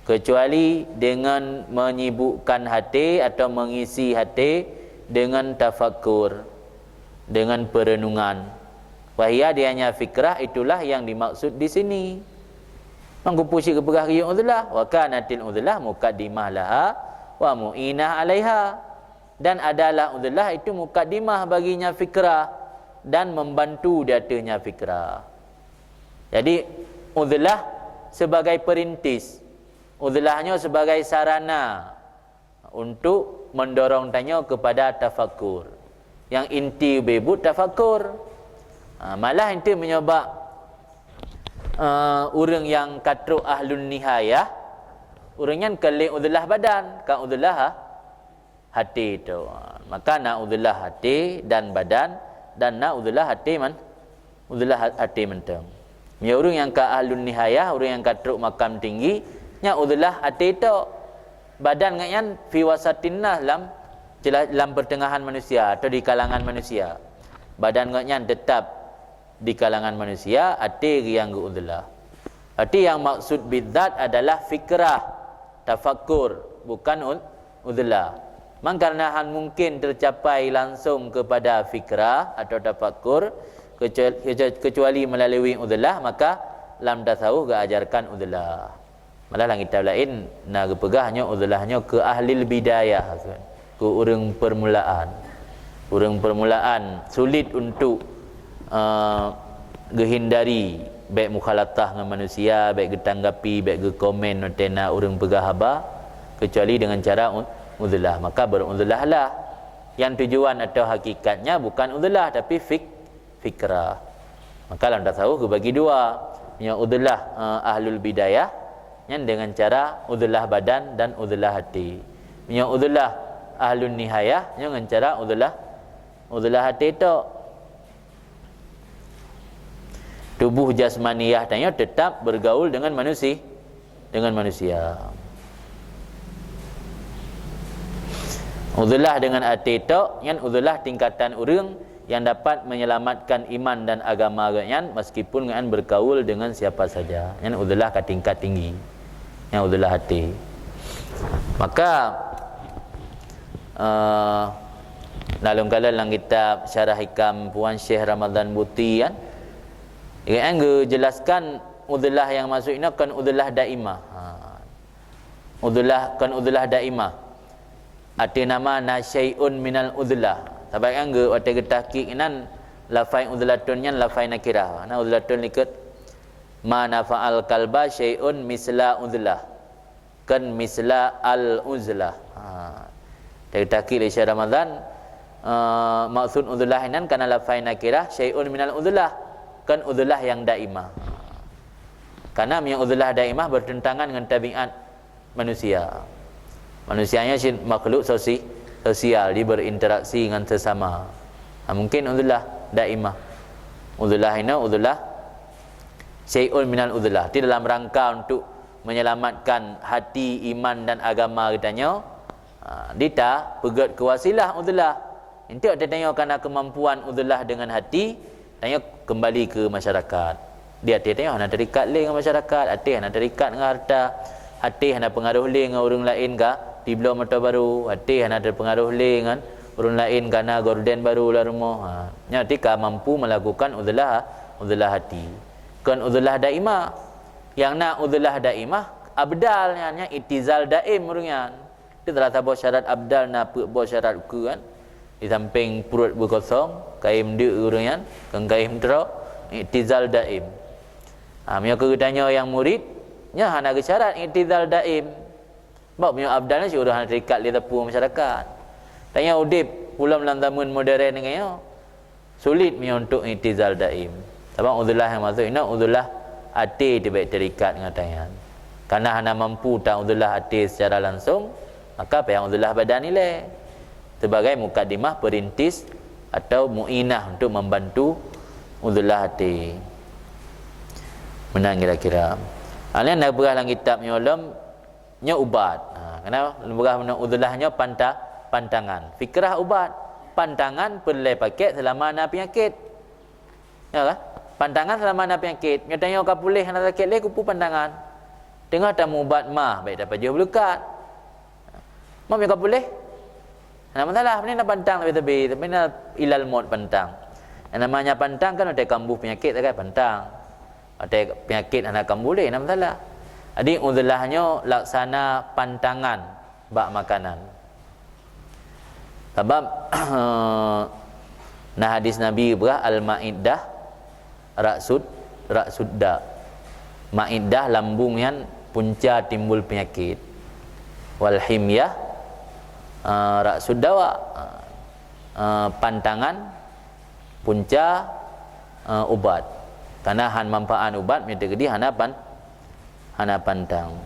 Kecuali dengan menyibukkan hati atau mengisi hati dengan tafakur, dengan perenungan. Wahia dianya fikrah, itulah yang dimaksud di sini. Mangkupu syik geupeugah geuyue uzlah, wa kanatil uzlah muqaddimah laha wa mu'inah alaiha. Dan adalah uzlah itu mukaddimah baginya fikrah dan membantu di atasnya fikrah. Jadi, uzlah sebagai perintis, uzlahnyo sebagai sarana untuk mendorong tanyoe kepada tafakur. Yang inti bebut tafakur. Ha, malah inti meunyoe bak, eh, ureuëng nyang ka trok ahlun nihayah, ureuëng nyan ka lé uzlah badan, ka uzlah, ha? Hati tu. Maka na uzlah hati dan badan, dan na uzlah hati man-, uzlah ha-, hati mantong. Ya, ureuëng nyang ka ahlun nihayah, ureuëng nyang ka trok makam tinggi, nya uzlah hati tu. Badan gobnyan fi wasatin nas, lam, lam pertengahan manusia atau di kalangan manusia. Badan gobnyan tetap di kalangan manusia, até nyang geu-uzlah. Berarti yang maksud bidzat adalah fikrah, tafakur, bukan uz-, uzlah. Memang karena hana mungkin tercapai langsung kepada fikrah atau tafakur, kecuali, kecuali melalui uzlah, maka lam tasawuf geuajarkan uzlah. Malah lam kitab laén na geupeugah nyoe uzlah nyoe keu ahlil bidayah, keu ureuëng permulaan. Ureuëng permulaan sulit untuk, eh, geuhindari, baik mukhalatah ngon manusia, baik geutanggapi, baik geukomen watée na ureuëng peugah haba, kecuali dengan cara u-, uzlah. Maka beruzlahlah. Yang tujuan atau hakikatnya bukan uzlah, tapi fik-, fikrah. Maka lam tasawuf geubagi dua. Meunyoe uzlah, eh, ahlul bidayah, nyan dengan cara uzlah badan dan uzlah hati. Meunyoe uzlah ahlun nihayah, nyan dengan cara uzlah, uzlah hati tok. Tubuh jasmaniyah tanyoe tetap bergaul dengan manusi-, dengan manusia. Uzlah dengan até tok, nyan uzlah tingkatan ureuëng yang dapat menyelamatkan iman dan agama geuhnyan meskipun geuhnyan bergaul dengan siapa saja. Nyan uzlah ka tingkat tinggi. Nyan uzlah até. Maka, eh, na lôn kalon lam kitab Syarah Hikam Puan Syekh Ramadan Buti kan, geuhnyan geujelaskan uzlah yang maksud inoe kon uzlah daimah. Ha. Uzlah, kon uzlah daimah. Ateueh nama na syai'un minal uzlah. Sabab nyang geu-, watée geutahqiq inan lafai uzlatun nyan lafai nakirah. Na uzlatun likot ma nafa'al kalba syai'un misla uzlah. Kon misla al uzlah. Ha. Watée geutahqiq lé Syekh Ramadan, eh, maksud uzlah inan kana lafai nakirah syai'un minal uzlah. Kon uzlah yang daimah. Karena meunyoe uzlah daimah bertentangan ngon tabiat manusia. Manusia nyan cit makhluk sosi-, sosial, di berinteraksi ngon sesama. Ha, mungkin uzlah daimah. Uzlah inoe uzlah syai'un minal uzlah. Di dalam rangka untuk menyelamatkan hati, iman dan agama geutanyoe, ha, dita peugét keu wasilah uzlah. Enteuk tanyoe kana keumampuan uzlah deungon hati, tanyoe keumbali keu masyarakat. Di até tanyoe hana terikat lé ngon masyarakat, até hana terikat ngon harta, até hana peungaroh lé ngon ureuëng laén ka dibloe moto barô, até hana teupeungaroh lé ngon ureuëng laén kana gorden barô lam rumoh. Ha, nyan até ka mampu melakukan uzlah, uzlah hati. Kon uzlah daimah. Nyang na uzlah daimah, abdal nyan, nyan itizal daim ureuëng nyan. Di salah saboh syarat abdal na peuet boh syarat ukeue kan. Di samping pruet beukosong, kayém deuk ureuëng nyan, kon kayém trok, iktizal daim. Ha, meunyoe keu geutanyoe nyang murit, nyan hana geusyarat iktizal daim. Sebab meunyoe abdal nyan si ureuëng hana terikat lé sapeue masyarakat. Tanyoe udeb ulôn lam zaman modern nyoe, sulit meunyoe untuk iktizal daim. Sabab uzlah nyang maksud inoe uzlah até teubiet terikat ngon tanyan. Karena hana mampu ta uzlah até secara langsung, maka payah uzlah badan ilée sebagai mukadimah perintis atau muinah untuk membantu uzlah até. Meunan kira-kira. Alén na peugah lam kitab nyoe lom, nyoe ubat. Ha, kenapa? Lôn peugah meunan uzlah nyoe panta-, pantangan. Fikrah ubat. Pantangan peureulée pakék seulama na peunyakét. Ya kan? Pantangan seulama na peunyakét. Nyoe tanyoe ka puléh hana sakét lé, kupeue pantangan? Teungoh tamubat mah, bèk tapajoh beuleukat. Mah meuka puléh. Hana masalah, meunan na pantang leubeh-leubeh, tapi na ilal maut pantang. Yang namanya pantang kan watèe kambuh peunyakét sagai pantang. Watèe peunyakét hana kambuh lé, hana masalah. Jadi uzlah nyoe laksana pantangan bak makanan. Sabab na hadis Nabi peugah, "Al-ma'iddah ra'sud, ra'sud da." Ma'iddah lambung nyan punca timbul peunyakét. Wal himyah, eh, ra'sud dawa. Eh, pantangan punca, eh, ubat. Karena han manfaat ubat meunyoe teukeudi hana pan-, hana pantang.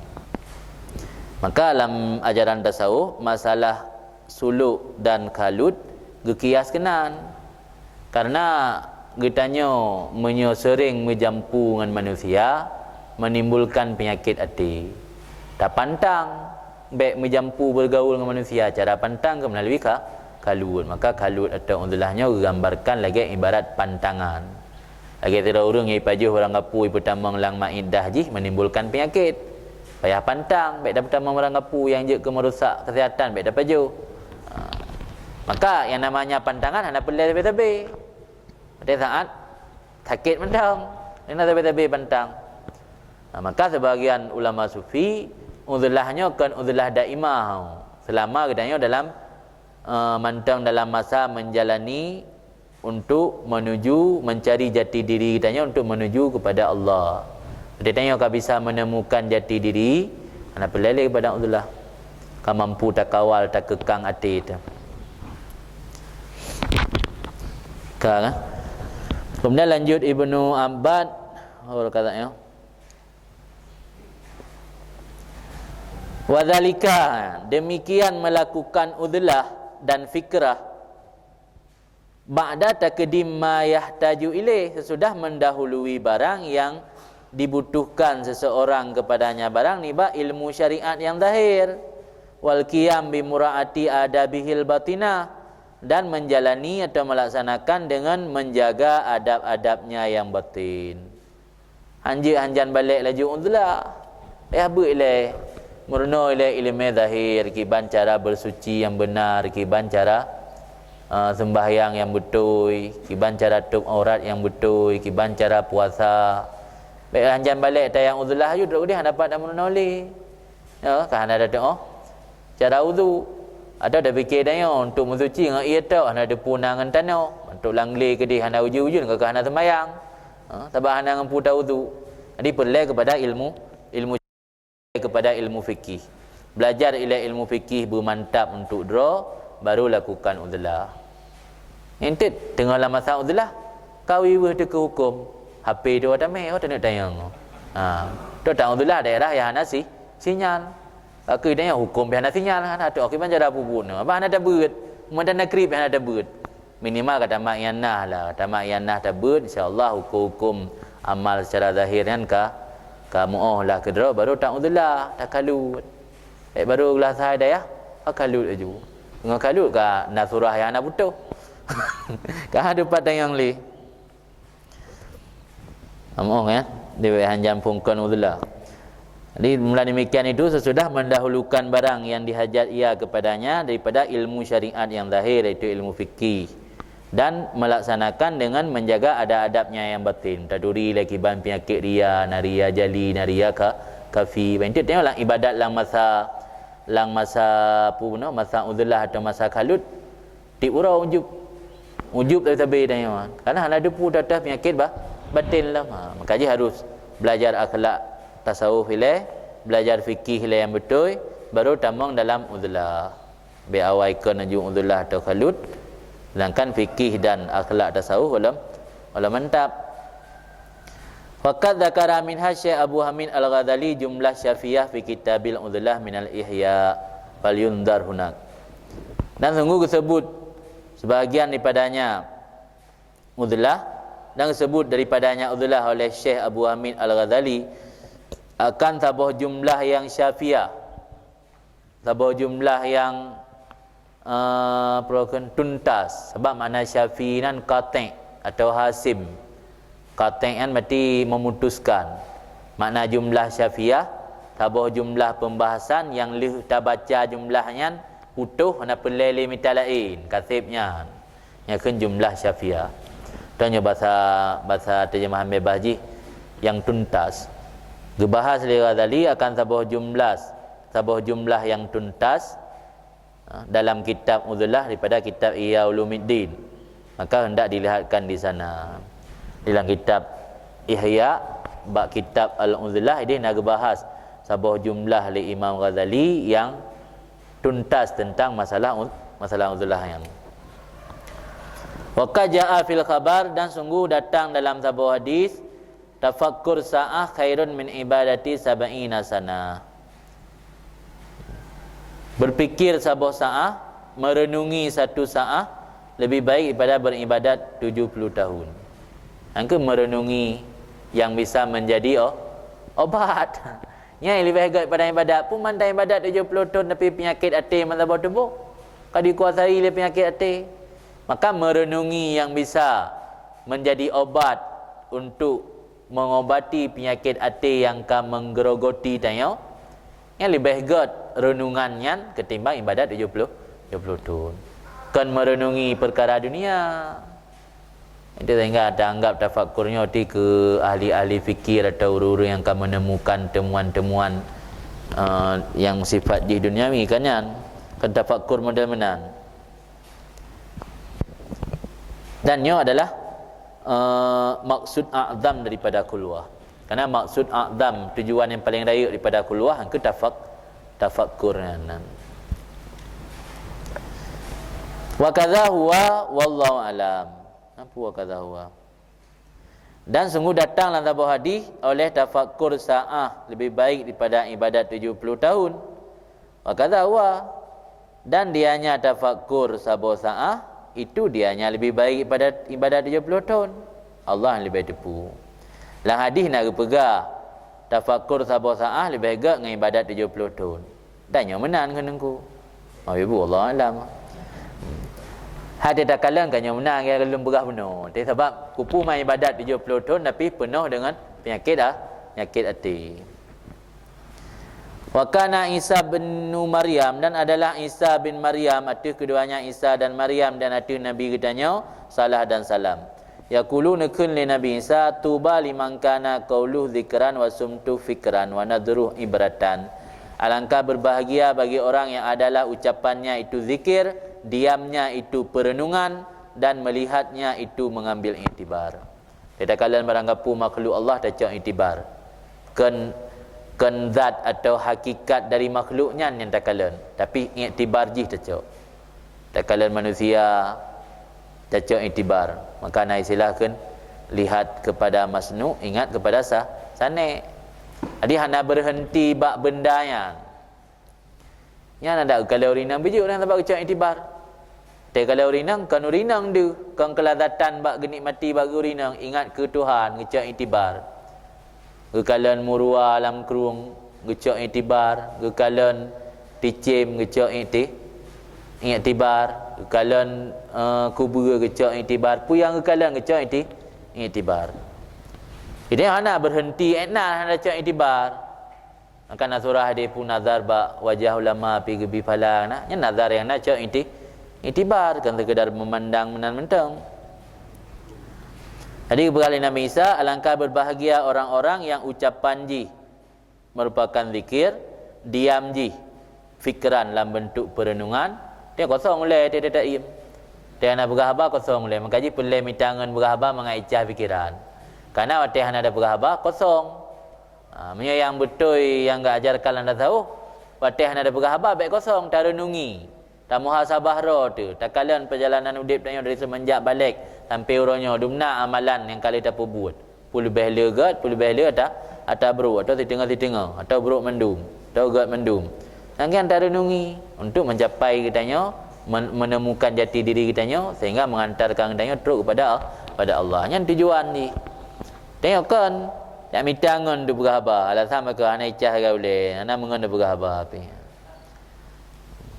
Maka lam ajaran tasawuf, masalah suluk dan kalut geukias keunan. Karena geutanyoe meunyoe seuréng meujampu ngon manusia, menimbulkan peunyakét até. Tapantang, bèk meujampu beugaul ngon manusia, cara pantang keu meulalu ka-, kalut. Maka kalut atau uzlah nyoe geugambarkan lagèe ibarat pantangan. Lagèe sidroe ureueng nyang ipajoh barang gapu ipeutamong lam ma'iddah jih menimbulkan peunyakét. Payah pantang, bèk tapeutamong barang gapu nyang jeuet keu meurusak keuseuhatan, bèk tapajoh. Ha. Maka nyang namanya pantangan hana peureulèe sabé-sabé. Watèe saat sakét mantong, hana sabé-sabé pantang. Ha, maka sebagian ulama sufi, uzlah nyoe kon uzlah daimah, seulama geutanyoe dalam, eh, mantong dalam masa menjalani untuk menuju, mencari jati diri geutanyoe untuk menuju kepada Allah. Geutanyoe ka bisa menemukan jati diri, hana peureulèe lé kepada uzlah. Ka mampu takawal, takeukang até teuh. Ka, kan? Kemudian lanjut Ibnu Abbad, oh, kata, ya. Wadzalika, demikian melakukan uzlah dan fikrah, ba'da taqdim ma yahtaju ilaih, sesudah mendahului barang yang dibutuhkan seseorang kepadanya, barang nibak ilmu syariat yang zahir, wal qiyam bi muraati adabihil batinah, dan menjalani atau melaksanakan dengan menjaga adab-adabnya yang batin. Hanjeuet hanjan balek laju uzlah. Payah beuet ilèe. Meurunoe ilèe ileumèe zahir, kiban cara bersuci nyang beunar, kiban cara, eh, sembahyang nyang beutôi, kiban cara tôb aurat nyang beutôi, kiban cara puasa. Bèk hanjan balek tayang uzlah ju, trok udeh hana dapat tameurunoe lé. Ya, ka hana tatu'oh cara wudu. Atawa tapike tanyoe untuk meusuci ngon ié tok, hana teupeu na ngon tanoh. Untuk lam glé keudeh hana ujeuen-ujeuen, ka hana seumayang. Ha, sabab hana ngon peue tawudu. Jadi peureulèe kepada ilmu, ilmu kepada ilmu fikih. Belajar ilèe ilmu fikih beumantap untuk droe, baru lakukan uzlah. Entet teungoh lam masa uzlah, ka wiweuh teuh keu huköm. H P tu tamè, oh, taneuk tanyong. Ha, tu tang uzlah daerah nyang hana si-, sinyal. Ka keu tanyong huköm pih hana sinyal, hana tu, kiban cara peubuet nyoe. Bah hana tabeuet, meudan na krip hana tabeuet. Minimal ka tamat ianah lah, tamat ianah tabeuet, insya Allah huköm-huköm amal secara zahir nyan ka, ka muoh lah keudroe, baru tang uzlah, takalut. Eh, baru glah sai dayah, ka kalut laju. Ngon kalut ka na surah nyang hana putôh. Ka hana teumpat tanyong lé. Amoh, ya, diberi hanjan phungkon uzlah. Jadi, mula demikian itu, sesudah mendahulukan barang yang dihajat ia kepadanya daripada ilmu syariat yang zahir, iaitu ilmu fikih, dan melaksanakan dengan menjaga adab-adabnya yang batin. Taturi lé kiban penyakit ria, na ria jali, na ria ka-, kafi. Bantuk tengoklah ibadat lam masa, lam masa apa guna, masa uzlah atau masa kalut. Tiep uroe ujub. Ujub tabe-tabe tanyoe. Karena hana teupeu teuh penyakit ba-, batin lom. Ha, maka jih harus belajar akhlak tasawuf ilèe, belajar fikih ilèe nyang beutôi, baru tamong dalam uzlah. Bèk awai kon aju uzlah atau kalut. Sedangkan fikih dan akhlak tasawuf ulama, ulama mantap. Faqad dzakara minha Syekh Abu Hamid Al-Ghazali jumlah syafiyah fi kitabil uzlah minal Ihya. Falyunzar hunak. Dan sungguh geusebut sebahagian daripadanya uzlah, dan geusebut daripadanya uzlah oleh Syekh Abu Hamid Al-Ghazali akan saboh jumlah nyang syafiyah. Saboh jumlah nyang, eh, peurokon tuntas. Sabab makna syafi nan qati' atau hasim. Qati' nyan berarti memutuskan. Makna jumlah syafiyah, saboh jumlah pembahasan nyang lheueh tabaca jumlah nyan putôh, hana peureulée lé mita laén, ka seb nyan. Nyan kheun jumlah syafiah. Tanyoe basa, basa terjemahan bebas jih nyang tuntas. Geubahas lé Ghazali akan saboh jumlah, saboh jumlah nyang tuntas, ha, dalam kitab Uzlah daripada kitab Ihya Ulumuddin. Maka hendak dilihatkan di sana. Dalam kitab Ihya, bak kitab Al-Uzlah, ideh na geubahas saboh jumlah lé Imam Ghazali nyang tuntas tentang masalah uz-, masalah uzlah nyan. Wa qad jaa fil khabar, dan sungguh datang dalam saboh hadis, tafakkur sa'ah khairun min ibadati sab'ina sana. Berpikir saboh sa'ah, merenungi satu sa'ah, lebih baik daripada beribadat tujuh puluh tahun. Nyang keu merenungi nyang bisa menjadi o-, obat. Nyan leubeh gét pada ibadat. Peue mantong ibadat tujoh ploh thon, tapi peunyakét até mantong saboh tuboh ka dikuasai lé peunyakét até. Maka meureunungi nyang bisa meunjadi obat untuk meungobati peunyakét até nyang ka meugeurogoti tanyoe, nyan leubeh gét reunungan nyan ketimbang ibadat tujoh ploh, tujoh ploh thon. Kon meureunungi peukara dunia. Itu sehingga taanggap tafakur nyoe ti keu ahli-ahli fikir atau ureuëng-ureuëng nyang ka menemukan temuan-temuan, eh, nyang sifat jih duniawi, kan nyan. Kon tafakur model meunan. Dan nyoe adalah, eh, maksud a'zam daripada khulwah. Karena maksud a'zam, tujuan yang paling rayeuk daripada khulwah, engke tafak-, tafakur nyan. Wa kadza huwa, wallahu alam. Apa wa kadza huwa? Dan sungguh datang lam saboh hadis, oleh tafakur sa'ah lebih baik daripada ibadat tujoh ploh tahun. Wa kadza huwa, dan dianya tafakur saboh sa'ah, itu dianya lebih baik daripada ibadat tujoh ploh thon. Allah nyang leubeh teupeu. Lam hadis na geupeugah, tafakur saboh sa'ah leubeh gét ngon ibadat tujoh ploh thon. Dan nyoe meunan keu Teungku. Meunan, Allah alam. Hai takalon ka nyoe meunan, nyang lôn peugah bunoe. Tapi sabab kupeue man ibadat tujoh ploh thon, tapi peunoh deungon peunyakét, ah, peunyakét até. Wa kana Isa bin Maryam, dan adalah Isa bin Maryam, ateueh keduanya Isa dan Maryam, dan ateueh Nabi geutanyoe, salah dan salam. Yaqulu, neukheun lé Nabi Isa, "Tuba liman kana qauluhu dzikran wa sumtuhu fikran wa nadhruhu ibratan." Alangkah berbahagia bagi orang yang adalah ucapannya itu zikir, diamnya itu perenungan, dan melihatnya itu mengambil iktibar. Takalon barang gapu makhluk Allah tacok iktibar. Kon, kon zat atau hakikat dari makhluk nyan nyang takalon, tapi iktibar jih tacok. Takalon manusia, tacok iktibar. Maka na istilah kheun, lihat kepada masnu, ingat kepada sa-, sanek. Jadi hana berhenti bak benda nyan. Nyan adak geukalon ureuëng inong bijéh, ureuëng sabab geucok iktibar. Takalon ureuëng inong, kon ureuëng inong deuh, kon keulazatan bak geunikmati bak ureuëng inong, ingat keu Tuhan, geucok iktibar. Geukalon murua lam krueng, geucok iktibar, geukalon ticém, geucok ikti-, iktibar, geukalon, eh, kubeue, geucok iktibar, peue nyang geukalon, geucok ikti-, iktibar. Jadi hana berhenti, eh, na hana cok iktibar. Maka na surah deh peue nazar bak wajah ulama pi geubi phala na. Nyan nazar nyang na cok ikti-, iktibar, kon sekedar memandang meunan mantong. Jadi geupeugah lé Nabi Isa, alangkah berbahagia orang-orang yang ucapan jih merupakan zikir, diam jih fikran lam bentuk perenungan, dia kosong ulée, dia, dia taim. Dia na peugah haba kosong ulée, maka jih peureulée mita ngon peugah haba mangat icah pikiran. Karena watée hana ada peugah haba, kosong. Ha, meunyoe nyang beutôi nyang geuajarkan lam tasawuf, watée hana ada peugah haba, bék kosong, tareunungi. Tamuhasabah droe teuh, takalon peujalanan udeb tanyoe dari seumenjak balek sampai uroe nyoe, dumna amalan nyang ka lheueh tapeubuet. Peue leubeh le gét, peue leubeh le ata, ata brok, atau siteungoh-siteungoh, atau brok mandum, atau gét mandum. Nyang nyan tareunungi untuk mencapai geutanyoe, men-, menemukan jati diri geutanyoe, sehingga mengantarkan geutanyoe trok kepada, pada Allah. Nyan tujuan jih. Tanyoe kon, jak mita ngon teupeugah haba, alasan mereka hana icah lagée ulée, hana meungon teupeugah haba pih.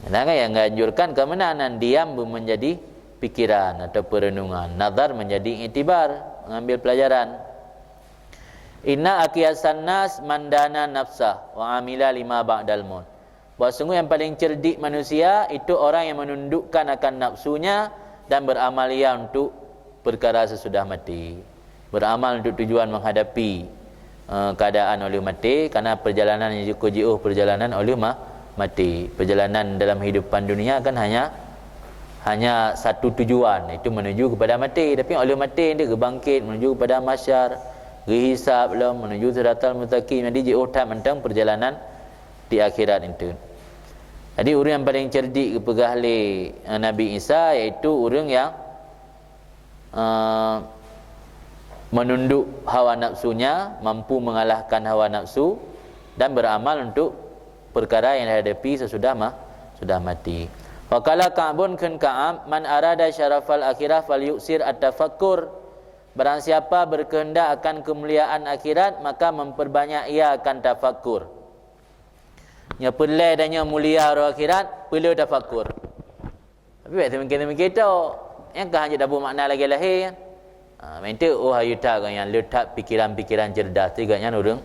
Nah, kan nyang dianjurkan keumeunangan, diam menjadi pikiran atau perenungan, nazar menjadi iktibar, mengambil pelajaran. Inna akyasan nas man dana nafsah wa amila lima ba'dal maut. Bahwa sungguh yang paling cerdik manusia itu orang yang menundukkan akan nafsunya dan beramal ia untuk perkara sesudah mati. Beramal untuk tujuan menghadapi, eh, keadaan oleh mati, karena perjalanan yang jiko jiôh perjalanan oleh ma-, mati. Perjalanan dalam hidupan dunia kan hanya, hanya satu tujuan, itu menuju kepada mati. Tapi oleh mati dia bangkit menuju kepada mahsyar, geuhisab lom, menuju siratal mustaqim. Jadi jiôh that mantong perjalanan di akhirat itu. Jadi ureuëng yang paling cerdik geupeugah lé, eh, Nabi Isa, yaitu ureuëng yang, eh, menunduk hawa nafsunya, mampu mengalahkan hawa nafsu dan beramal untuk perkara yang dihadapi sesudah ma-, sudah mati. Wa qala Ka'bun, kheun Ka'ab, "Man arada syarafal akhirah falyuksir at-tafakkur." Barang siapa berkehendak akan kemuliaan akhirat, maka memperbanyak ia akan tafakkur. Nyoe peureulée dan nyoe mulia uroe akhirat, peuleueh tafakkur. Tapi bék seumiké-seumiké tok. Nyang ka hana tabu makna lagée lahé nyan. Ha, meunteuek, oh, hayeu that gobnyan, le that pikiran-pikiran cerdas, ti gobnyan ureuëng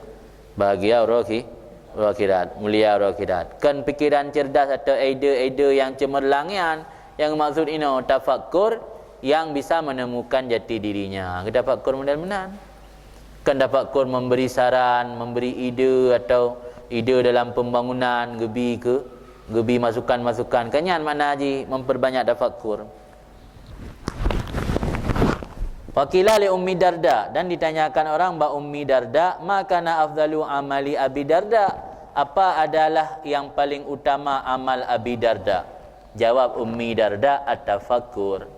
bahagia uroe khi-, uroe akhirat, mulia uroe akhirat. Kon pikiran cerdas atau ide-ide yang cemerlang nyan, yang maksud inoe tafakkur yang bisa menemukan jati dirinya. Kita tafakkur model meunan. Kon tafakkur memberi saran, memberi ide atau ide dalam pembangunan, geubi ke, geubi masukan-masukan. Kan nyan makna jih memperbanyak tafakkur. Wa qila li Ummi Darda, dan ditanyakan orang bak Ummi Darda, "Ma kana afdalu amali Abi Darda?" Apa adalah yang paling utama amal Abi Darda? Jawab Ummi Darda, "At-tafakkur."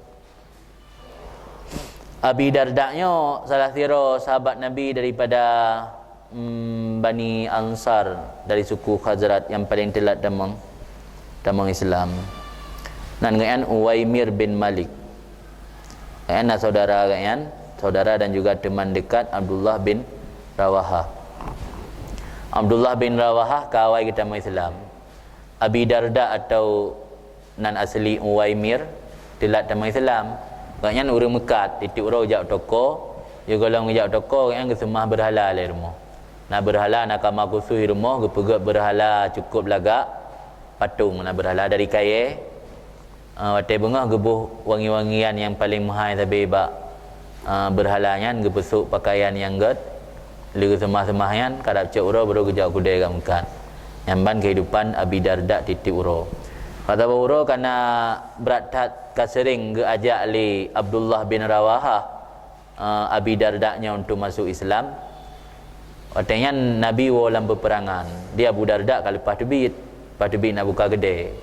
Abi Darda nyoe salah sidroe sahabat Nabi daripada, mm, Bani Ansar, dari suku Khazraj yang paling telat tamong, tamong Islam. Nan gobnyan Uwaimir bin Malik. Gobnyan na saudara gobnyan, saudara dan juga teman dekat Abdullah bin Rawaha. Abdullah bin Rawaha ka awai geutamong Islam. Abi Darda atau nan asli Uwaimir, telat tamong Islam. Gobnyan ureuëng meukat, tieb-tieb uroe jak toko, jigohlom geujak toko, gobnyan geuseumah beurhala lé rumoh. Na beurhala, na kama khusos rumoh, geupeugét beurhala cukôp lagak patong, na beurhala dari kayée. Ah, watée beungoh geuboh wangi-wangian nyang paleng meuhai sabe bak, ah, beurhala nyan, geupeusok pakaian nyang gét, lheueh geuseumah-seumah nyan, karab cok uroe baru geujak keudée gak meukat. Nyan ban keuhidupan Abi Darda tieb-tieb uroe. Ka saboh uroe kana brat that ka seuring geuajak lé Abdullah bin Rawaha, eh, Abi Darda nyoe untuk masuk Islam. Watée nyan Nabi woe lam peperangan. Di Abu Darda ka leupah teubiet, leupah teubiet na buka keudée.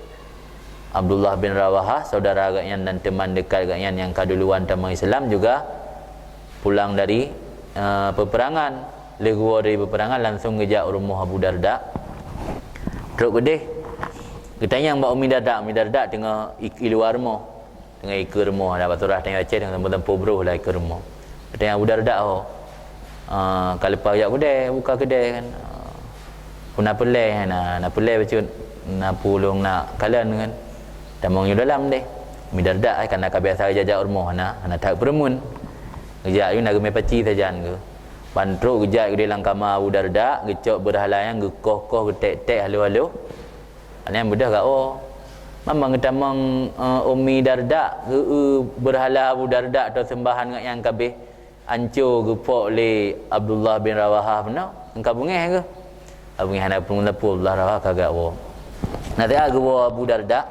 Abdullah bin Rawaha, saudara gobnyan dan teman dekat gobnyan nyang ka duluan tamong Islam juga pulang dari, eh, peperangan. Lheueh geuwoe dari peperangan langsung geujak u rumoh Abu Darda. Trok keudeh, geutanyong bak Ummi Darda, Ummi Darda teungoh i, i luwa rumoh. Teungoh ikeue rumoh, na bak surah tanyoe Aceh, teungoh teumpo-teumpo broh lah ikeue rumoh. Geutanyong Abu Darda ho. Ah, ka leupah jak keudée, buka keudée kan. Ah, peue na peureulée, na, na peureulée bacut, na peue lôn nak kalon kan. Tamong nyoe dalam deh. Ummi Darda, eh, kana ka biasa geujak-jak u rumoh, hana, hana that peureumeuen. Geujak yue na geumé paci sajan geuh. Ban trok geujak keudeh lam kama Abu Darda, geucok beurhala nyan, geukoh-koh, geutek-tek, haloh-haloh. Nyan beudôh gak, oh. Mamang geutamong, eh, Ummi Darda, geu-, beurhala Abu Darda atau seumbahan gobnyan kabeh anco geupok lé Abdullah bin Rawaha peunoh. Engka beungéh geuh. Ka beungéh hana peue-peue, Abdullah Rawaha ka gak woe. Nah, siat geuwoe Abu Darda.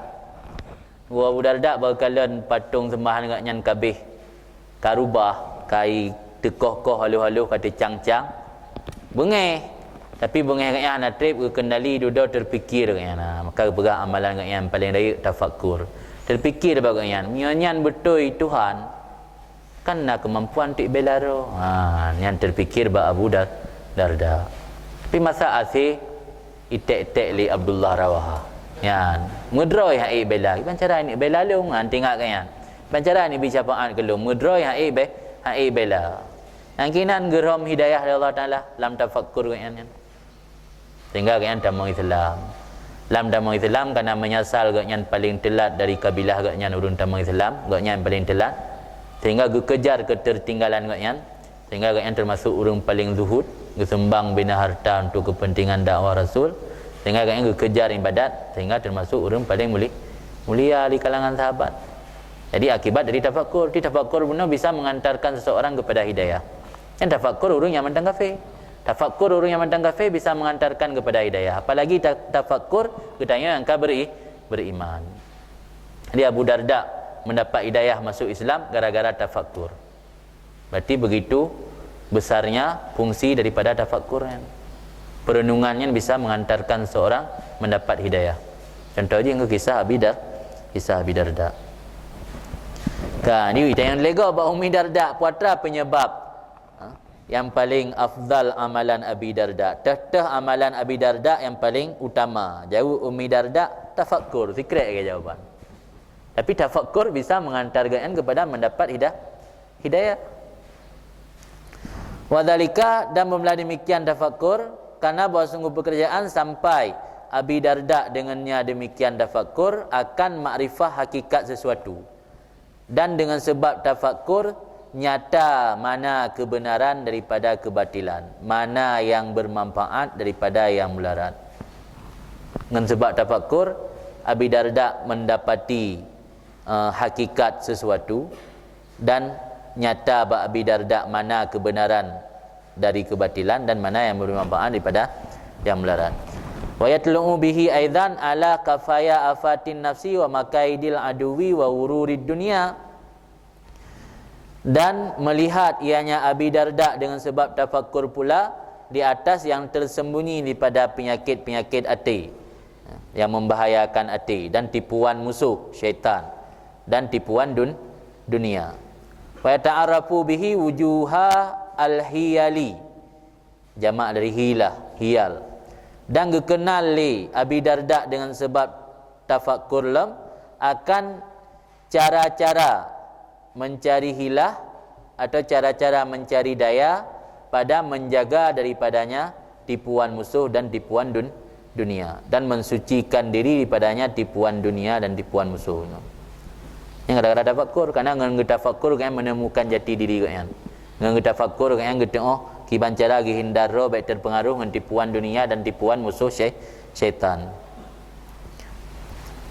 Woe Abu Darda bak kalon patong seumbahan gobnyan kabeh. Ka rubah, ka i teukoh-koh haloh-haloh, ka teucang-cang. Beungéh. Tapi beungéh gobnyan hana treb geukendali, dudoe teupikir gobnyan. Nah, maka geupeugah amalan gobnyan paleng rayeuk tafakkur. Teupikir bak gobnyan, meunyoe nyan beutôi Tuhan, kan na keumampuan untuk ibela droe. Ha, nyan teupikir bak Abu Dar-, Darda. Tapi masa aséh itek-tek lé Abdullah Rawaha. Nyan, meudroe han ék bela. Kiban cara ni bela lôn, ha, teuingat gobnyan. Ban cara ni bri syafaat keu lôn, meudroe han ék be-, han ék bela. Nyang keunan geurhom hidayah lé Allah Taala lam tafakkur gobnyan nyan. Sehingga gobnyan tamong Islam. Lam tamong Islam, karena menyasal gobnyan paleng teulat dari kabilah gobnyan ureuëng tamong Islam, gobnyan paleng teulat. Sehingga geukejar keutertinggalan gobnyan, Sehingga gobnyan termasuk ureuëng paling zuhud, geusumbang bina harta untuk kepentingan dakwah Rasul, sehingga gobnyan geukejar ibadat, sehingga termasuk ureuëng paling muli-, mulia di kalangan sahabat. Jadi akibat dari tafakur, di tafakur bunoe bisa mengantarkan seseorang kepada hidayah. Dan tafakur ureuëng nyang mantong kafé. Tafakur ureuëng nyang mantong kafé bisa mengantarkan kepada hidayah. Apalagi ta-, tafakur geutanyoe nyang ka beri-, beriman. Jadi Abu Darda mendapat hidayah masuk Islam gara-gara tafakur. Berarti begitu besarnya fungsi daripada tafakur nyan. Perenungan nyan bisa mengantarkan seorang mendapat hidayah. Contoh jih ngon kisah Abi Dar-, kisah Abi Darda. Ka, ni nyang lego bak Umi Darda, putra penyebab, ha, yang paling afdal amalan Abi Darda. Teuh-teuh amalan Abi Darda yang paling utama. Jawab Umi Darda, tafakur, sikrek ke jawaban. Tapi tafakur bisa mengantar gobnyan kepada mendapat hidah-, hidayah. Wadzalika, dan bermula demikian tafakur, karena bahwa sungguh pekerjaan sampai Abi Darda dengannya demikian tafakur akan makrifah hakikat sesuatu. Dan dengan sebab tafakur, nyata mana kebenaran daripada kebatilan, mana yang bermanfaat daripada yang mudarat. Ngon sebab tafakur, Abi Darda mendapati, eh, hakikat sesuatu, dan nyata bak Abi Darda mana kebenaran dari kebatilan dan mana yang memberi manfaat daripada yang mudarat. Wa yatlu'u bihi aidan ala kafaya afatin nafsi wa makaidil aduwi wa ururid dunia. Dan melihat ianya Abi Darda dengan sebab tafakur pula di atas yang tersembunyi daripada penyakit-penyakit até yang membahayakan até dan tipuan musuh, syaitan, dan tipuan dun-, dunia. Wa yata'arafu bihi wujuha al-hiyali, jamak dari hilah, hiyal. Dan geukeunal lé Abi Darda dengan sebab tafakur lom akan cara-cara mencari hilah atau cara-cara mencari daya pada menjaga daripadanya tipuan musuh dan tipuan dun-, dunia, dan mensucikan diri daripadanya tipuan dunia dan tipuan musuh. Nyang kadang-kadang tafakur, karena ngon geutafakur kan menemukan jati diri gobnyan. Ngon geutafakur gobnyan geuteuoh kiban cara geuhindar droe bék terpengaruh ngon tipuan dunia dan tipuan musuh syai-, syaitan.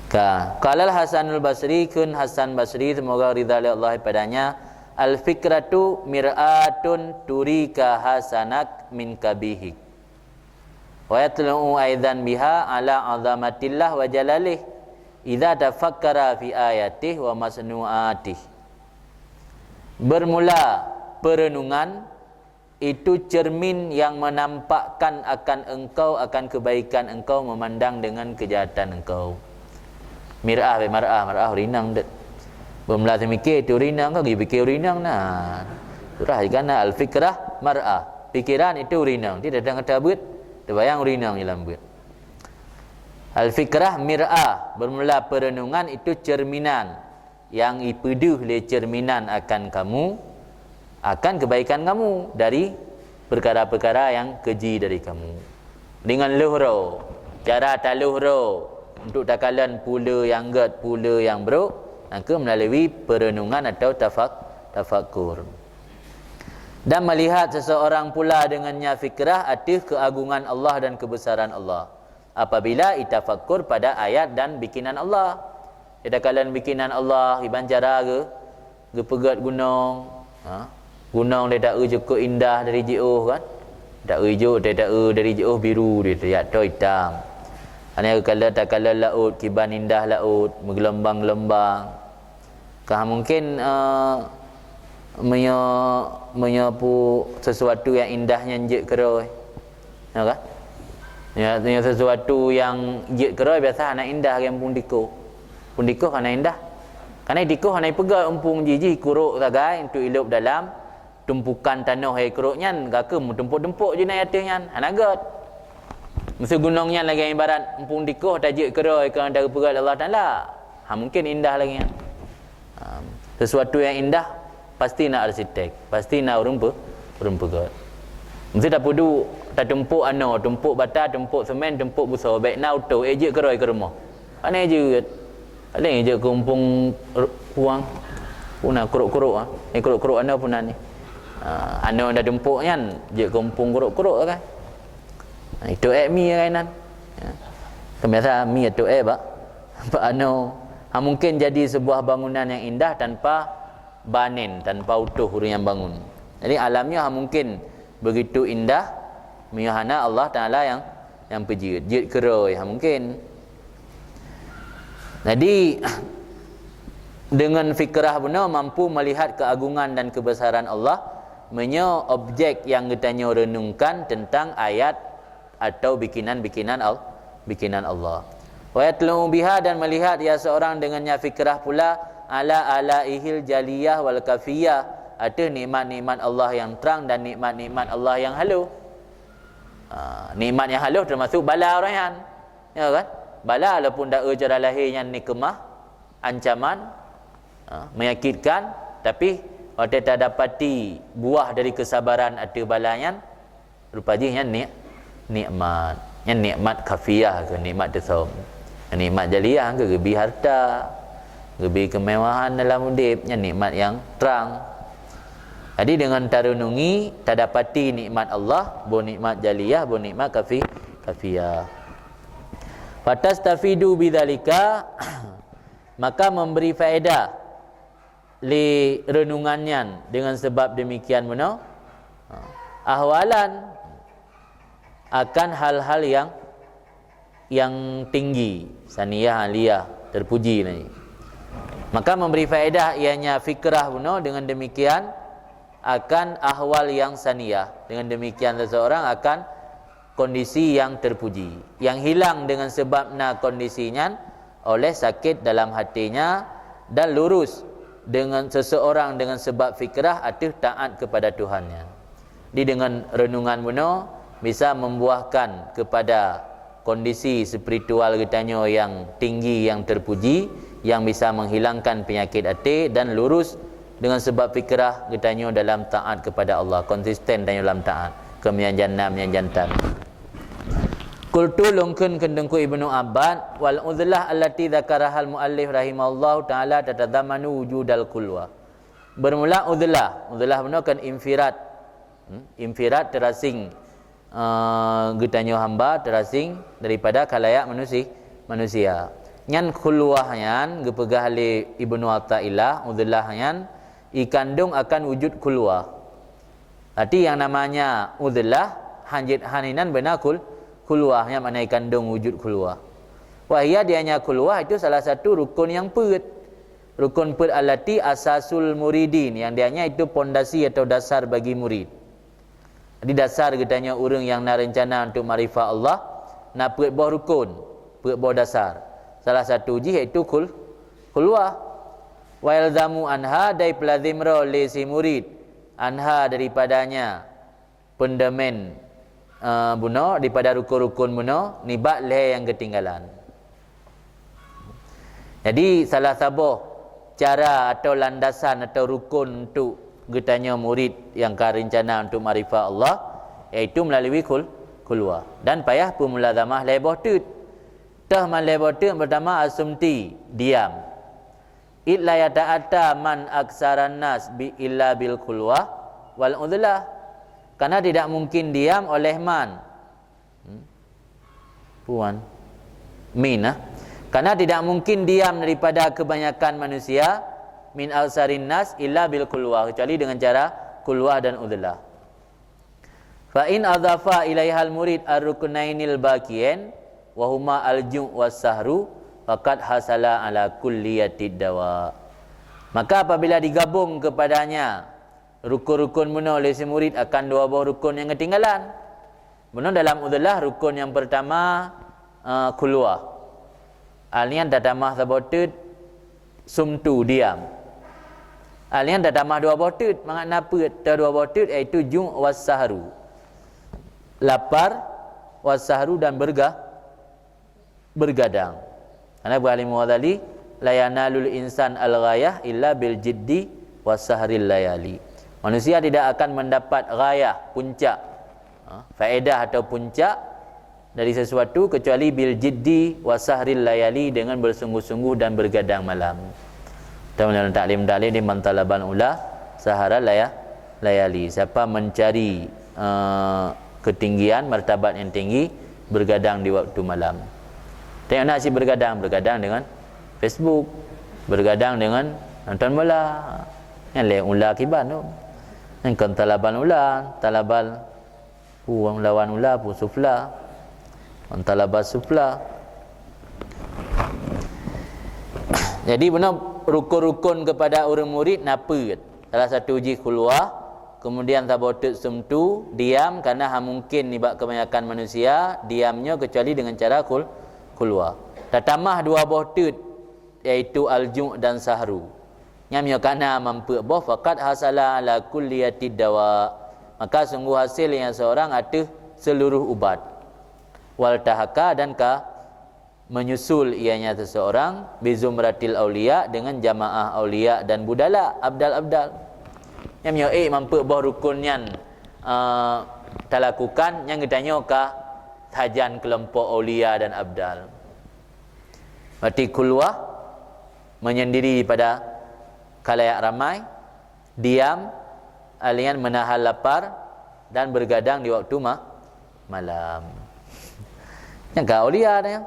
Ka, qalal Hasanul Basri, kheun Hasan Basri, semoga ridha lé Allah padanya, "Al-fikratu mir'atun turika hasanak min kabihik. Wa yatlu'u aidan biha ala azamatillah wa jalalih, idza tafakkara fi ayatih wa masnu'atih." Bermula perenungan itu cermin yang menampakkan akan engkau, akan kebaikan engkau memandang dengan kejahatan engkau. Mir'ah, mar'ah, mar'ah urinang dek. Bermula semiké itu urinang, kau pergi pikir urinang nah. Surah ikan al-fikrah mar'ah. Pikiran itu urinang. Dia datang ke tabut, terbayang urinang dalam buet. Al-fikrah mir'ah, bermula perenungan itu cerminan yang ipeudeuh lé cerminan akan kamu, akan kebaikan kamu dari perkara-perkara yang keji dari kamu. Dengan lheuh droe, cara talheuh droe untuk takalon peue nyang gét, peue nyang brok, maka melalui perenungan atau tafak-, tafakur. Dan melihat seseorang pula dengannya fikrah ateueh keagungan Allah dan kebesaran Allah. Apabila itafakur pada ayat dan bikinan Allah. Itakalon bikinan Allah, iban cara geu-, geupeugét gunong. Ha? Gunong ditaeu cukup indah dari jiôh kan? Taeu ijo, taeu dari jiôh biru, dia atau hitam. Hana geukalon, takalon laôt, kiban indah laôt, meugelombang-gelombang. Ka mungkin, eh, meunyoe, meunyoe peue sesuatu nyang indah nyan jeuet keudroe. Ya kan? Ya, ya, sesuatu nyang jeuet keudroe biasa hana indah lagèe muphom tikoh. Muphom tikoh hana indah. Karena tikoh hana ipeugah muphom jih, jih kurok sagai untuk ilôp dalam tumpukan tanoh nyang kurok nyan, ka keuh meutumpôk-tumpôk jih na ateueh nyan, hana gét. Meuseu gunong nyan lagèe ibarat muphom tikoh tajeuet keudroe keu tapeugah lé Allah Taala. Ha, mungkin indah lagèe nyan. Ha, sesuatu nyang indah pasti na arsitek, pasti na ureueng pe-, ureueng peugét. Meuseu tapeuduek, tatumpôk anoe, tumpôk bata, tumpôk semen, tumpôk busoe, bèk na utoe, eh, jeuet keudroe keu rumoh. Pane jeuet. Paleng jeuet keu muphom r-, kuang. Peue na kurok-kurok, ah. Eh, kurok-kurok anoe peue na ni. Ha, anoe dah dumpok nyan, jeuet keu muphom kurok-kurok kan. Ha, itu ék mi kan nan. Ya. Kan biasa mi itu ék bak, bak anoe. Ha mungkin jadi sebuah bangunan yang indah tanpa banen, tanpa utoh ureuëng yang bangun. Jadi alam nyoe ha mungkin begitu indah, meunyoe hana Allah Taala yang, yang peujeuet. Jeuet keurôi, ha mungkin. Jadi, dengan fikrah bunoe mampu melihat keagungan dan kebesaran Allah, meunyoe objek yang geutanyoe renungkan tentang ayat atau bikinan-bikinan Al-, bikinan Allah. Wa yatlu'u biha, dan melihat ia seorang dengannya fikrah pula, ala alaihil jaliyah wal khafiyah, ateueh nikmat-nikmat Allah yang terang dan nikmat-nikmat Allah yang haloh. Ha, nikmat yang haloh termasuk bala ureuëng nyan. Ya kan? Bala walaupun dak cara lahé nyan nikmah, ancaman, ha, menyakitkan, tapi watée tadapati buah dari kesabaran ateueh bala nyan, rupa jih nyan nik-, nikmat. Nyan nikmat khafiyah keu nikmat teusöm. Nikmat jaliyah keu geubi harta, geubi kemewahan dalam udeb, nyan nikmat yang terang. Jadi dengan tarenungi, tadapati nikmat Allah, boh nikmat jaliyah, boh nikmat khafi-, khafiyah. Fatastafidu bidzalika, maka memberi faedah lé renungan nyan dengan sebab demikian bunoe, ahwalan, akan hal-hal yang, yang tinggi, saniyah aliyah, terpuji nyan. Maka memberi faedah ianya fikrah bunoe dengan demikian akan ahwal yang saniyah. Dengan demikian seseorang akan kondisi yang terpuji, yang hilang dengan sebab na kondisi nyan oleh sakit dalam hatinya, dan lurus dengan seseorang dengan sebab fikrah ateueh taat kepada Tuhannya. Di dengan renungan bunoe bisa membuahkan kepada kondisi spiritual geutanyoe yang tinggi, yang terpuji, yang bisa menghilangkan penyakit até dan lurus dengan sebab fikrah geutanyoe dalam taat kepada Allah, konsisten tanyoe dalam taat, keu meunyan jan na, meunyan jan tan. Qultu, lôn kheun keu Teungku Ibnu Abbad, wal uzlah allati dzakarahal muallif rahimahullahu taala tatadamanu wujudal khulwah. Bermula uzlah, uzlah bunoe kan infirad. Hmm? Infirad terasing, eh, geutanyoe hamba terasing daripada khalayak manusi-, manusia. Nyan khulwah nyan geupeugah lé Ibnu Athaillah, uzlah nyan ikandong akan wujud khulwah. Arti yang namanya uzlah, hanjeuet han inan beuna khul-, khulwah, nyan makna ikandong wujud khulwah. Wahia dianya khulwah itu salah satu rukun yang peuet. Rukun peuet allati asasul muridin, yang dianya itu pondasi atau dasar bagi murid. Jadi dasar geutanyoe ureuëng nyang na reuncana untuk makrifat Allah, na peuet boh rukun, peuet boh dasar. Salah satu jih yaitu khul-, khulwah. Wa yalzamu anha, dan peulazim droe lé si murid, anha daripadanya, peundamen, eh, bunoe, daripada rukun-rukun bunoe, nibak lhée nyang geutinggalan. Jadi, salah saboh cara atau landasan atau rukun untuk geutanyoe murid nyang ka reuncana untuk makrifat Allah, yaitu melalui khul-, khulwah. Dan payah peumulazamah lhée boh teut. Teuh man lhée boh teut, pertama, asumti, diam. Id la yata'atta man aksaran nas bi illa bil khulwah wal uzlah. Karena tidak mungkin diam oleh man. Hmm? Puan. Min, ah. Karena tidak mungkin diam daripada kebanyakan manusia, min aksarin nas illa bil khulwah, kecuali dengan cara khulwah dan uzlah. Fa in adhafa ilaihal murid ar-ruknainil baqiyain wa huma al-ju' was sahru, faqad hasala ala kulliyatid dawa. Maka apabila digabung kepadanya rukun-rukun bunoe lé si murid akan dua boh rukun nyang geutinggalan. Bunoe dalam uzlah rukun nyang pertama, eh, khulwah. Alnyan tatamah saboh teut, sumtu, diam. Alnyan tatamah dua boh teut, mangat na peuet, teuh dua boh teut, yaitu ju' was sahru. Lapar, was sahru, dan berga-, bergadang. Karena peugah lé Imam Ghazali, la yanalul insan al-ghayah illa bil jiddi was sahril layali. Manusia tidak akan mendapat ghayah, puncak, ha, faedah atau puncak dari sesuatu kecuali bil jiddi wa sahril layali, dengan bersungguh-sungguh dan bergadang malam. Atau dalam taklim-taklim di man talabal ula saharal laya-, layali. Siapa mencari, eh, ketinggian, martabat yang tinggi, bergadang di waktu malam. Tengok na si bergadang, bergadang dengan Facebook, bergadang dengan nonton bola. Yang lain ula kiban tu. Yang kan talaban ula, talabal pu lawan ula pu sufla. Yang talabal sufla. Jadi beuna rukun-rukun kepada ureuëng murid na peuet. Salah satu jih khulwah, kemudian saboh teut sumtu, diam, karena hana mungkin nibak kebanyakan manusia diam nyoe kecuali dengan cara khul-, khulwah. Tatamah dua boh teut, yaitu al-ju' dan sahru. Nyam nyoe kana mampeuk boh, faqad hasala ala kulliyatid dawa. Maka sungguh hasil yang seorang ateuh seluruh ubat. Wal tahaka dan ka menyusul ianya seseorang, bizumratil aulia, dengan jamaah aulia dan budala, abdal-abdal. Nyam nyoe ék mampeuk boh rukun nyan, eh, talakukan, nyang geutanyoe ka sajan keulompok aulia dan abdal. Berarti khulwah, menyendiri pada khalayak ramai, diam, alian menahan lapar, dan bergadang di waktu ma-, malam. Nyang ka aulia nyan.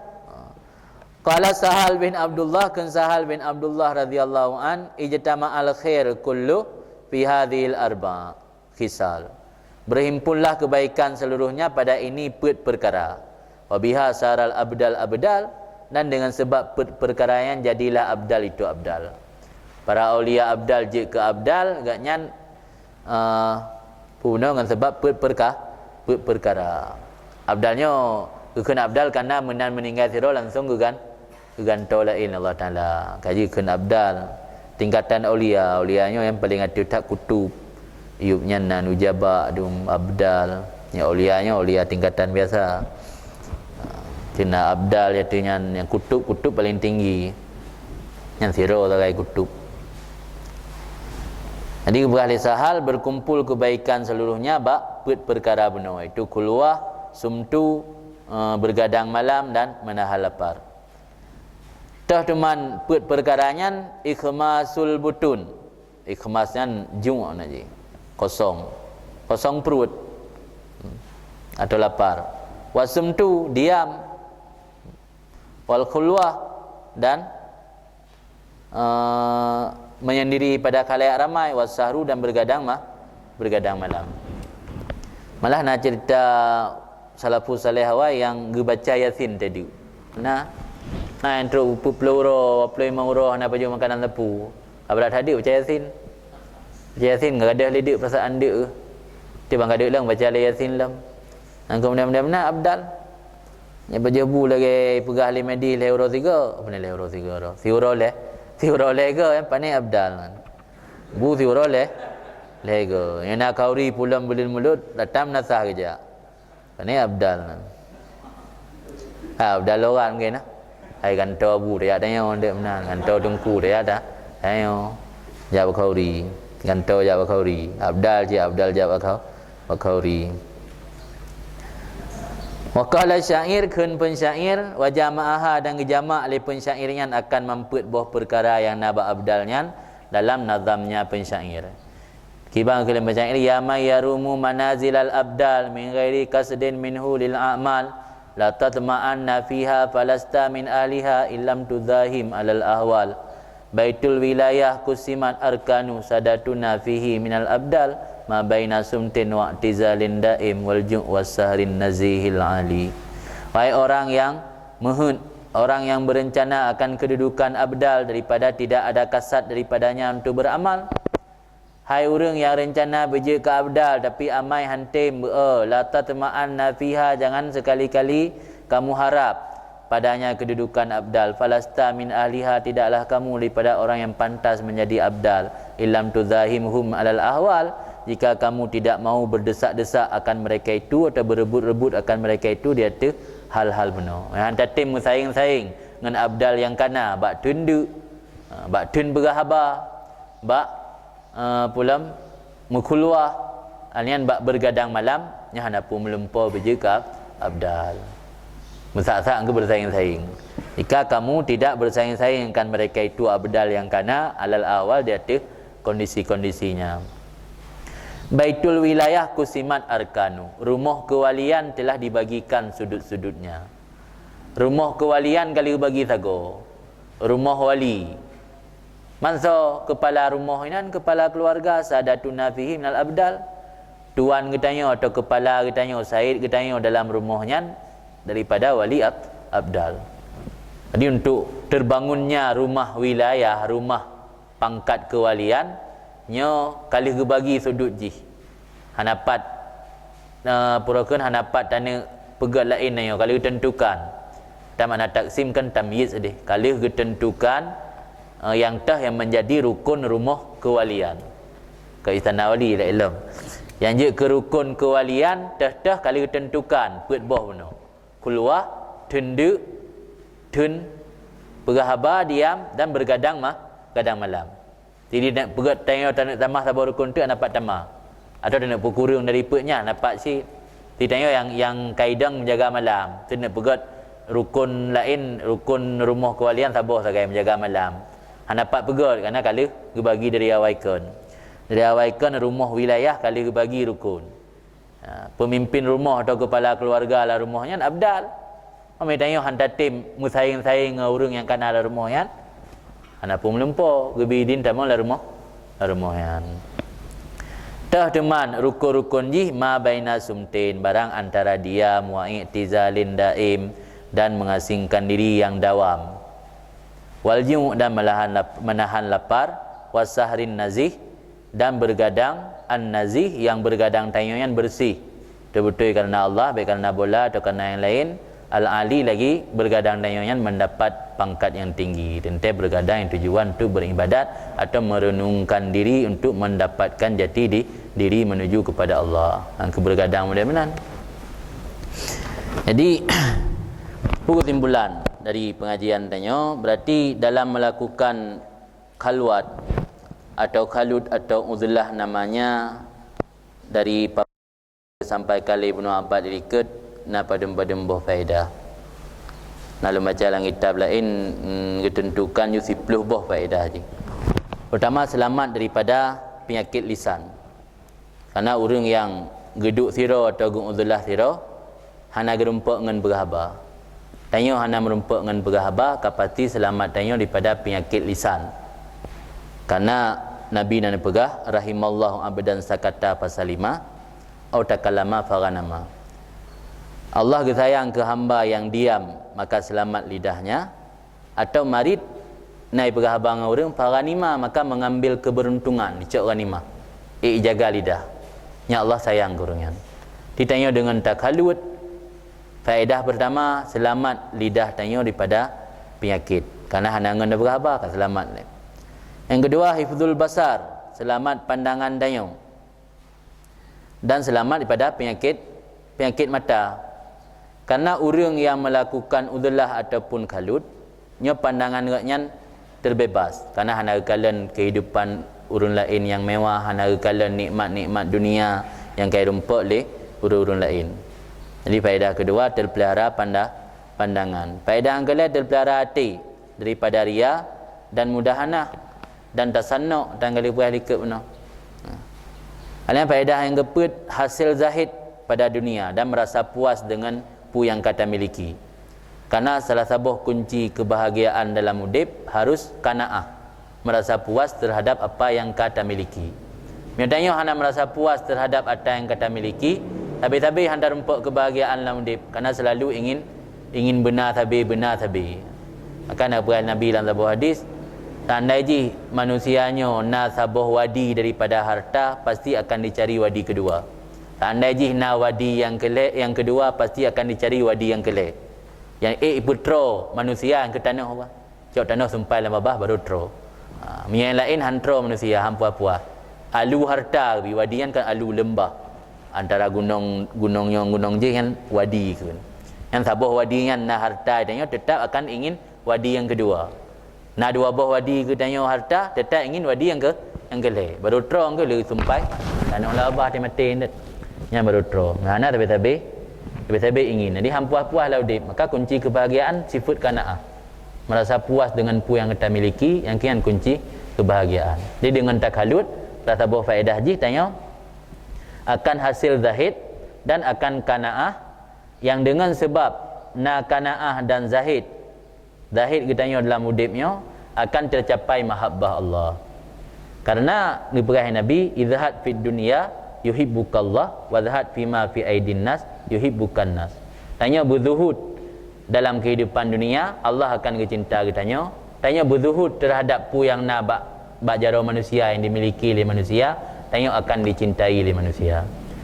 Qala Sahal bin Abdullah, kheun Sahal bin Abdullah radhiyallahu an, "Ijtama'al khair kullu fi hadhil arba khisal." Berhimpunlah kebaikan seluruhnya pada ini peuet perkara. Wa biha saral abdal abdal, dan dengan sebab peuet perkara nyan jadilah abdal itu abdal. Para aulia abdal jeuet keu abdal, gobnyan, ah, peunoh ngon sebab peuet perka-, peuet perkara. Abdal nyoe geukheun abdal karena meunan meuninggai sidroe langsung geugan-, geugantoe laén Allah Taala. Ka jikheun abdal. Tingkatan aulia, aulia nyoe nyang paleng ateueh that kutub. Yup nyan na nujaba, dum abdal. Nyang aulia nyoe aulia tingkatan biasa. Cina abdal, yaitu nyan nyang kutub, kutub paleng tinggi. Nyan sidroe sagai kutub. Jadi, geupeugah lé Sahal, berkumpul kebaikan seluruhnya bak peuet perkara bunoe, yaitu khulwah, sumtu, eh, bergadang malam, dan menahan lapar. Toh teuma peuet perkara nyan ikhmasul butun. Ikhmas nyan ju' na jih. Kosong. Kosong pruet. Atau lapar. Wasumtu, diam. Wal khulwah, dan, eh, menyendiri pada khalayak ramai, wasahru, dan bergadang ma-, bergadang malam. Malah na cerita salafus saleh awai nyang geubaca Yasin tadi. Nah, nah nyang trok peuet ploh uroe, dua ploh limong uroe hana pajoh makanan sapeue. Abrat hadeuk baca Yasin. Baca Yasin gadôh lé deuk perasaan deuk. Tiban gadôh lom baca lé Yasin lom. Nyang keumudian-mudian meunan abdal. Nyang pajoh bu lagèe peugah lé Medi lhèe uroe tiga, apa ni lhèe uroe tiga uroe? Siuroe lhèe, siuroe lhèe go nyang pané abdal nyan. Bu siuroe lhèe, lhèe go. Nyang na khauri pulang buleuen mulod, datang meunasah geujak. Pané abdal nyan. Ha, abdal logat mungkin nah. Hai gantoe bu tajak tanyoe dek meunan, gantoe teungku tajak ta-, tanyoe. Jak bak khauri, gantoe jak bak khauri. Abdal cit, abdal jak bak khau-, bak khauri. Wa qala syair, kheun pensyair, wa jama'aha, dan geujamak lé pensyair nyan akan mampeuet boh peukara nyang na bak abdal nyan dalam nazamnya pensyair. Kiban keuh lé pensyair, ya man yarumu manazilal abdal min ghairi qasdin minhu lil a'mal, la tatma'anna fiha falasta min ahliha illam tuzahim alal ahwal. Baitul wilayah qusimat arkanu sadatuna fihi minal abdal ma baina sumtin wa'tizalin daim wal ju' was sahrin nazihil ali. Wahai orang yang meuheuet, orang yang berencana akan kedudukan abdal daripada tidak ada kasad daripadanya untuk beramal. Hai ureuëng nyang reuncana beujeuet keu abdal, tapi amai han tem beu-e, la tatma'anna fiha, jangan sekali-kali kamu harap padanya kedudukan abdal. Falasta min ahliha, tidaklah kamu daripada orang yang pantas menjadi abdal. Illam tuzahimhum alal ahwal, jika kamu tidak mau berdesak-desak akan mereka itu atau berebut-rebut akan mereka itu di ateueh hal-hal bunoe. Han tatem meusaing-saing ngon abdal nyang kana bak teundeuk, ha, bak teun peugah haba, bak eh, pulam meukhulwah, alian bak bergadang malam, nyan hana peue meulumpoe beujeuet keu abdal. Meusak-sak keu bersaing-saing. Jika kamu tidak bersaing-saing akan mereka itu abdal nyang kana alal ahwal di ateueh kondisi-kondisinya. Baitul wilayah kusimat arkanu, rumoh keuwalian telah dibagikan sudut-sudutnya. Rumoh keuwalian ka lheueh bagi sagoe. Rumoh wali. Manso keupala rumoh inan, keupala keuluwarga, sadatuna fihi minal abdal. Tuan geutanyoe atau keupala geutanyoe, said geutanyoe dalam rumoh nyan daripada wali ab-, abdal. Jadi untuk terbangunnya rumah wilayah, rumah pangkat keuwalian, nyoe ka lheueh geubagi sudut jih. Hana pat, eh, pue kheun, hana pat taneuk peugét laén nyoe, ka lheueh geuteuntukan. Tan makna taksim kan tamyiz deh. Ka lheueh geuteuntukan, eh, nyang teuh nyang menjadi rukun rumoh keuwalian. Keu istana wali lah ilom. Nyang jeuet keu rukun keuwalian, teuh-teuh ka lheueh geuteuntukan, peuet boh bunoe. Keuluwa, theun deuk, theun peugah haba, diam, dan bergadang ma-, gadang malam. Jadi nak peugét tanyoe taneuk tamah saboh rukun teuk hana pat tamah. Atawa taneuk peukureueng dari peuet nyan hana pat cit. Jadi tanyoe nyang, nyang ka idong menjaga malam. Taneuk peugét rukun laén, rukun rumoh keuwalian saboh sagai menjaga malam. Hana pat peugét, karena ka lheueh geubagi dari awai kon. Dari awai kon rumoh wilayah ka lheueh geubagi rukun. Ha, peumimpin rumoh atau keupala keuluwarga lam rumoh nyan abdal. Meunyoe tanyoe han tatem meusaéng-saéng ngon ureuëng nyang kana lam rumoh nyan, hana peue meulumpo, geubi idin tamong lam rumoh, lam rumoh nyan. Teuh teuma rukun-rukun jih ma baina sumtain, barang antara diam, wa i'tizalin daim, dan mengasingkan diri yang dawam. Wal ju' dan melahan lap-, menahan lapar, was sahrin nazih, dan bergadang an-nazih, yang bergadang tanyoe nyan bersih. Beutôi-beutôi karena Allah, baik karena bola atau karena yang lain. Al-ali lagi, bergadang tanyoe nyan mendapat pangkat yang tinggi. Teuntée bergadang yang tujuan untuk beribadat atau merenungkan diri untuk mendapatkan jati di-, diri menuju kepada Allah. Ha, keu bergadang model meunan. Jadi, peue kesimpulan dari pengajian tanyoe? Berarti dalam melakukan khalwat atau khalut atau uzlah namanya dari pa-, sampai kali Ibnu Abbas di likot na padum-padum boh faedah. Na lôn baca lam kitab laén, mm, geuteuntukan ju siploh boh faedah jih. Pertama, selamat daripada penyakit lisan. Karena ureuëng nyang geuduek sidroe atau geu-uzlah sidroe hana geurumpok ngon peugah haba. Tanyoe hana meurumpok ngon peugah haba, ka pasti seulamat tanyoe daripada peunyakét lisan. Karena Nabi na neupeugah, "Rahimallahu abdan sakata fasalima, au takallama faghanama." Allah geusayang keu hamba nyang diam, maka seulamat lidahnya, atau marit, na ipeugah haba ngon ureuëng, faghanima, maka mengambil keberuntungan, icok ghanimah. Eh, ijaga lidah. Nyan Allah sayang keu ureuëng nyan. Di tanyoe deungon takhalut, faedah pertama, seulamat lidah tanyoe daripada peunyakét. Karena hana ngon peugah haba, ka seulamat lé. Nyang keudua, hifzul basar, seulamat pandangan tanyoe. Dan seulamat daripada peunyakét, peunyakét mata. Karena ureuëng nyang meulakukan uzlah ataupun khalut, nyoe pandangan geuhnyan teubeubaih, karena hana geukalon keuhidupan ureuëng laén nyang mewah, hana geukalon nikmat-nikmat dunia nyang ka irumpok lé ureuëng-ureuëng laén. Jadi, faedah keudua, teupeulihara panda-, pandangan. Faedah nyang keulhèe, teupeulihara até daripada ria dan mudahanah dan tasanok dan galih buah likot bunoe. Ha. Hal nyang faedah nyang keupeuet, hasil zahid pada dunia dan merasa puas dengan peue nyang ka tamiliki. Karena salah saboh kunci kebahagiaan dalam udép harus qanaah, merasa puas terhadap apa yang ka tamiliki. Meunyoe tanyoe hana merasa puas terhadap ata nyang ka tamiliki, sabe-sabe hana rumpok kebahagiaan lam udép, karena selalu ingin, ingin beuna sabe, beuna sabe. Maka na peugah Nabi lam saboh hadis, "Seandai jih manusia nyoe na saboh wadi daripada harta, pasti akan dicari wadi keudua. Seandai jih na wadi nyang keulhèe, nyang keudua, pasti akan dicari wadi nyang keulhèe." Nyang ék ipeutroe manusia nyang keu tanoh apa? Cok tanoh sumpai lam babah baru troe. Ha, meunyo nyang laén han troe manusia, han puah-puah. Alu harta, wadi nyan kan alu leumbah. Antara gunong, gunong nyoe, gunong jéh nyan wadi kheun. Nyan saboh wadi nyan na harta tanyoe, tetap akan ingin wadi nyang keudua. Na dua boh wadi keu tanyoe harta, tetap ingin wadi nyang ke, nyang keulhèe. Baru troe nyang keulhèe sumpai. Tanoh lam babah teumaté ndet. Nyan baru troe. Nah, na sabe-sabe, sabe-sabe ingin. Jadi han puah-puah lam udép. Maka kunci kebahagiaan sifat qanaah. Merasa puas dengan peue nyang kita miliki, nyang keu nyan kunci kebahagiaan. Jadi deungon takhalut, salah saboh faedah jih tanyoe akan hasil zahid dan akan qanaah, yang dengan sebab na qanaah dan zahid, zahid geutanyoe dalam udeb nyoe, akan tercapai mahabbah Allah. Karena geupeugah Nabi, "Izhad fid dunya yuhibbukallah, wazhad fima fi aidin nas yuhibbukan nas." Tanyoe beuzuhud dalam kehidupan dunia, Allah akan geucinta geutanyoe. Tanyoe beuzuhud terhadap peue nyang na bak, bak jaroe manusia nyang dimiliki lé manusia, tanyoe akan dicintai lé manusia.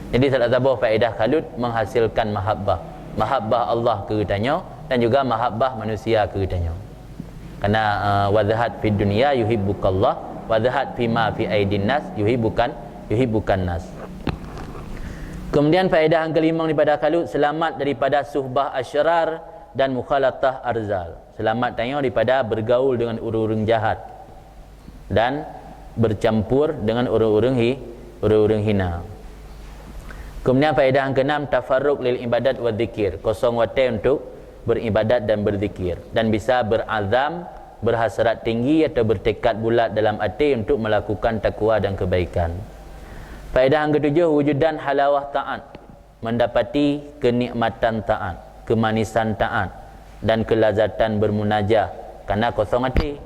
Jadi, salah saboh faedah khalut menghasilkan mahabbah. Mahabbah Allah keu geutanyoe dan juga mahabbah manusia keu geutanyoe. Karena, eh, "Wazhad fid dunya yuhibbukallah, wazhad fima fi aidin nas yuhibbukan, yuhibbukan nas." Kemudian faedah yang kelima daripada khalut, selamat daripada suhbah asyrar dan mukhalatah arzal. Selamat tanyoe daripada bergaul dengan ureuëng-ureuëng jahat dan bercampur dengan ureuëng-ureuëng hi-, ureuëng-ureuëng hina. Kemudian faedah yang keenam, tafarrug lil ibadat wa dzikir, kosong watée untuk beribadat dan berzikir, dan bisa berazam, berhasrat tinggi atau bertekad bulat dalam até untuk melakukan takwa dan kebaikan. Faedah yang ketujuh, wujudan halawah taat, mendapati kenikmatan taat, kemanisan taat, dan kelazatan bermunajah, karena kosong até.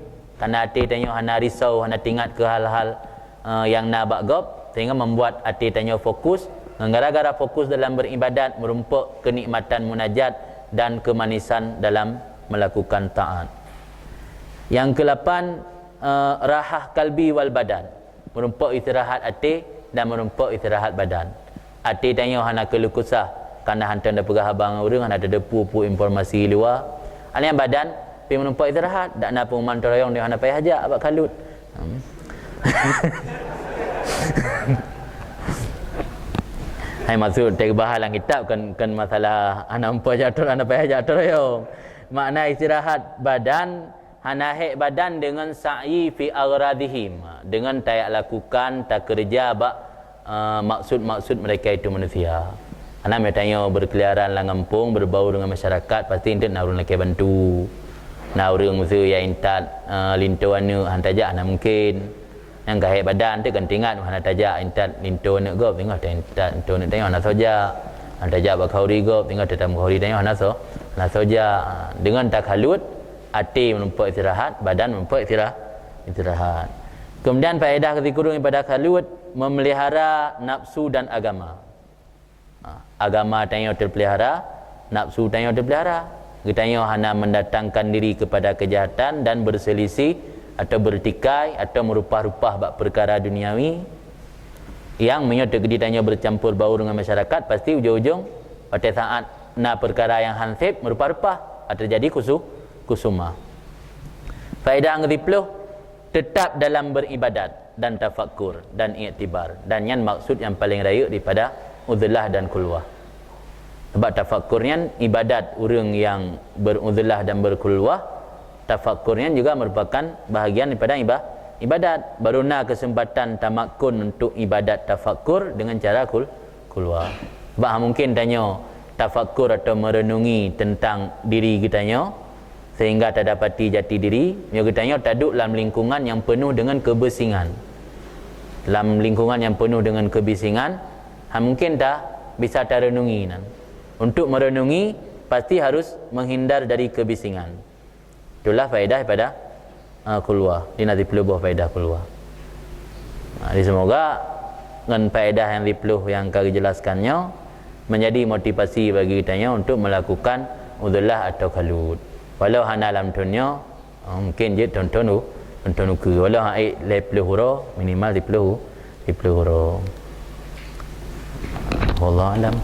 Karena até tanyoe hana risau, hana teuingat keu hal-hal, eh, nyang na bak gob, sehingga membuat até tanyoe fokus. Ngon gara-gara fokus dalam beribadat, merumpok kenikmatan munajat dan kemanisan dalam melakukan taat. Yang kelapan, eh, rahah kalbi wal badan, meureumpok istirahat até dan meureumpok istirahat badan. Até tanyoe hana keuluh keusah, kana hantom tapeugah haba ngon ureuëng, hana teudepu-depu informasi luwa. Aneuk badan pih meureumpok istirahat, dak na peunguman teuroyong, hana payah jak bak khalut. Hmm. Hai, maksud teubaha lam kitab kan, kan masalah hana meureumpok jak teuroyong, hana payah jak teuroyong. Makna istirahat badan, hana hék badan deungon sa'yi fi aghradihim, deungon tajak lakukan, takeureuja bak, eh, maksud-maksud mereka itu manusia. Karena meunyoe tanyoe berkeliaran lam gampông, berbau dengan masyarakat, pasti enteuk na ureuëng lakée bantu. Na ureuëng meuseu ya intat, eh, linto aneuëk, han tajak, hana mungkin. Nyang ka hék badan tu kan teuingat, hana tajak intat linto aneuëk gob, teuingat intat linto aneuëk tanyoe hana soe jak. Han tajak bak khauri gob, teuingat teutap khauri tanyoe hana soe, hana soe jak. Deungon takhalut, até meureumpok istirahat, badan meureumpok istirahat, istirahat. Kemudian faedah keusikureueng daripada khalut, memelihara nafsu dan agama. Ha, agama tanyoe teupeulihara, nafsu tanyoe teupeulihara. Geutanyoe hana mendatangkan diri kepada kejahatan dan berselisih atau bertikai atau meurupah-rupah bak peukara duniawi. Nyang meunyoe teukeudi tanyoe bercampur baur dengan masyarakat, pasti ujong-ujong watée saat na peukara nyang hanseb meurupah-rupah, akan terjadi kusu-, kusuma. Faedah nyang keusiploh, tetap dalam beribadat dan tafakkur dan iktibar. Dan nyan maksud nyang paleng rayeuk daripada uzlah dan khulwah. Sebab tafakkur nyan ibadat ureuëng nyang beruzlah dan berkhulwah. Tafakkur nyan juga merupakan bahagian daripada iba-, ibadat. Baru na kesempatan tamakkun untuk ibadat tafakkur dengan cara khul-, khulwah. Sebab han mungkin tanyoe tafakkur atau merenungi tentang diri geutanyoe, sehingga tadapati jati diri, meunyoe geutanyoe taduek lam lingkungan nyang peunoh deungon keubisingan. Lam lingkungan nyang peunoh deungon keubisingan, han mungkin ta bisa tarenungi nan. Untuk merenungi, pasti harus menghindar dari keubisingan. Itulah faedah daripada, ah, khulwah. Di na siploh boh faedah khulwah. Nah, jadi semoga ngon faedah nyang siploh nyang ka geujelaskan nyoe, menjadi motivasi bagi geutanyoe untuk melakukan uzlah atau khalut. Walau hana lam thon nyoe, ah, mungkin jeuet thon-thon u-, thon-thon ukeue. Walau han ék lhée ploh uroe, minimal siploh u-, siploh uroe. Wallahu alam.